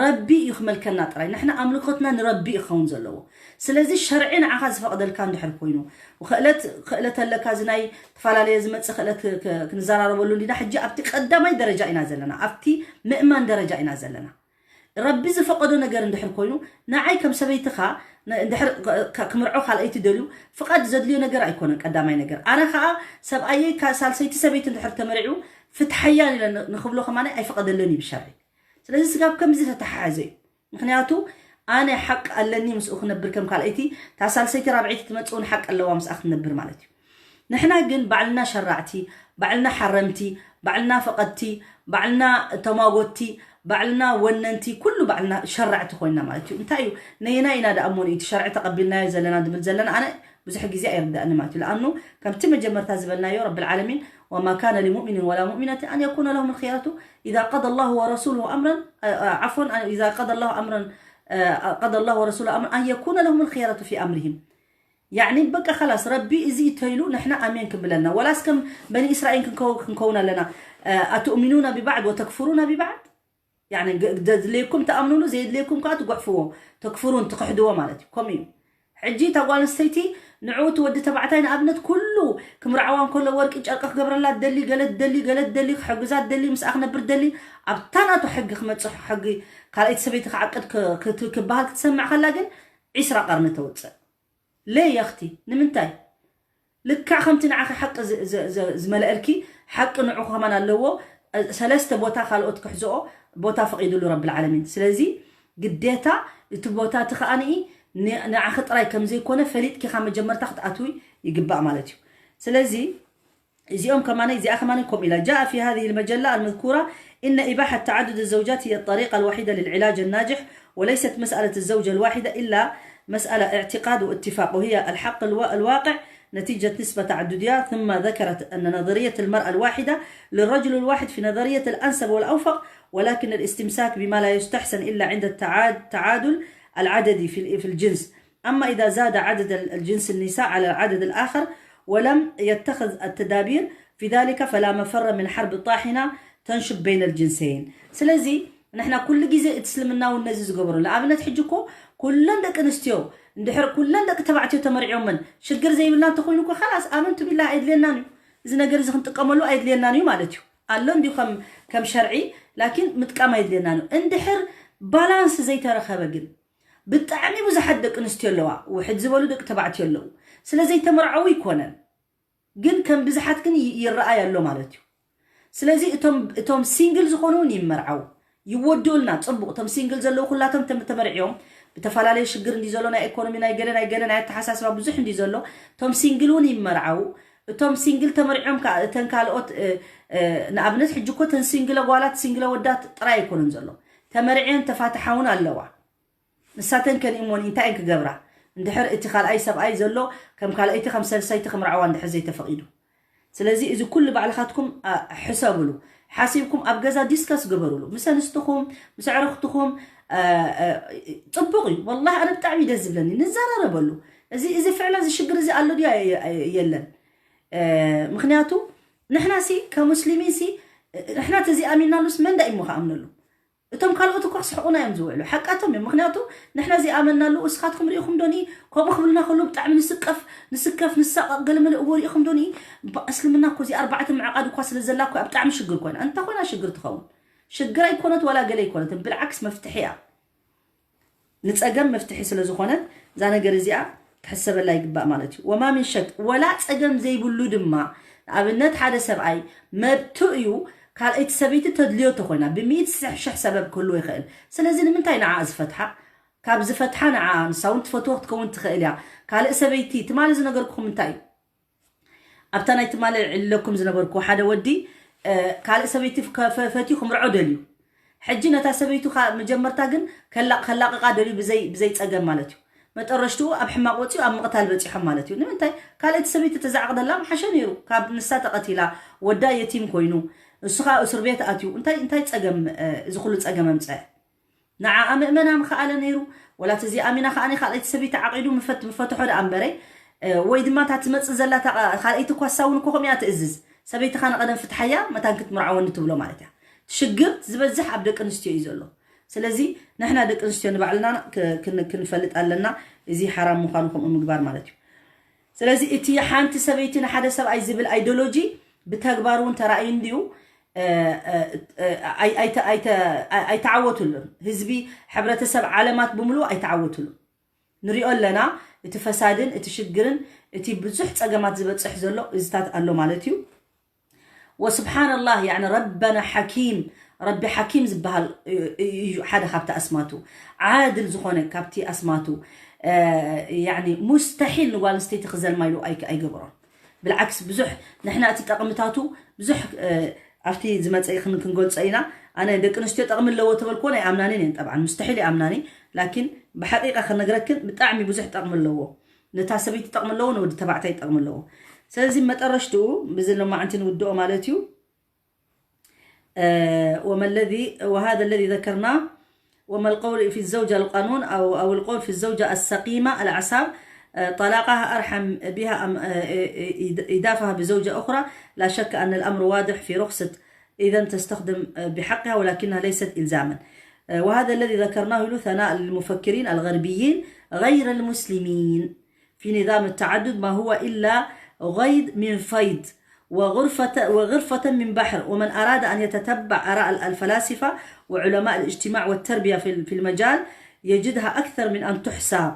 ረቢ እዩ ክመልከና ጥራይ። ንሕና ኣምልኮትና ንረቢ እዩ ክኸውን ዘለዎ። ስለዚ ሸርዒ ንዓኻ ዝፈቕደልካ እንድሕር ኮይኑ ክእለት ክእለት ኣለካ እዚ ናይ ተፈላለየ ዝመፅእ ክእለት ክንዘራረበሉ እንዲና። ሕጂ ኣብቲ ቀዳማይ ደረጃ ኢና ዘለና፣ ኣብቲ ምእማን ደረጃ ኢና ዘለና። ረቢ ዝፈቐዶ ነገር እንድሕር ኮይኑ ንዓይ ከም ሰበይትኻ እንድሕር ክምርዖ ካልኣይቲ ደልዩ ፍቓድ ዘድልዮ ነገር ኣይኮነን። ቀዳማይ ነገር ኣነ ከዓ ሰብኣየይ ሳልሰይቲ ሰበይቲ እንድሕር ተመሪዑ ፍትሓያን ኢለ ንክብሎ ከማነ ኣይፈቐደለን እዩ ብሸርዒ። ስለዚ ስጋብ ከምዚ ተተሓሓዘ እዩ። ምክንያቱ ኣነ ሓቂ ኣለኒ ምስኡ ክነብር ከም ካልኣይቲ፣ እታ ሳልሰይቲ ራብዐይቲ ትመጽእ እውን ሓቂ ኣለዋ ምስኣ ክትነብር ማለት እዩ። ንሕና ግን ባዕልና ሸራዕቲ፣ ባዕልና ሓረምቲ፣ ባዕልና ፈቐድቲ፣ ባዕልና ተማጎትቲ፣ ባዕልና ወነንቲ፣ ኩሉ ባዕልና ሸራዕቲ ኮይና ማለት እዩ። እንታይ እዩ ነየና ኢና ደኣ እሞ ንእቲ ሸርዒ ተቐቢልናዮ ዘለና ድብል ዘለና ኣነ ብዙሕ ግዜ ኣይርዳእኒ ማለት እዩ። ለኣኑ ከምቲ መጀመርታ ዝበልናዮ ረብል ዓለሚን وما كان لمؤمن ولا مؤمنة أن يكون لهم الخيرة إذا قضى الله ورسوله أمرا عفوا إذا قضى الله أمرا قضى الله ورسوله أمرا أن يكون لهم الخيرة في أمرهم يعني በቃ خلاص ረቢ እዚ ተይሉ ንሕና ኣሜን ክንብለና ወላስ ከም በኒ እስራኤል ክንከውን ኣለና أتؤمنون ببعض وتكفرون ببعض يعني ዘድልየኩም ትኣምኑሉ ዘየድልየኩም ከዓ ትጉሕፍዎ ተክፍሩን ትክሕድዎ ማለት እዩ ከምኡ እዩ ሕጂ እታ ጓል ኣንስተይቲ ንዕኡ እቲ ወዲ ተባዕታይ ንኣብነት ኩሉ ክምርዓዋ እንከሎ ወርቂ ጨርቂ ክገብረላ ደሊ ገለ ደሊ ገለ ደሊ ክሕግዛ ደሊ ምስኣ ክነብር ደሊ ኣብታ ናቱ ሕጊ ክመፅእ ሕጊ ካልኣይቲ ሰበይቲ ክዓቅድ ክበሃል ክትሰምዕ ከላ ግን ዒስራ ቀርኒ ተውፅእ ለይ ኣኽቲ ንምንታይ ልክዕ ከምቲ ንዓኺ ሓቂ ዝመልአልኪ ሓቂ ንዑ ከማን ኣለዎ ሰለስተ ቦታ ካልኦት ክሕዝኦ ቦታ ፈቒዱሉ ረብል ዓለሚን ስለዚ ግዴታ እቲ ቦታ እቲ ከዓኒ ንዓኺ ጥራይ ከም ዘይኮነ ፈሊጥኪ ካብ መጀመርታ ክትኣትዊ ይግባእ ማለት እዩ ስለዚ እዚኦም ከማን እዚኣ ከማን ከምኡ ኢላ جاء في هذه المجلة المذكورة إن إباحة تعدد الزوجات هي الطريقة الوحيدة للعلاج الناجح وليست مسألة الزوجة الواحدة إلا مسألة اعتقاد واتفاق وهي الحق الواقع نتيجة نسبة تعددها ثم ذكرت أن نظرية المرأة الواحدة للرجل الواحد في نظرية الأنسب والأوفق ولكن الاستمساك بما لا يستحسن إلا عند التعادل العددي في الجنس أما إذا زاد عدد الجنس النساء على العدد الآخر ولم يتخذ التدابير في ذلك فلا مفر من حرب طاحنة تنشب بين الجنسين ስለዚ ንሕና ኩሉ ግዜ እቲ እስልምና እውን ነዚ ዝገበሩ ንኣብነት ሕጂ እኮ ኩለን ደቂ ኣንስትዮ እንድሕር ኩለን ደቂ ተባዕትዮ ተመርዕዮምን ሽግር ዘይብልና እንተኮይኑ እኮ ከላስ ኣመንቱ ቢላ ኣይድልየናን እዩ እዚ ነገር እዚ ክንጥቀመሉ ኣይድልየናን እዩ ማለት እዩ ኣሎ እንዲዩ ከም ከም ሸርዒ ላኪን ምጥቃም ኣይድልየናን እዩ እንድሕር ባላንስ ዘይተረኸበ ግን ብጣዕሚ ብዙሓት ደቂ ኣንስትዮ ኣለዋ ውሕድ ዝበሉ ደቂ ተባዕትዮ ኣለዉ ስለ ዘይተመርዐዉ ይኮነን ግን ከም ብዝሓት ግን ይረኣይ ኣሎ ማለት እዩ ስለዚ እቶም እቶም ሲንግል ዝኾኑ እውን ይመርዓው ይወድኡልና ፅቡቅ እቶም ሲንግል ዘለዉ ኩላቶም ተመርዕዮም ብተፈላለየ ሽግር እንዲ ዘሎ ናይ ኢኮኖሚ ናይ ገለ ናይ ገለ ናይ ኣተሓሳስባ ብዙሕ እንዲ ዘሎ እቶም ሲንግል እውን ይመርዓው እቶም ሲንግል ተመርዕዮም ከዓ እተን ካልኦት ንኣብነት ሕጂ እኮ እተን ሲንግለ ጓላት ሲንግለ ወዳት ጥራይ ኣይኮነን ዘሎ ተመርዕየን ተፋትሓ እውን ኣለዋ ንሳተን ከን እሞን እንታይ እየን ክገብራ እንድሕር እቲ ካልኣይ ሰብኣይ ዘሎ ከም ካልኣይቲ ከም ሰልሳይቲ ክምርዓዋ እንድሕር ዘይተፈቒዱ ስለዚ እዚ ኩሉ ባዕልኻትኩም ሕሰብሉ ሓሲብኩም ኣብ ገዛ ዲስከስ ግበሩሉ ምስ ኣንስትኹም ምስ ኣዕርኽትኹም ፅቡቅ እዩ ወላ ኣነ ብጣዕሚ ደስ ዝብለኒ ንዘራረበሉ እዚ እዚ ፍዕላ እዚ ሽግር እዚ ኣሎ ድያ የለን ምክንያቱ ንሕና ሲ ከሙስሊሚን ሲ ንሕና ተዚኣሚናሉስ መን ዳ እሞ ከኣምነሉ እቶም ካልኦት እኮ ክስሕቁና እዮም ዝውዕሉ ሓቃቶም እዮም ምክንያቱ ንሕና ዘይኣመናሉ እስኻትኩም ርኢኹም ዶኒ ከምኡ ክብልና ከሉ ብጣዕሚ ንስቀፍ ንስከፍ ንሳቀቅ ገለመለ እዎ ርኢኹም ዶኒ እስልምና እኮ እዚ ኣርባዕተ ምዕቃድ እኳ ስለ ዘላ እኮ ብጣዕሚ ሽግር ኮይና እንተ ኮይና ሽግር ትኸውን ሽግር ኣይኮነት ዋላ ገለ ኣይኮነትን ብልዓክስ መፍትሒ እያ ንፀገም መፍትሒ ስለ ዝኾነት እዛ ነገር እዚኣ ክሕሰበላ ይግባእ ማለት እዩ ወማ ምን ሸክ ወላ ፀገም ዘይብሉ ድማ ንኣብነት ሓደ ሰብኣይ መብቱ እዩ ካልኣይቲ ሰበይቲ ተድልዮ ተኮይና ብሚእቲ ሽሕ ሰበብ ክህልዎ ይኽእል ስለዚ ንምንታይ ንዓ ዝፈትሓ ካብ ዝፈትሓ ንዓ ንሳ እውን ትፈትዎ ክትከውን ትኽእል እያ ካልእ ሰበይቲ ትማሊ ዝነገርኩኹም እንታይ እዩ ኣብታ ናይ ትማሊ ዕለኩም ዝነበርኩ ሓደ ወዲ ካልእ ሰበይቲ ፈትዩ ክምርዖ ደልዩ ሕጂ ነታ ሰበይቱ መጀመርታ ግን ከላቕቃ ደልዩ ብዘይ ፀገም ማለት እዩ መጠረሽትኡ ኣብ ሕማቕ ወፂኡ ኣብ ምቕታል በፂሖም ማለት እዩ ንምንታይ ካልእቲ ሰበይቲ ተዛዕቕደላ ምሓሸ ነይሩ ካብ ንሳ ተቐቲላ ወዳ የቲም ኮይኑ እሱ ከዓ እስር ቤት ኣትዩ እንታይ እንታይ ፀገም እዚ ኩሉ ፀገም ኣምፀአ ንዓኣ ምእመና ምኸኣለ ነይሩ ወላ ተዚ ኣሚና ከዓ ካልኣይቲ ሰበይቲ ዓቂዱ ምፈትሖ ደኣ እምበረ ወይ ድማ እታ ትመፅእ ዘላ ካልኣይቲ ኳሳ እውን እኮ ከምያ ትእዝዝ ሰበይትኻ ንቐደም ፍትሓያ መታን ክትምርዓወኒ ትብሎ ማለት እያ ሽግር ዝበዝሕ ኣብ ደቂ ኣንስትዮ እዩ ዘሎ ስለዚ ንሕና ደቂ ኣንስትዮ ንባዕልና ክንፈልጥ ኣለና እዚ ሓራም ምዃኑ ከምኡ ምግባር ማለት እዩ ስለዚ እቲ ሓንቲ ሰበይቲ ንሓደ ሰብኣይ ዝብል ኣይዶሎጂ ብተግባር እውን ተራእዩ እንድዩ ኣይተዓወትሉን ህዝቢ ሕብረተሰብ ዓለማት ብምሉእ ኣይተዓወትሉን ንሪኦ ኣለና እቲ ፈሳድን እቲ ሽግርን እቲ ብዙሕ ፀገማት ዝበፅሕ ዘሎ እዚታት ኣሎ ማለት እዩ وسبحان الله يعني ربنا حكيم ረቢ ሓኪም ዝበሃል እዩ ሓደ ካብቲ ኣስማቱ። ዓድል ዝኾነ ካብቲ ኣስማቱ። ያኒ ሙስተሒል ንጓል ኣንስተይቲ ክዘልማ ኢሉ ኣይገብሮን። ብልዓክስ ብዙሕ ንሕና እቲ ጠቕምታቱ ብዙሕ ኣብቲ ዝመፀ ክንገልፆ ኢና። ኣነ ደቂ ኣንስትዮ ጠቕሚ ኣለዎ ተበልክዎ ናይ ኣምናኒን እየን። ጠብዓን ሙስተሒል ይኣምናኒ። ላኪን ብሓቂቃ ክነግረክን ብጣዕሚ ብዙሕ ጠቕሚ ኣለዎ። ነታ ሰበይቲ ጠቕሚ ኣለዎ፣ ንወዲ ተባዕታይ ጠቕሚ ኣለዎ። ስለዚ መጠረሽትኡ ብዚ ሎማዓንቲ ንውድኦ ማለት እዩ። وما الذي وهذا الذي ذكرناه. وما القول في الزوجة القانون أو أو القول في الزوجة السقيمة الأعصاب، طلاقها أرحم بها أم إيدافها بزوجة أخرى. لا شك أن الأمر واضح في رخصة إذا تستخدم بحقها، ولكنها ليست إلزاما. وهذا الذي ذكرناه له ثناء للمفكرين الغربيين غير المسلمين في نظام التعدد ما هو إلا غيض من فيض وغرفة وغرفة من بحر. ومن أراد أن يتتبع آراء الفلاسفة وعلماء الاجتماع والتربية في المجال يجدها أكثر من أن تحصى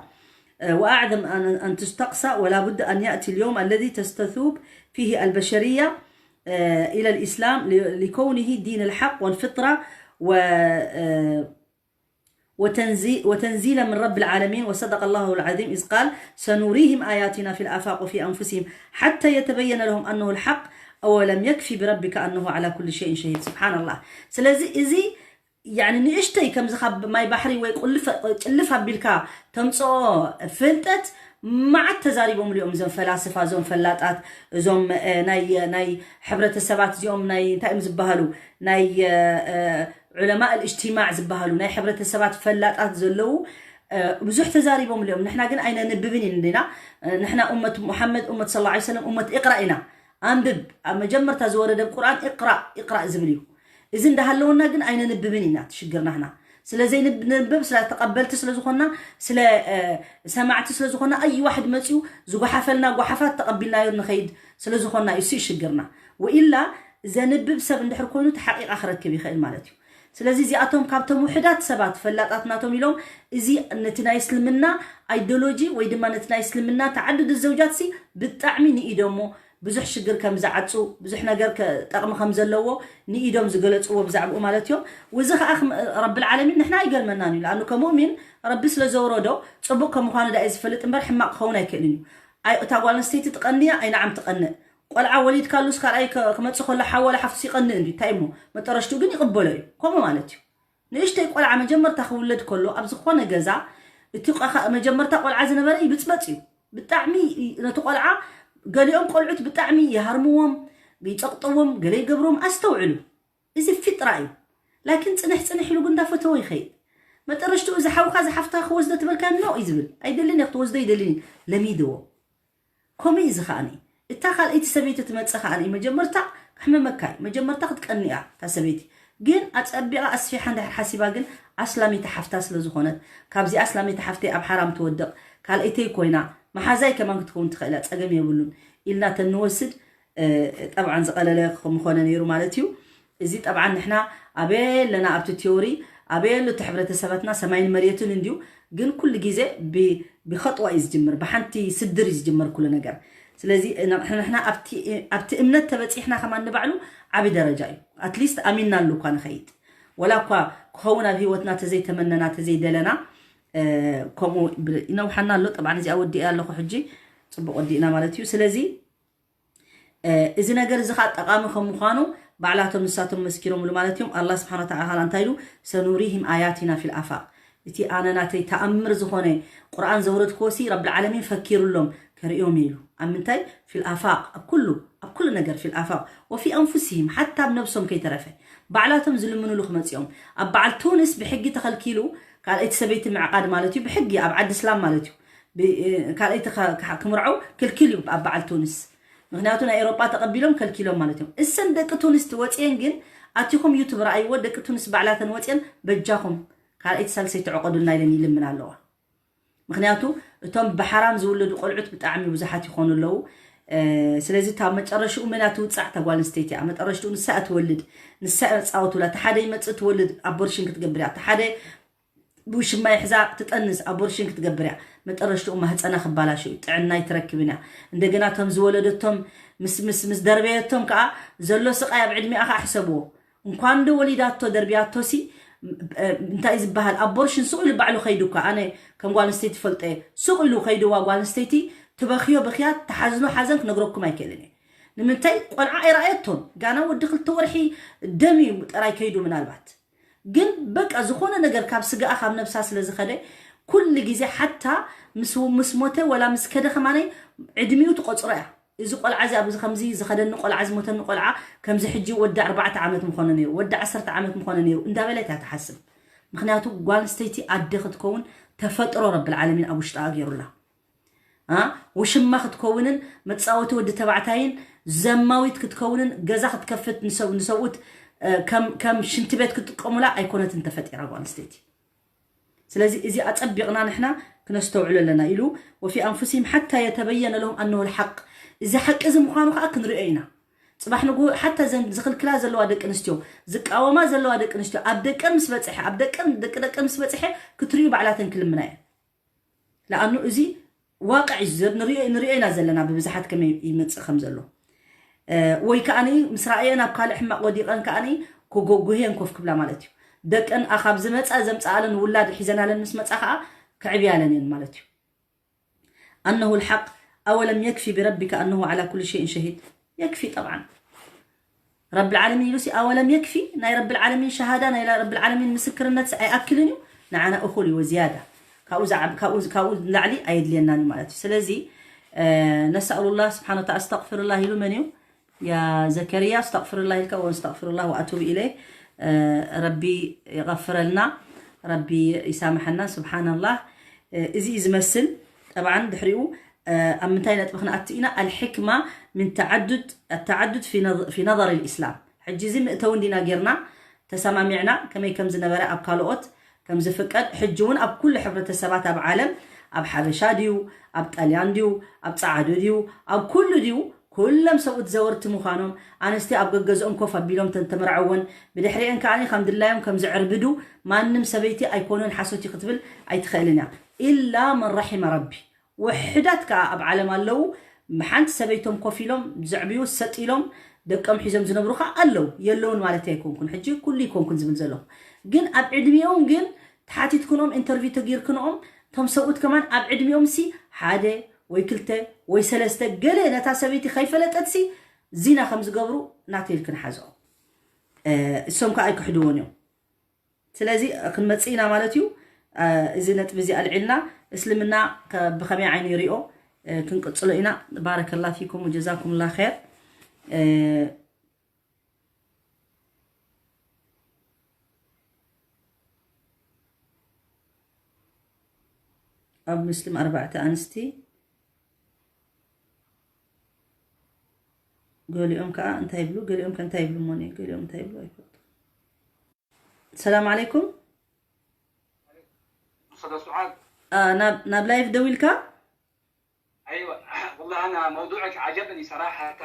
وأعظم أن تستقصى. ولا بد أن يأتي اليوم الذي تستثوب فيه البشرية إلى الإسلام لكونه دين الحق والفطرة و وتنزيل وتنزيلا من رب العالمين. وصدق الله العظيم إذ قال: سنريهم آياتنا في الآفاق وفي أنفسهم حتى يتبين لهم أنه الحق أولم يكف بربك أنه على كل شيء شهيد. سبحان الله. ስለዚ እዚ يعني ንእሽተይ ከምዚ ካብ ማይ ባሕሪ ወይ ቁልፍ ጭልፍ ኣቢልካ ተምፅኦ ፍልጠት መዓት ተዛሪቦም እዮም እዞም ፈላስፋ፣ እዞም ፈላጣት፣ እዞም ናይ ናይ ሕብረተሰባት እዚኦም ናይ እንታይ እዮም ዝበሃሉ ናይ ዑለማ እልእጅትማዕ ዝበሃሉ ናይ ሕብረተሰባት ፈላጣት ዘለዉ ብዙሕ ተዛሪቦም እዮም። ንሕና ግን ኣይነንብብን ኢና። ንሕና ኡመት ሙሓመድ ኡመት ስለ ላ ሰለም ኡመት እቅራእ ኢና። ኣንብብ ኣብ መጀመርታ ዝወረደ ቁርኣን እቅራእ እቅራእ ዝብል እዩ። እዚ እንዳሃለወና ግን ኣይነንብብን ኢና። እቲ ሽግርና ህና ስለ ዘይንንብብ ስለ ተቐበልቲ ስለ ዝኾንና ስለ ሰማዕቲ ስለ ዝኾንና ኣይ ዋሕድ መፅዩ ዝጓሓፈልና ጓሓፋት ተቐቢልናዮ ንኸይድ ስለ ዝኾንና እዩ ሲ ሽግርና። ወኢላ ዘንብብ ሰብ እንድሕር ኮይኑ እቲ ሓቂቓ ክረክብ ይኽእል ማለት እዩ። ስለዚ እዚኣቶም ካብቶም ውሕዳት ሰባት ፈላጣት ናቶም ኢሎም እዚ ነቲ ናይ እስልምና ኣይዲዮሎጂ ወይ ድማ ነቲ ናይ እስልምና ተዓድድ ዘውጃት ሲ ብጣዕሚ ንኢዶሞ ብዙሕ ሽግር ከም ዝዓፁ ብዙሕ ነገር ጠቕሚ ከም ዘለዎ ንኢዶም ዝገለፅዎ ብዛዕባኡ ማለት እዮም። ወዚ ከዓ ረብል ዓለሚን ንሕና ኣይገርመናን እዩ። ለኣኑ ከሙእሚን ረቢ ስለ ዘውረዶ ፅቡቅ ከም ምኳኑ ዳ ዝፈልጥ እምበር ሕማቅ ክኸውን ኣይክእልን እዩ። እታ ጓል ኣንስተይቲ ትቐንያ ኣይንዓም ትቐንእ። ቆልዓ ወሊድካሉስ ካልኣይ ክመፅእ ከሎ ሓወላ ሓፍቱስ ይቐንእ እንዲ እንታይ እሞ መጠረሽቱ ግን ይቕበሎ እዩ። ከምኡ ማለት እዩ። ንእሽተይ ቆልዓ መጀመርታ ክውለድ ከሎ ኣብ ዝኾነ ገዛ እቲ መጀመርታ ቆልዓ ዝነበረ ይብፅበፅ እዩ። ብጣዕሚ ነቲ ቆልዓ ገሊኦም ቆልዑት ብጣዕሚ ይሃርምዎም፣ ይፀቕጥዎም፣ ገለ ይገብርዎም። ኣስተውዕሉ፣ እዚ ፊጥራ እዩ። ላኪን ፅንሕ ፅንሕ ኢሉ ግን እንዳፈተዎ ይኸይድ። መጠረሽትኡ እዚ ሓውካ ዝሓፍታ ክወስዶ ትበልካ ኖ እዩ ዝብል። ኣይደልን እየ ክትወስዶ ይደልን እዩ። ለሚድዎ። ከምኡ እዩ ዝኸኣኒ። እታ ካልኣይቲ ሰበይቲ ትመፅእ ከኣኒ መጀመርታ ክሕመመካ እዩ። መጀመርታ ክትቀኒ እያ እታ ሰበይቲ። ግን ኣፀቢቓ ኣስፊሓ እንድሕር ሓሲባ ግን ኣስላሚት ሓፍታ ስለ ዝኾነት ካብዚኣ ኣስላሚት ሓፍተይ ኣብ ሓራም ትወድቕ ካልኣይተይ ኮይና መሓዛይ ከማን ክትከውን ትኽእል እያ ፀገም የብሉን ኢልና ተንወስድ ጠብዓን ዝቐለለ ምኾነ ነይሩ ማለት እዩ። እዚ ጠብዓን ንሕና ኣበየ ኣለና ኣብቲ ቲዮሪ ኣበየ ኣሎ እቲ ሕብረተሰባትና ሰማይን መሬትን እንድዩ። ግን ኩሉ ግዜ ብኸጥዋ እዩ ዝጅምር፣ ብሓንቲ ስድር እዩ ዝጅምር ኩሉ ነገር። ስለዚ ንሕና ኣብቲ እምነት ተበፂሕና ከማን ንባዕሉ ዓብዪ ደረጃ እዩ። ኣትሊስት ኣሚንና ኣሉ እኳ ንኸይድ ወላ እኳ ክኸውን ኣብ ህይወትና ተዘይተመነና ተዘይደለና ከምኡ ይነውሓና ኣሎ። ጠብዓን እዚኣ ወዲእ ኣለኹ ሕጂ ፅቡቅ ወዲእና ማለት እዩ። ስለዚ እዚ ነገር እዚ ከዓ ጠቃሚ ከም ምኳኑ ባዕላቶም ንሳቶም መስኪሮምሉ ማለት እዮም። ኣላ ስብሓን ወተዓላ እንታይ ኢሉ ሰኑሪህም ኣያቲና ፊል ኣፋቅ እቲ ኣነ ናተይ ተኣምር ዝኾነ ቁርኣን ዘውረድክዎ ሲ ረብል ዓለሚን ፈኪሩሎም ከርእዮም ኢሉ ኣብ ምንታይ ፊል ኣፋቅ ኣብ ኩሉ ኣብ ኩሉ ነገር ፊል ኣፋቅ ወፊ ኣንፉሲሂም ሓታ ኣብ ነብሶም ከይተረፈ ባዕላቶም ዝልምኑሉ ክመፅኦም ኣብ በዓል ቱንስ ብሕጊ ተኸልኪሉ ካልኣይቲ ሰበይቲ ምዕቃድ ማለት እዩ ብሕጊ ኣብ ዓዲ እስላም ማለት እዩ ካልኣይቲ ክምርዐው ክልክል እዩ ኣብ በዓል ቱንስ ምክንያቱ ናይ ኤሮጳ ተቐቢሎም ከልኪሎም ማለት እዮም እሰን ደቂ ቱንስ ትወፅየን ግን ኣቲኹም ዩቱብ ረኣይዎ ደቂ ቱንስ ባዕላተን ወፅየን በጃኹም ካልኣይቲ ሳልሰይቲ ዕቆዱልና ኢለን ይልምን ኣለዋ ምክንያቱ እቶም ብሓራም ዝውለዱ ቆልዑት ብጣዕሚ ብዙሓት ይኾኑ ኣለዉ ስለዚ ካብ መጨረሽኡ መን ትውፃዕ ተጓል ንስተይቲ እያ መጠረሽትኡ ንሳ ትወልድ ንሳ ፃወት ውላ ሓደ ይመፅእ ትወልድ ኣቦርሽን ክትገብር እያ ሓደ ብውሽማ ይሕዛ ትጠንስ ኣቦርሽን ክትገብር እያ መጠረሽትኡ ማህፀና ክባላሽ እዩ ጥዕና ይትረክብን እያ እንደገና ቶም ዝወለደቶም ምስ ምስ ምስ ደርበየቶም ከዓ ዘሎ ስቃይ ኣብ ዕድሚኣ ከዓ ሕሰብዎ እንኳን ዶ ወሊዳቶ ደርቢያቶሲ እንታይ ዝበሃል ኣቦርሽን ሱቕ ኢሉ ባዕሉ ከይዱ እኳ ኣነ ከም ጓል ኣንስተይቲ ፈልጠ ሱቕ ኢሉ ከይድዋ ጓል ኣንስተይቲ ትበኽዮ ብኽያት ተሓዝኖ ሓዘን ክነግረኩም ኣይክእልን እየ። ንምንታይ ቆልዓ ኣይረኣየቶን ጋና ወዲ ክልተ ወርሒ ደም እዩ ጥራይ ከይዱ ምናልባት ግን በቃ ዝኾነ ነገር ካብ ስጋኣ ካብ ነብሳ ስለ ዝኸደ ኩሉ ግዜ ሓታ ምስ ምስ ሞተ ወላ ምስ ከደ ከማነይ ዕድሚኡ ትቆፅሮ እያ። እዚ ቆልዓ እዚ ኣብዚ ከምዚ ዝኸደኒ ቆልዓ ዝሞተኒ ቆልዓ ከምዚ ሕጂ ወዲ ኣርባዕተ ዓመት ምኾነ ነይሩ ወዲ ዓሰርተ ዓመት ምኾነ ነይሩ እንዳበለት እያ ትሓስብ። ምክንያቱ ጓል ኣንስተይቲ ኣደ ክትከውን ተፈጥሮ ረብል ዓለሚን ኣብ ውሽጣ ገይሩላ። ውሽማ ክትከውንን መፃወቲ ወዲ ተባዕታይን ዘማዊት ክትከውንን ገዛ ክትከፍት ንሰብኡት ከም ሽንቲ ቤት ክትጥቀሙላ ኣይኮነትን ተፈጢራ ጓል ኣንስተይቲ። ስለዚ እዚ ኣፀቢቕና ንሕና ክነስተውዕሎ ኣለና ኢሉ وفي أنفسهم حتى يتبين لهم أنه الحق እዚ ሓቂ እዚ ምዃኑ ከዓ ክንሪኦ ኢና። ፅባሕ ንጉ ሓታ ዘን ዝኽልክላ ዘለዋ ደቂ ኣንስትዮ ዝቃወማ ዘለዋ ደቂ ኣንስትዮ ኣብ ደቀን ምስ በፅሐ ኣብ ደቀን ደቂ ደቀን ምስ በፅሐ ክትሪኡ ባዕላተን ክልምና እየን። ለኣኑ እዚ ዋቅዕ እዩ ንሪኦ ኢና ዘለና ብብዝሓት ከመይ ይመፅእ ከም ዘሎ ወይ ከዓ ምስ ረኣየን ኣብ ካልእ ሕማቅ ወዲቀን ከዓ ክጎጉህየን ኮፍ ክብላ ማለት እዩ። ደቀን ካብ ዝመፃ ዘምፀኣለን ውላድ ሒዘናለን ምስ መፃ ከዓ ክዕብያለን እየን ማለት እዩ። أنه الحق أولم يكف بربك أنه على كل شيء شهيد يكفي طبعا رب العالمين ኢሉሲ أولم يكفي ናይ رب العالمين شهادة ናይ رب العالمين ምስክርነት ኣይኣክልን እዩ። ንዓና እኹል እዩ وزيادة ካብኡ ንላዕሊ ኣየድልየናን እዩ ማለት እዩ። ስለዚ نسأل الله سبحانه وتعالى أستغفر الله ኢሉ መን እዩ يا زكريا أستغفر الله ኢልካ وأستغفر الله وأتوب إليه ረቢ ይغفረልና ረቢ ይሳምሐና سبحان الله እዚ እዩ ዝመስል طبعا ድሕሪኡ ኣብ ምንታይ ነጥቢ ክንኣቱ ኢና الحكمة من تعدد التعدد في نظر الإسلام ሕጂ እዚ ምእተዊ እንዲና ጌርና ተሰማሚዕና ከመይ ከም ዝነበረ ኣብ ካልኦት ከም ዝፍቀድ ሕጂ እውን ኣብ ኩሉ ሕብረተሰባት ኣብ ዓለም ኣብ ሓበሻ ድዩ ኣብ ጣልያን ድዩ ኣብ ጸዓዱ ድዩ ኣብ ኩሉ ድዩ ኩሎም ሰብኡት ዘወርቲ ምዃኖም ኣንስቲ ኣብ ገገዝኦም ኮፍ ኣቢሎም ተንተመርዐወን ብድሕሪአን ከኣ ከም ድላዮም ከም ዝዕርብዱ ማንም ሰበይቲ ኣይኮኑን ሓሶት እዩ ክትብል ኣይትኽእልን እያ ኢላ መን ረሒመ ረቢ ውሕዳት ከኣ ኣብ ዓለም ኣለዉ ሓንቲ ሰበይቶም ኮፍ ኢሎም ዘዕብዩ ሰጥ ኢሎም ደቆም ሒዞም ዝነብሩ ከኣ ኣለዉ የለውን ማለት ኣይኮንኩን ሕጂ ኩሉ ይኮንኩን ዝብል ዘለኹ ግን ኣብ ዕድሚኦም ግን ተሓቲትክኖም ኢንተርቪው ተጊርክንኦም እቶም ሰብኡት ከማን ኣብ ዕድሚኦም ሲ ሓደ ወይ ክልተ ወይ ሰለስተ ገለ ነታ ሰበይቲ ከይፈለጠትሲ ዚና ከም ዝገብሩ ናተይ ኢልክን ሓዝኦ እሶም ከኣ ኣይክሕድዎን እዮም ስለዚ ክንመጽእ ኢና ማለት እዩ እዚ ነጥቢ እዚ ኣልዒልና እስልምና ብኸመይ ዓይኒ ይሪኦ ክንቅጽሎ ኢና ባረከላ ፊኩም وجزاكم الله خير ኣብ ሙስሊም ኣርባዕተ ኣንስቲ ገሊኦም ከዓ እንታይ ይብሉ ገሊኦም ከ እንታይ ይብሉ ሞኒ ገሊኦም እንታይ ይብሉ ኣይፈልጡ ሰላም عليكم أستاذة سعاد آه ناب ناب لايف دويلكا ايوه والله انا موضوعك عجبني صراحه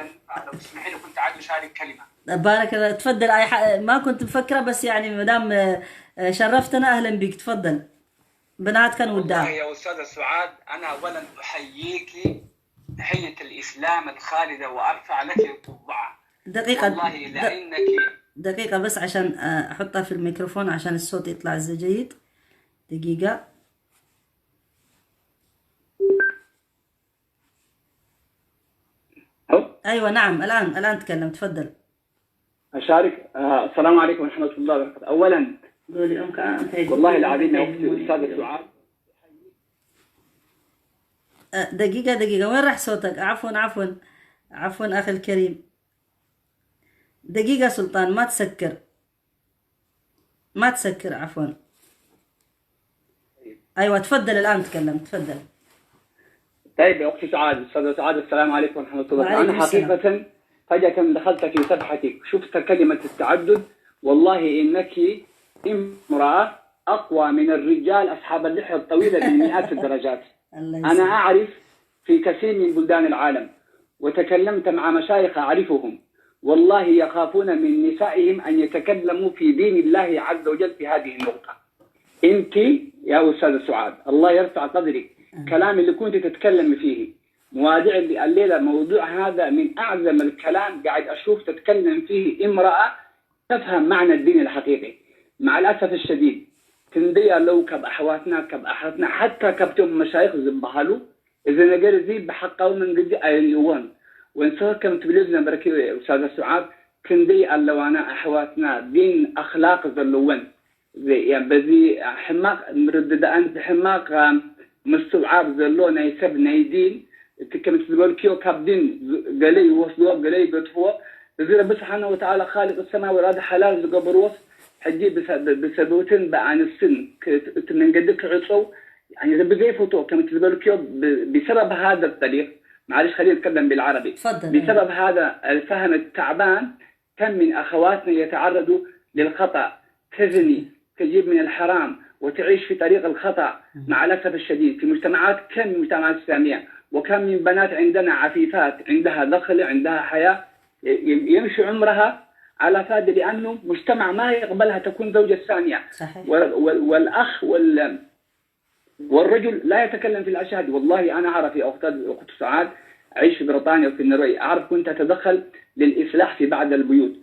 لو تسمحي لي كنت عايز اشارك كلمه بارك الله تفضل أي ح... ما كنت مفكره بس يعني مدام آه، آه، شرفتنا اهلا بك تفضل بنات كان والله ودا يا استاذه سعاد انا اولا احييك تحيه الاسلام الخالده وارفع لك القبعه دقيقه والله د... لانك دقيقه بس عشان آه، احطها في الميكروفون عشان الصوت يطلع زي جيد دقيقه ايوه نعم الان الان تكلم تفضل أشارك آه، السلام عليكم ورحمة الله وبركاته أولا والله العظيم يا أختي أستاذة سعاد آه، دقيقة دقيقة وين راح صوتك عفوا عفوا عفوا أخي الكريم دقيقة سلطان ما تسكر ما تسكر عفوا أيوة تفضل الآن تكلم تفضل طيب يا أختي سعاد أستاذة سعاد السلام عليكم ورحمة الله وعليكم السلام حقيقة فجأة دخلت في صفحتك شفت كلمة التعدد والله إنك امرأة أقوى من الرجال أصحاب اللحية الطويلة بمئات الدرجات الله أنا أعرف في كثير من بلدان العالم وتكلمت مع مشايخ أعرفهم والله يخافون من نسائهم أن يتكلموا في دين الله عز وجل في هذه النقطة أنت يا أستاذة سعاد الله يرفع قدرك كلام اللي كنت تتكلم فيه مواضيع اللي الليلة موضوع هذا من أعظم الكلام قاعد أشوف تتكلم فيه امرأة تفهم معنى الدين الحقيقي. مع الأسف الشديد، ክንደይ ኣለዉ ካብ ኣሕዋትና፣ ካብ ኣሓትና፣ ሓታ ካብቶም መሻይኽ ዝበሃሉ፣ እዚ ነገር እዚ ብሓቃዊ መንገዲ ኣይርእይዎን። ወንስኺ ከም ትብልዮ ዝነበርኪ ኡስታዘ ሱዓድ፣ ክንደይ ኣለዋና ኣሕዋትና ዲን ኣኽላቕ ዘለወን፣ በዚ ሕማቕ ምርድዳእን ብሕማቕ ምስትውዓል ዘሎ ናይ ሰብ ናይ ዲን፣ እቲ ከምቲ ዝበልክዮ ካብ ዲን ገለ ይወስድዎ፣ ገለ ይገድፍዎ። እዚ ረቢ ስብሓነ ወተዓላ ኻሊቅ ሰማይ ወልኣርድ ሓላል ዝገበርዎስ ሕጂ ብሰ-፣ ብ-፣ ብሰብኡትን ብኣንስትን ክ-፣ እቲ መንገዲ ክዕፀው፣ ያኒ ረቢ ዘይፈትዎ ከምቲ ዝበልክዮ ብ-፣ بسبب هذا الطريق، معلش خلينا نتكلم بالعربي. تفضل. بسبب هذا الفهم التعبان كم من أخواتنا يتعرضوا للخطأ، تزني، تجيب من الحرام، وتعيش في طريق الخطأ. مع الأسف الشديد، في مجتمعات، كم من مجتمعات إسلامية، وكم من بنات عندنا عفيفات، عندها دخل، عندها حياة، ي-، يمشي عمرها على فاضي، لأنه مجتمع ما يقبلها تكون زوجة ثانية. صحيح. وال-، وال-، والأخ وال-، والرجل لا يتكلم في الأشياء هذه. والله أنا أعرف يا أخت، أخت سعاد، أعيش في بريطانيا وفي النرويج، أعرف كنت أتدخل للإصلاح في بعض البيوت.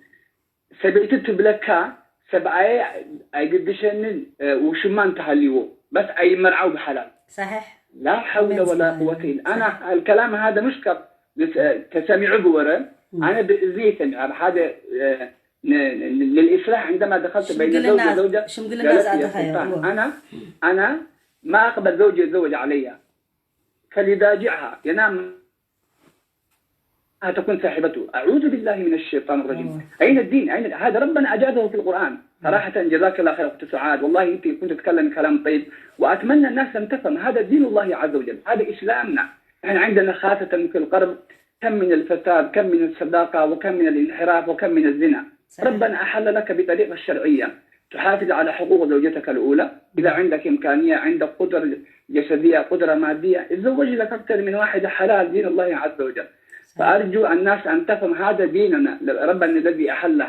ሰበይቲ ትብለካ፣ ሰብኣየ ኣይግድሸንን፣ እ፣ ውሽማ እንተሃልይዎ በስ ኣይመርዓው ብሓላል። صحيح. لا حول أمين ولا سبحانه. قوة إلا أنا صحيح. الكلام هذا مش كب-، بس، እ፣ ተሰሚዑ ብወረ፣ ኣነ ብእዝኒ ይሰሚዐ ኣብ ሓደ፣ እ፣ ن-، ن-، للإصلاح عندما دخلت بين ሽምግልና زوجة زوجة ሽምግልና قالت لي يا ዝኣተኻዮ سلطان، እዎ። أنا أنا ما أقبل زوجي يتزوج علي، فليضاجعها ينام. تكون صاحبته. أعوذ بالله من الشيطان الرجيم. أوه. أين الدين؟ أين هذا؟ ربنا أجازه في القرآن. صراحة جزاك الله خير أخت سعاد، والله أنت كنت تتكلم كلام طيب، وأتمنى الناس أن تفهم هذا دين الله عز وجل، هذا إسلامنا. إحنا عندنا خاصة في الغرب كم من الفساد، كم من الصداقة، وكم من الانحراف، وكم من الزنا. صحيح. ربنا أحل لك بطريقة شرعية تحافظ على حقوق زوجتك الأولى. إذا عندك إمكانية، عندك قدرة جسدية، قدرة مادية، اتزوج لك أكثر من واحدة حلال، دين الله عز وجل. فأرجو الناس أن تفهم هذا ديننا، ربنا الذي أحله.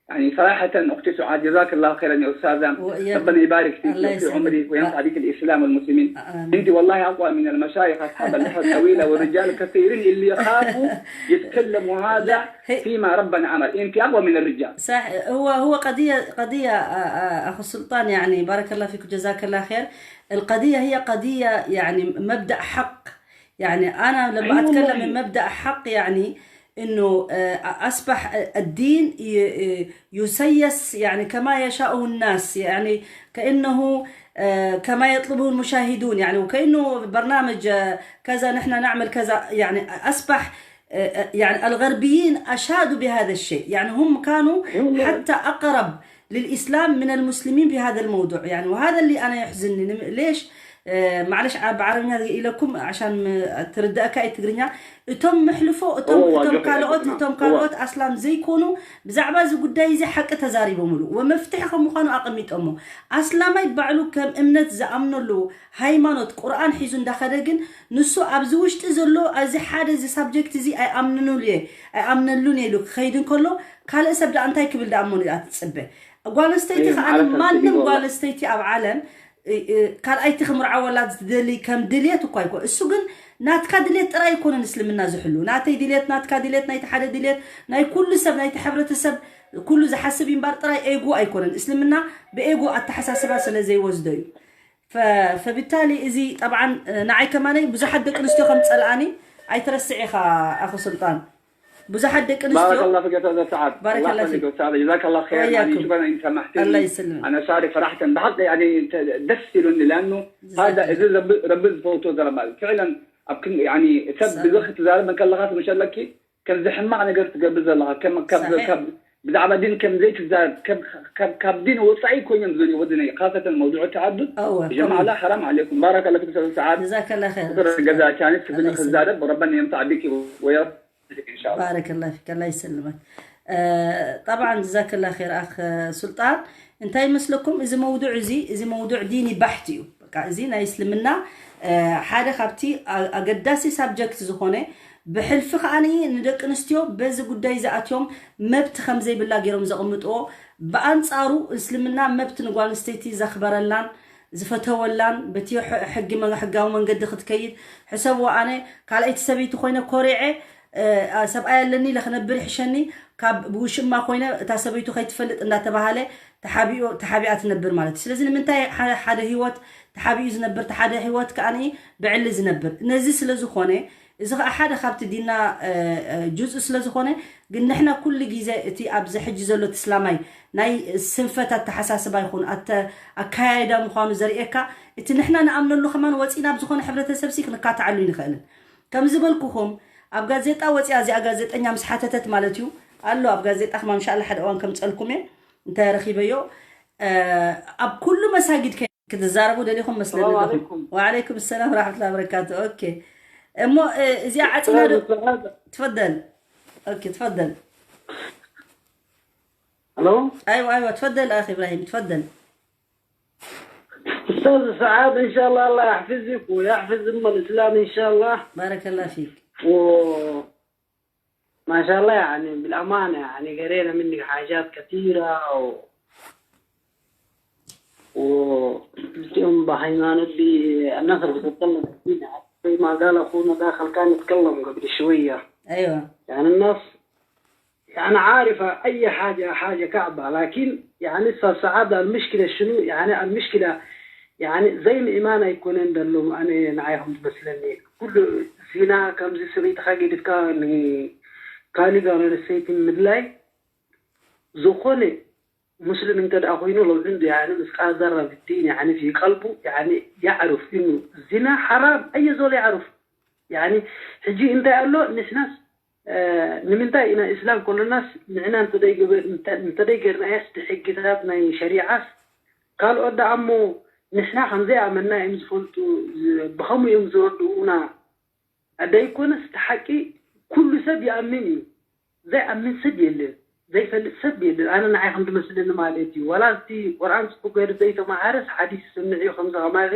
يعني صراحة أختي سعاد، جزاك الله خيرا يا أستاذة. وإياك. ربنا يبارك فيك الله وفي يسلمك. عمرك وينفع بك الإسلام والمسلمين. آمين. أنت والله أقوى من المشايخ أصحاب اللحى الطويلة والرجال كثيرين اللي يخافوا يتكلموا هذا لا، هي فيما ربنا أمر. أنت أقوى من الرجال. صح. هو هو قضية قضية آه، آه، أخو سلطان، يعني بارك الله فيك وجزاك الله خير. القضية هي قضية، يعني مبدأ حق. يعني أنا لما أي أتكلم والله. من مبدأ حق، يعني إنه آه، أصبح الدين ي- يسيس، يعني كما يشاءه الناس، يعني كأنه آه، كما يطلبه المشاهدون، يعني وكأنه برنامج آه، كذا، نحن نعمل كذا، يعني أصبح آه، آه، يعني الغربيين أشادوا بهذا الشيء، يعني هم كانوا أي والله. حتى أقرب للإسلام من المسلمين بهذا الموضوع، يعني وهذا اللي أنا يحزنني. ليش؟ آه، معلش، ع-، بعربية إلكم عشان م-، تردأك أي تقرنيا. እቶም መሕልፎ እቶም እዎ፣ እቶም ዋጆ ካልኦት ከይኣትኩና። እቶም ካልኦት ኣስላም ዘይኮኑ ብዛዕባ እዚ ጉዳይ እዚ ሓቂ ተዛሪቦምሉ ወመፍትሒ ከም ምዃኑ ኣቐሚጦሞ። ኣስላማይ ባዕሉ ከም እምነት ዝኣምነሉ ሃይማኖት ቁርኣን ሒዙ እንዳኸደ ግን ንሱ ኣብዚ ውሽጢ ዘሎ እዚ ሓደ እዚ ሳብጀክት እዚ ኣይኣምንኑል እየ ኣይኣምነሉን እየ ኢሉ ክኸይድ እንከሎ ካልእ ሰብ ደኣ እንታይ ክብል ደኣ እሞ ንኣ ትጽበ? ጓል ኣንስተይቲ እየ ከኣ ዓለም ማንም ተስዲድ ጓል ወላ። ኣንስተይቲ ኣብ ዓለም እ፣ እ፣ ካልኣይቲ ክምርዓወላ ዝደሊ ከም ድልየት እኳ ኣይኮ እሱ ግን ናትካ ድልየት ጥራይ ኣይኮነን እስልምና ዝሕሉ ናተይ ድልየት ናትካ ድልየት ናይቲ ሓደ ድልየት ናይ ኩሉ ሰብ ናይቲ ሕብረተሰብ ኩሉ ዝሓስብ እምባር ጥራይ ኤጎ ኣይኮነን እስልምና ብኤጎ ኣተሓሳስባ ስለ ዘይወስዶ እዩ ፈ- ፈብታሊ እዚ ጠብዓን እ፣ ንዓይ ከማነይ ብዙሓት ደቂ ኣንስትዮ ከም ጸልኣኒ ኣይትረስዕ ኢኻ ኣኹ ስልጣን ብዙሓት ደቂ بارك ኣንስትዮ الله فيك يا أستاذ سعد. بارك الله الله يخليك فيك. يا أستاذ، جزاك الله خير. يعني وإياكم. شكرا إن سمحتني. الله يسلمك. أنا شارك صراحة بحق، يعني ت-، دس لي لأنه جزاك هذا الله. إذا رب رب فوتو زربال فعلا. أبكن يعني سب صح. بزخت زربال كلا خاص مش لك كم زحمة أنا قلت قبل زلا كم كم صحيح. كم بزعبة دين كم زيت زاد كم كم كم دين وصعي كون يمزوني ودني خاصة موضوع التعدد. أوه، يا جماعة طبعاً. لا حرام عليكم، بارك الله فيك أستاذ سعاد. جزاك الله خير. شكرا جزاك كانت الله يسلمك. الزارب وربنا ينفع بك ويا رب إن شاء الله. بارك الله فيك الله يسلمك. آه، طبعا جزاك الله خير ኣኽ ሱልጣን እንታይ ይመስለኩም እዚ መውዱዕ እዚ እዚ መውዱዕ ዲኒ ባሕቲ እዩ በቃ እዚ ናይ እስልምና ሓደ ካብቲ ኣገዳሲ ሳብጀክት ዝኾነ ብሕልፊ ከዓኒ ንደቂ ኣንስትዮ በዚ ጉዳይ ዝኣትዮም መብት ከም ዘይብላ ገይሮም ዘቕምጥዎ ብኣንጻሩ እስልምና መብት ንጓል ኣንስተይቲ ዘኽበረላን ዝፈተወላን በቲ ሕጊ ሕጋዊ መንገዲ ክትከይድ ሕሰብዎ ኣነ ካልኣይቲ ሰበይቲ ኮይነ ኮሪዐ እ፣ ኣ፣ ሰብኣይ ኣለኒ ኢለ ክነብር ይሕሸኒ፣ ካብ ብውሽማ ኮይነ እታ ሰበይቱ ከይትፈልጥ እንዳተባሃለ ተሓቢኡ፣ ተሓቢኣ ትነብር ማለት እዩ። ስለዚ ንምንታይ ሓ-፣ ሓደ ህይወት ተሓቢኡ ዝነብር፣ እቲ ሓደ ህይወት ከኣ ብዕሊ ዝነብር? ነዚ ስለ ዝኾነ፣ እዚ ኸኣ ሓደ ካብቲ ዲንና፣ እ፣ እ፣ ጁዝእ ስለ ዝኾነ፣ ግን ንሕና ኩሉ ግዜ እቲ ኣብዚ ሕጂ ዘሎ እቲ እስላማይ ናይ ስንፈት ኣተሓሳስባ ይኹን ኣተ-፣ ኣካያይዳ ምዃኑ ዘርእየካ፣ እቲ ንሕና ንኣምነሉ ከማን ወጺና ኣብ ዝኾነ ሕብረተሰብ ሲ ክንካትዓሉ ይንኽእልን። ከም ዝበልኩኹም፣ ኣብ ጋዜጣ ወፂኣ እዚኣ ጋዜጠኛ ምስ ሓተተት ማለት እዩ፣ ኣሎ ኣብ ጋዜጣ ከማን፣ ምሻላ ሓደ እዋን ከምፀልኩም እየ፣ እንተ ረኺበዮ፣ እ፣ ኣብ ኩሉ መሳጊድ ከ-፣ ክትዛረቡ ደሊኹም መስለኒ ሰላም ኣለኹም። ዓለይኩም። ወዓለይኩም ሰላም ወራሕመቱላሂ ወበረካቱ። ኦኬ። እሞ፣ እ፣ እዚኣ ዓፂና ዶ? ሰላም፣ ሰላም። ትፈደል። ኦኬ፣ ትፈደል። ሄሎ። ኣይዋ፣ ኣይዋ፣ ትፈደል ኣኺ ኢብራሂም፣ ትፈደል። أستاذ سعاد، إن شاء الله الله يحفظك ويحفظ أمة الإسلام إن شاء الله. بارك الله فيك. و ما شاء الله، يعني، بالأمانة، يعني، قرينا منك حاجات كثيرة و و بتقوم بهيمنة بالناس اللي بتتكلم فينا. زي ما قال أخونا داخل كان يتكلم قبل شوية. أيوة. يعني الناس يعني عارفة أي حاجة، حاجة كعبة، لكن يعني س-، سعادة المشكلة شنو؟ يعني المشكلة يعني زي ما إيمان يكون عند اللوم، أنا نعيهم بس لني. كل زنا كم زي سبيت خاقي دكا ني كالي قانا نسيت من لاي. زخوني مسلم انت دا أخوينو لو عنده يعني مثقال ذرة في الدين، يعني في قلبه، يعني يعرف إنه الزنا حرام. أي زول يعرف. يعني حجي انت قال له نحناس، آه، ንምንታይ ኢና እስላም ኮሎናስ ንዕና እንተደይገበ-፣ እንተ-፣ እንተደይገርናያስ እቲ ሕግታት ናይ ሸሪዓስ ካልኦት ደኣ እሞ ንሕና ከም ዘይኣመንና እዮም ዝፈልጡ፣ ዝ-፣ ብኸምኡ እዮም ዝረድኡና። ደይኮነስ እቲ ሓቂ ኩሉ ሰብ ይኣምን እዩ። ዘይኣምን ሰብ የለን። ዘይፈልጥ ሰብ የለን። ኣነ ንዓይ ከም ዝመስለኒ ማለት እዩ። ዋላ እቲ ቁርኣን ጽቡቕ ገይሩ ዘይተማሃረስ ሓዲስ ይሰምዕ እዩ ከምዚ ከማኺ።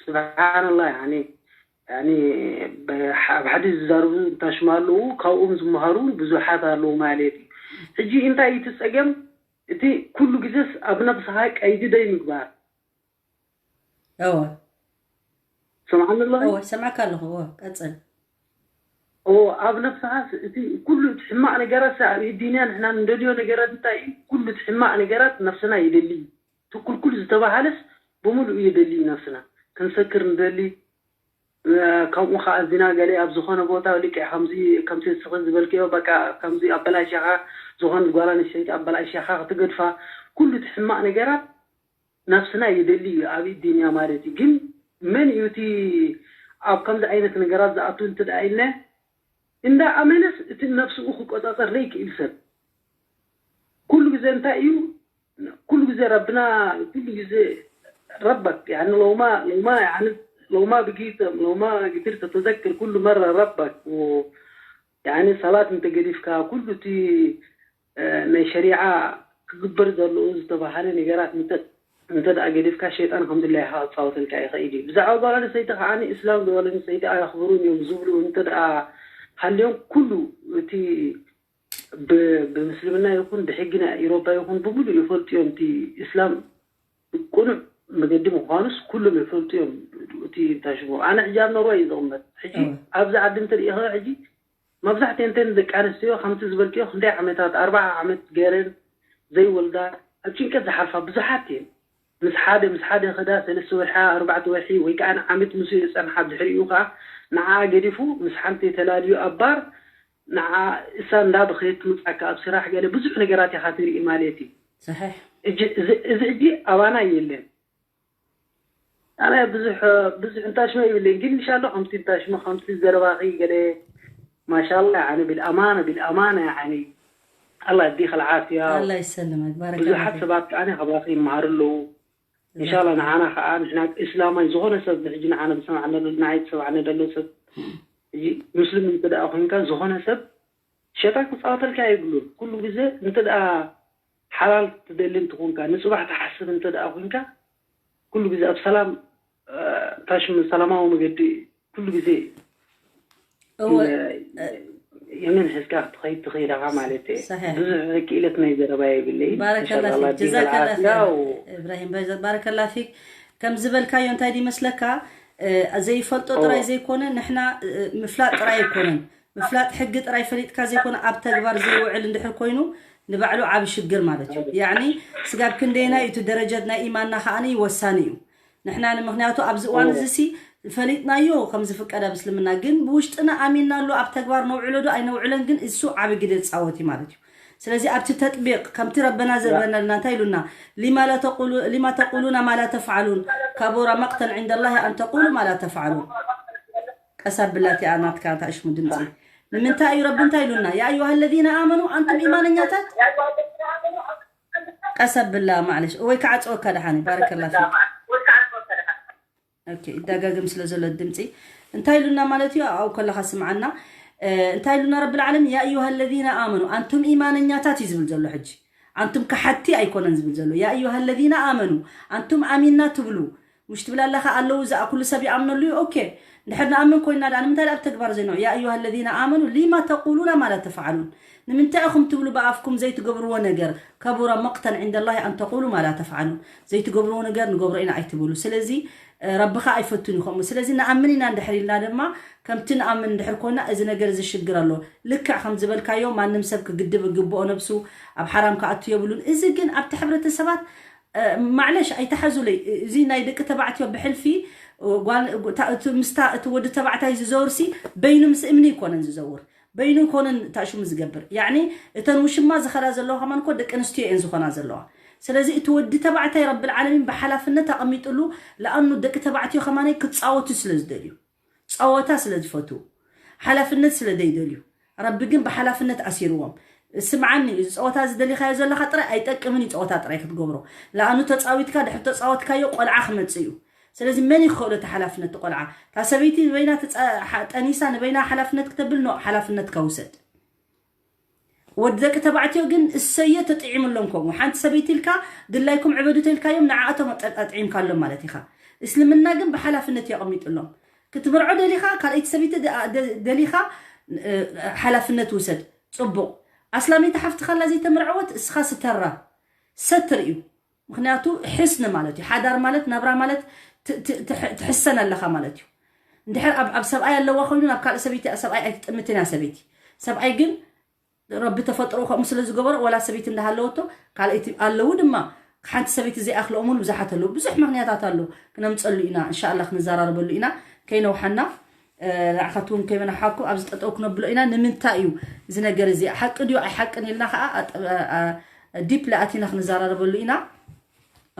ስብሓንላህ፣ ያኒ፣ ያኒ፣ ብ-፣ ኣብ ሓዲስ ዝዛረቡ እንታሽማ ኣለዉ፣ ካብኦም ዝመሃሩ እውን ብዙሓት ኣለዉ ማለት እዩ። ሕጂ እንታይ እዩ እቲ ጸገም? እቲ ኩሉ ግዜስ ኣብ ነብስኻ ቀይዲ ደይ ምግባር። እወ። ሰምዓኒ ኣለኺ? እወ፣ ሰምዓካ ኣለኹ። እወ፣ ቀጽል። እወ፣ ኣብ ነብስኻስ እቲ ኩሉ እቲ ሕማቕ ነገራት ኣብ ኢድ ዲንያ ንሕና ንደልዮ ነገራት እንታይ እዩ? ኩሉ እቲ ሕማቕ ነገራት ነብስና ይደሊ እዩ። እቲ ኩልኩል ዝተባህለስ ብምሉእ ይደሊ እዩ ነብስና። ክንሰክር ንደሊ፣ እ፣ ከምኡ ኸዓ ዚና ገለ ኣብ ዝኾነ ቦታ ልክዕ ከምዚ፣ ከምዚ ንስኺ ዝበልክዮ በቃ ከምዚ ኣበላሽኻ ዝኾነ ጓል ኣንስተይቲ ኣበላሽኻ ክትገድፋ ኩሉ እቲ ሕማቕ ነገራት ነብስና ይደሊ እዩ ኣብ ኢድ ዲንያ ማለት እዩ። ግን መን እዩ እቲ ኣብ ከምዚ ዓይነት ነገራት ዝኣቱ እንተ ደኣ ኢልና እንዳ ኣመነስ እቲ ነብስኡ ክቆጻጸር ዘይክእል ሰብ ኩሉ ግዜ እንታይ እዩ ኩሉ ግዜ ረብና ኩሉ ግዜ ረበክ ያኒ ሎማ ሎማ ያኒ ሎማ ብጊተ ሎማ ግድር ተተዘክር ኩሉ መረ ረበክ ያኒ ሰላት እንተገዲፍካ ኩሉ እቲ ናይ ሸሪዓ ክግበር ዘለዎ ዝተባሃለ ነገራት እንተ እንተ ደኣ ገዲፍካ ሸይጣን ከም ድላይካ ክጻወተልካ ይኽእል እዩ። ብዛዕባ ጓል ኣንስተይቲ ከዓኒ እስላም ጓል ኣንስተይቲ ኣየኽብሩን እዮም ዝብሉ እንተ ደኣ ሃልዮም ኩሉ እቲ ብ-፣ ብምስልምና ይኹን ብሕጊ ናይ ኤውሮፓ ይኹን ብምሉእ ይፈልጡ እዮም። እቲ እስላም ቅኑዕ መገዲ ምዃኑስ ኩሎም ይፈልጡ እዮም። እቲ እንታይ ሽሙ ኣነ ሕጂ ኣብ ኖርወይ እዩ ዝቕመጥ። ሕጂ ኣብዚ ዓዲ እንተሪኢኻ ሕጂ መብዛሕትኤን ደቂ ኣንስትዮ ከምቲ ዝበልክዮ ክንደይ ዓመታት ኣርባዓ ዓመት ገይረን ዘይወልዳ ኣብ ጭንቀት ዝሓልፋ ብዙሓት እየን። ምስ ሓደ ምስ ሓደ ክዳ ሰለስተ ወርሒ ኣርባዕተ ወርሒ ወይ ከዓ ንዓመት ምስ ዝፀንሓ ድሕሪኡ ከዓ ንዓ ገዲፉ ምስ ሓንቲ ተላልዩ ኣብ ባር ንዓ እሳ እንዳበኸየት ትምፃካ ኣብ ስራሕ ገለ ብዙሕ ነገራት ኢኻ ትርኢ ማለት እዩ። صحيح. እዚ ሕጂ ኣባና የለን። ኣነ ብዙሕ ብዙሕ እንታሽመ ይብለኝ ግን ኢንሻላህ ከምቲ እንታሽመ ከምቲ ዘረባኺ ገለ ማሻላ ያኒ ቢልኣማና ቢልኣማና ያኒ ኣላ ኣዲኸ ልዓፍያ። ኣላ ይሰልመክ ባረከላ ብዙሓት ፊክ። ሰባት ከዓኒ ካባኺ ይመሃሩ ኣለዉ። ኢንሻላህ ንዓና ከዓ ንሕና እስላማይ ዝኾነ ሰብ ሕጂ ንዓና ዝሰማዕና ዘሎ ንዓይ ዝሰማዕና ዘሎ ሰብ ሕጂ ሙስሊም እንተ ደኣ ኮይንካ ዝኾነ ሰብ ሸጣን ክፃወተልካ የብሉን። ኩሉ ግዜ እንተ ደኣ ሓላል ትደሊ እንትኾንካ ንፅባሕ ትሓስብ እንተ ደኣ ኮይንካ ኩሉ ግዜ ኣብ ሰላም ታሽም ሰላማዊ መገዲ ኩሉ ግዜ እወ። የመን ሒዝካ ክትኸይድ ትኽእል ኢኻ ማለት እየ። صحيح. ብዙሕ ክኢለት ናይ ዘረባ የብለይ። ባረከላ ፊክ ጀዛከላ ኸይር። ኢብራሂም ባረከላ ፊክ። ከም ዝበልካዮ እንታይ ይመስለካ ዘይፈልጦ ጥራይ ዘይኮነ ንሕና ምፍላጥ ጥራይ ኣይኮነን። ምፍላጥ ሕጊ ጥራይ ፈሊጥካ ዘይኮነ ኣብ ተግባር ዘይውዕል እንድሕር ኮይኑ ንባዕሉ ዓቢ ሽግር ማለት እዩ። ያዕኒ ስጋብ ክንደየናይ እቲ ደረጃት ናይ ኢማንና ከዓኒ ወሳኒ እዩ። ንሕና ንምኽንያቱ ኣብዚ እዋን እዚ ሲ ፈሊጥናዮ ከም ዝፍቀድ ኣብ እስልምና፣ ግን ብውሽጥና ኣሚንናሉ ኣብ ተግባር ነውዕሎ ዶ ኣይነውዕለን ግን እሱ ዓቢ ግደ ዝጻወት እዩ ማለት እዩ። ስለዚ ኣብቲ ተጥቢቕ ከምቲ ረበና ዘበነልና እንታይ ኢሉና? ሊማ ላ ተቁሉ- ሊማ ተቁሉና ማ ላ ተፍዓሉን፣ ከቡረ መቅተን ዒንደ ላሂ ኣን ተቁሉ ማ ላ ተፍዓሉን። ቀስ ኣብላ እቲኣ ናትካ ታሽሙ ድምፂ። ንምንታይ እዩ ረቢ እንታይ ኢሉና? ያ ኣዩሃ ለዚነ ኣመኑ፣ ኣንቱም ኢማነኛታት። ቀስ ኣብላ ማዕለሽ ወይ ክዓፅወካ ደሓኒ። ባረከላ ፊክ። ኦኬ፣ ይደጋገም ስለ ዘሎ ድምፂ እንታይ ኢሉና ማለት እዩ? ኣብኡ ከለኻ ስምዓና። እ፣ እንታይ ኢሉና ረብል ዓለሚን? ያ ኣዩሃ ለዚነ ኣመኑ፣ ኣንቱም ኢማነኛታት እዩ ዝብል ዘሎ ሕጂ። ኣንቱም ከሓቲ ኣይኮነን ዝብል ዘሎ። ያ ኣዩሃ ለዚነ ኣመኑ፣ ኣንቱም ኣሚንና ትብሉ፣ ምሽ ትብል ኣለኻ ኣለዉ፣ እዛ ኩሉ ሰብ ይኣምነሉ እዩ። ኦኬ፣ እንድሕር ንኣምን ኮይና ደኣ ንምንታይ ደኣ ኣብ ተግባር ዘይንውዕል? ያ ኣዩሃ ለዚነ ኣመኑ ሊማ ተቁሉና ማ ላ ተፍዓሉን፣ ንምንታይ ኢኹም ትብሉ ብኣፍኩም ዘይትገብርዎ ነገር? ከቡረ መቅተን ዒንደ ላሂ ኣን ተቁሉ ማ ላ ተፍዓሉን፣ ዘይትገብርዎ ነገር ንገብሮ ኢና ኣይትብሉ። ስለዚ ረቢ ኸኣ ኣይፈቱን እዩ ከምኡ። ስለዚ ንኣምን ኢና እንድሕር ኢልና ድማ ከምቲ ንኣምን እንድሕር ኮና እዚ ነገር እዚ ሽግር ኣሎ። ልክዕ ከም ዝበልካዮ ማንም ሰብ ክግድብ ግብኦ ነብሱ ኣብ ሓራም ክኣቱ የብሉን። እዚ ግን ኣብቲ ሕብረተሰባት እ፣ ማዕለሽ ኣይተሓዙለይ። እዚ ናይ ደቂ ተባዕትዮ ብሕልፊ እ፣ ጓል እ፣ እታ- እቲ ምስታ እቲ ወዲ ተባዕታይ ዝዘውርሲ በይኑ ምስ እምኒ ይኮነን ዝዘውር፣ በይኑ ይኮነን ታሽሙ ዝገብር። ያዕኒ እተን ውሽማ ዝኸዳ ዘለዋ ከማን እኮ ደቂ ኣንስትዮ እየን ዝኾና ዘለዋ። ስለዚ እቲ ወዲ ተባዕታይ ረብል ዓለሚን ብሓላፍነት ኣቐሚጥሉ፣ ለኣኑ ደቂ ተባዕትዮ ከማነይ ክጻወቱ ስለ ዝደልዩ፣ ጸወታ ስለ ዝፈትዉ፣ ሓላፍነት ስለ ዘይደልዩ፣ ረቢ ግን ብሓላፍነት ኣሲርዎም። ስምዓኒ፣ እዚ ጸወታ እዚ ደሊኻዮ ዘለኻ ጥራይ ኣይጠቅምን እዩ፣ ጸወታ ጥራይ ክትገብሮ። ለኣኑ ተጻዊትካ ድሕሪ ተጻወትካዮ ቆልዓ ክመጽእ እዩ። ስለዚ መን ይኽእሎ እቲ ሓላፍነት እቲ ቆልዓ? እታ ሰበይቲ ንበይና ተጻ- ሓ- ጠኒሳ ንበይና ሓላፍነት ክተብል ኖ ሓላፍነትካ ውሰድ። ወዲ ደቂ ተባዕትዮ ግን እሰየ ተጥዒምሎም። ከምኡ ሓንቲ ሰበይቲ ኢልካ ድላይኩም ዕበዱ ተልካዮም ንዓኣቶም ኣጠ- ኣጥዒምካሎም ማለት ኢኻ። እስልምና ግን ብሓላፍነት የቐሚጥሎም። ክትምርዖ ደሊኻ ካልኣይቲ ሰበይቲ ደ- ደ- ደሊኻ እ፣ ሓላፍነት ውሰድ። ጽቡቕ። ኣስላመይቲ ሓፍትኻ ኣላ ዘይተመርዐወት እስኻ ስተራ ሰትር እዩ። ምክንያቱ ሕስኒ ማለት እዩ። ሓዳር ማለት ናብራ ማለት ት- ት- ትሕ- ትሕሰን ኣለኻ ማለት እዩ። እንድሕር ኣብ ኣብ ሰብኣይ ኣለዋ ኮይኑ ናብ ካልእ ሰበይቲ ሰብኣይ ኣይትጥምትን እያ ሰበይቲ። ሰብኣይ ግን ረቢ ተፈጥሮ ከምኡ ስለ ዝገበሮ ወላ ሰበይቲ እንዳሃለወቶ ካልኣይቲ ኣለዉ ድማ ሓንቲ ሰበይቲ ዘይኣኽልኦም እውን ብዙሓት ኣለዉ። ብዙሕ ምክንያታት ኣሎ ክነምፀሉ ኢና እንሻላ ክንዘራረበሉ ኢና ከይነውሓና ንዓኻትኩም ከይመናሓኩም ኣብዚ ጠጠው ክነብሎ ኢና። ንምንታይ እዩ እዚ ነገር እዚ ሓቂ ድዩ ኣይሓቅን ኢልና ከዓ ዲፕ ለኣቲና ክንዘራረበሉ ኢና።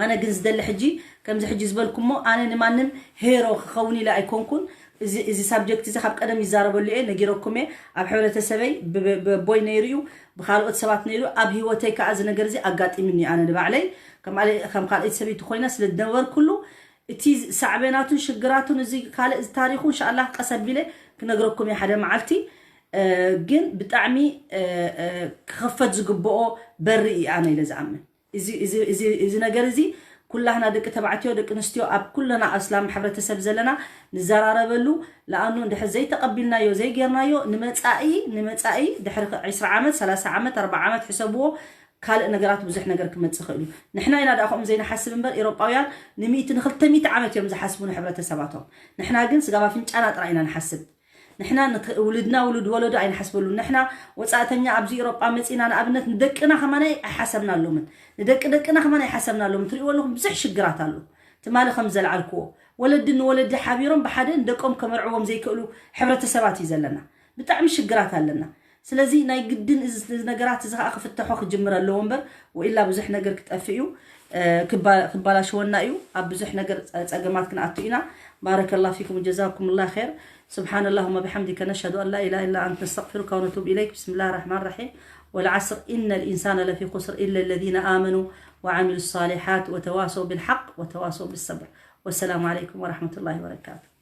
ኣነ ግን ዝደሊ ሕጂ ከምዚ ሕጂ ዝበልኩሞ ኣነ ንማንም ሄሮ ክኸውን ኢለ ኣይኮንኩን። እዚ ሳብጀክት እዚ ካብ ቀደም ይዛረበሉ እየ ነጊረኩም እየ። ኣብ ሕብረተሰበይ ብቦይ ነይሩ እዩ፣ ብካልኦት ሰባት ነይሩ። ኣብ ህይወተይ ከዓ እዚ ነገር እዚ ኣጋጢምኒ ኣነ ንባዕለይ ከም ካልኣይቲ ሰበይቲ ኮይና ስለ ዝነበርኩሉ እቲ ሳዕቤናቱን ሽግራቱን እዚ ካልእ ታሪኹ እንሻላ ቀስ ኣቢለ ክነግረኩም እየ ሓደ መዓልቲ። ግን ብጣዕሚ ክኽፈት ዝግብኦ በሪ እዩ ኣነ ኢለ ዝኣምን። እዚ ነገር እዚ ኩላህና ደቂ ተባዕትዮ ደቂ ኣንስትዮ ኣብ ኩለና ኣስላም ሕብረተሰብ ዘለና ንዘራረበሉ። ለኣኑ እንድሕር ዘይተቐቢልናዮ ዘይጌርናዮ ንመፃኢ ንመፃኢ ድሕሪ ዕስራ ዓመት ሰላሳ ዓመት ኣርባዓ ዓመት ሕሰብዎ ካልእ ነገራት ብዙሕ ነገር ክመፅእ ይኽእል እዩ። ንሕና ኢና ደኣ ከምኡ ዘይንሓስብ እምበር ኤሮጳውያን ንሚእቲ ንክልተ ሚእቲ ዓመት እዮም ዝሓስቡ ንሕብረተሰባቶም። ንሕና ግን ስጋብ ኣፍንጫና ጥራይ ኢና ንሓስብ። ንሕና ውልድና ውሉድ ወለዶ ኣይንሓስበሉን። ንሕና ወፃእተኛ ኣብዚ ኤሮጳ መፂና ንኣብነት ንደቅና ከማናይ ኣይሓሰብናሎምን። ንደቂ ደቅና ከማን ኣይሓሰብናሎምን። ትሪእዎ ኣለኹም ብዙሕ ሽግራት ኣሎ። ትማሊ ከም ዘልዓልክዎ ወለዲ ንወለዲ ሓቢሮም ብሓደ ንደቆም ከመርዕዎም ዘይክእሉ ሕብረተሰባት እዩ ዘለና። ብጣዕሚ ሽግራት ኣለና። ስለዚ ናይ ግድን እዚ ነገራት እዚ ከዓ ክፍተሖ ክጅምር ኣለዎ እምበር ወኢላ ብዙሕ ነገር ክጠፍእ እዩ፣ ክባላሽወና እዩ፣ ኣብ ብዙሕ ነገር ፀገማት ክንኣቱ ኢና። ባረከላ ፊኩም ጀዛኩም ላ ር። سبحان اللهم بحمدك نشهد أن لا إله إلا أنت نستغفرك ونتوب إليك. بسم الله الرحمن الرحيم. والعصر إن الإنسان لفي خسر إلا الذين آمنوا وعملوا الصالحات وتواصوا بالحق وتواصوا بالصبر. والسلام عليكم ورحمة الله وبركاته.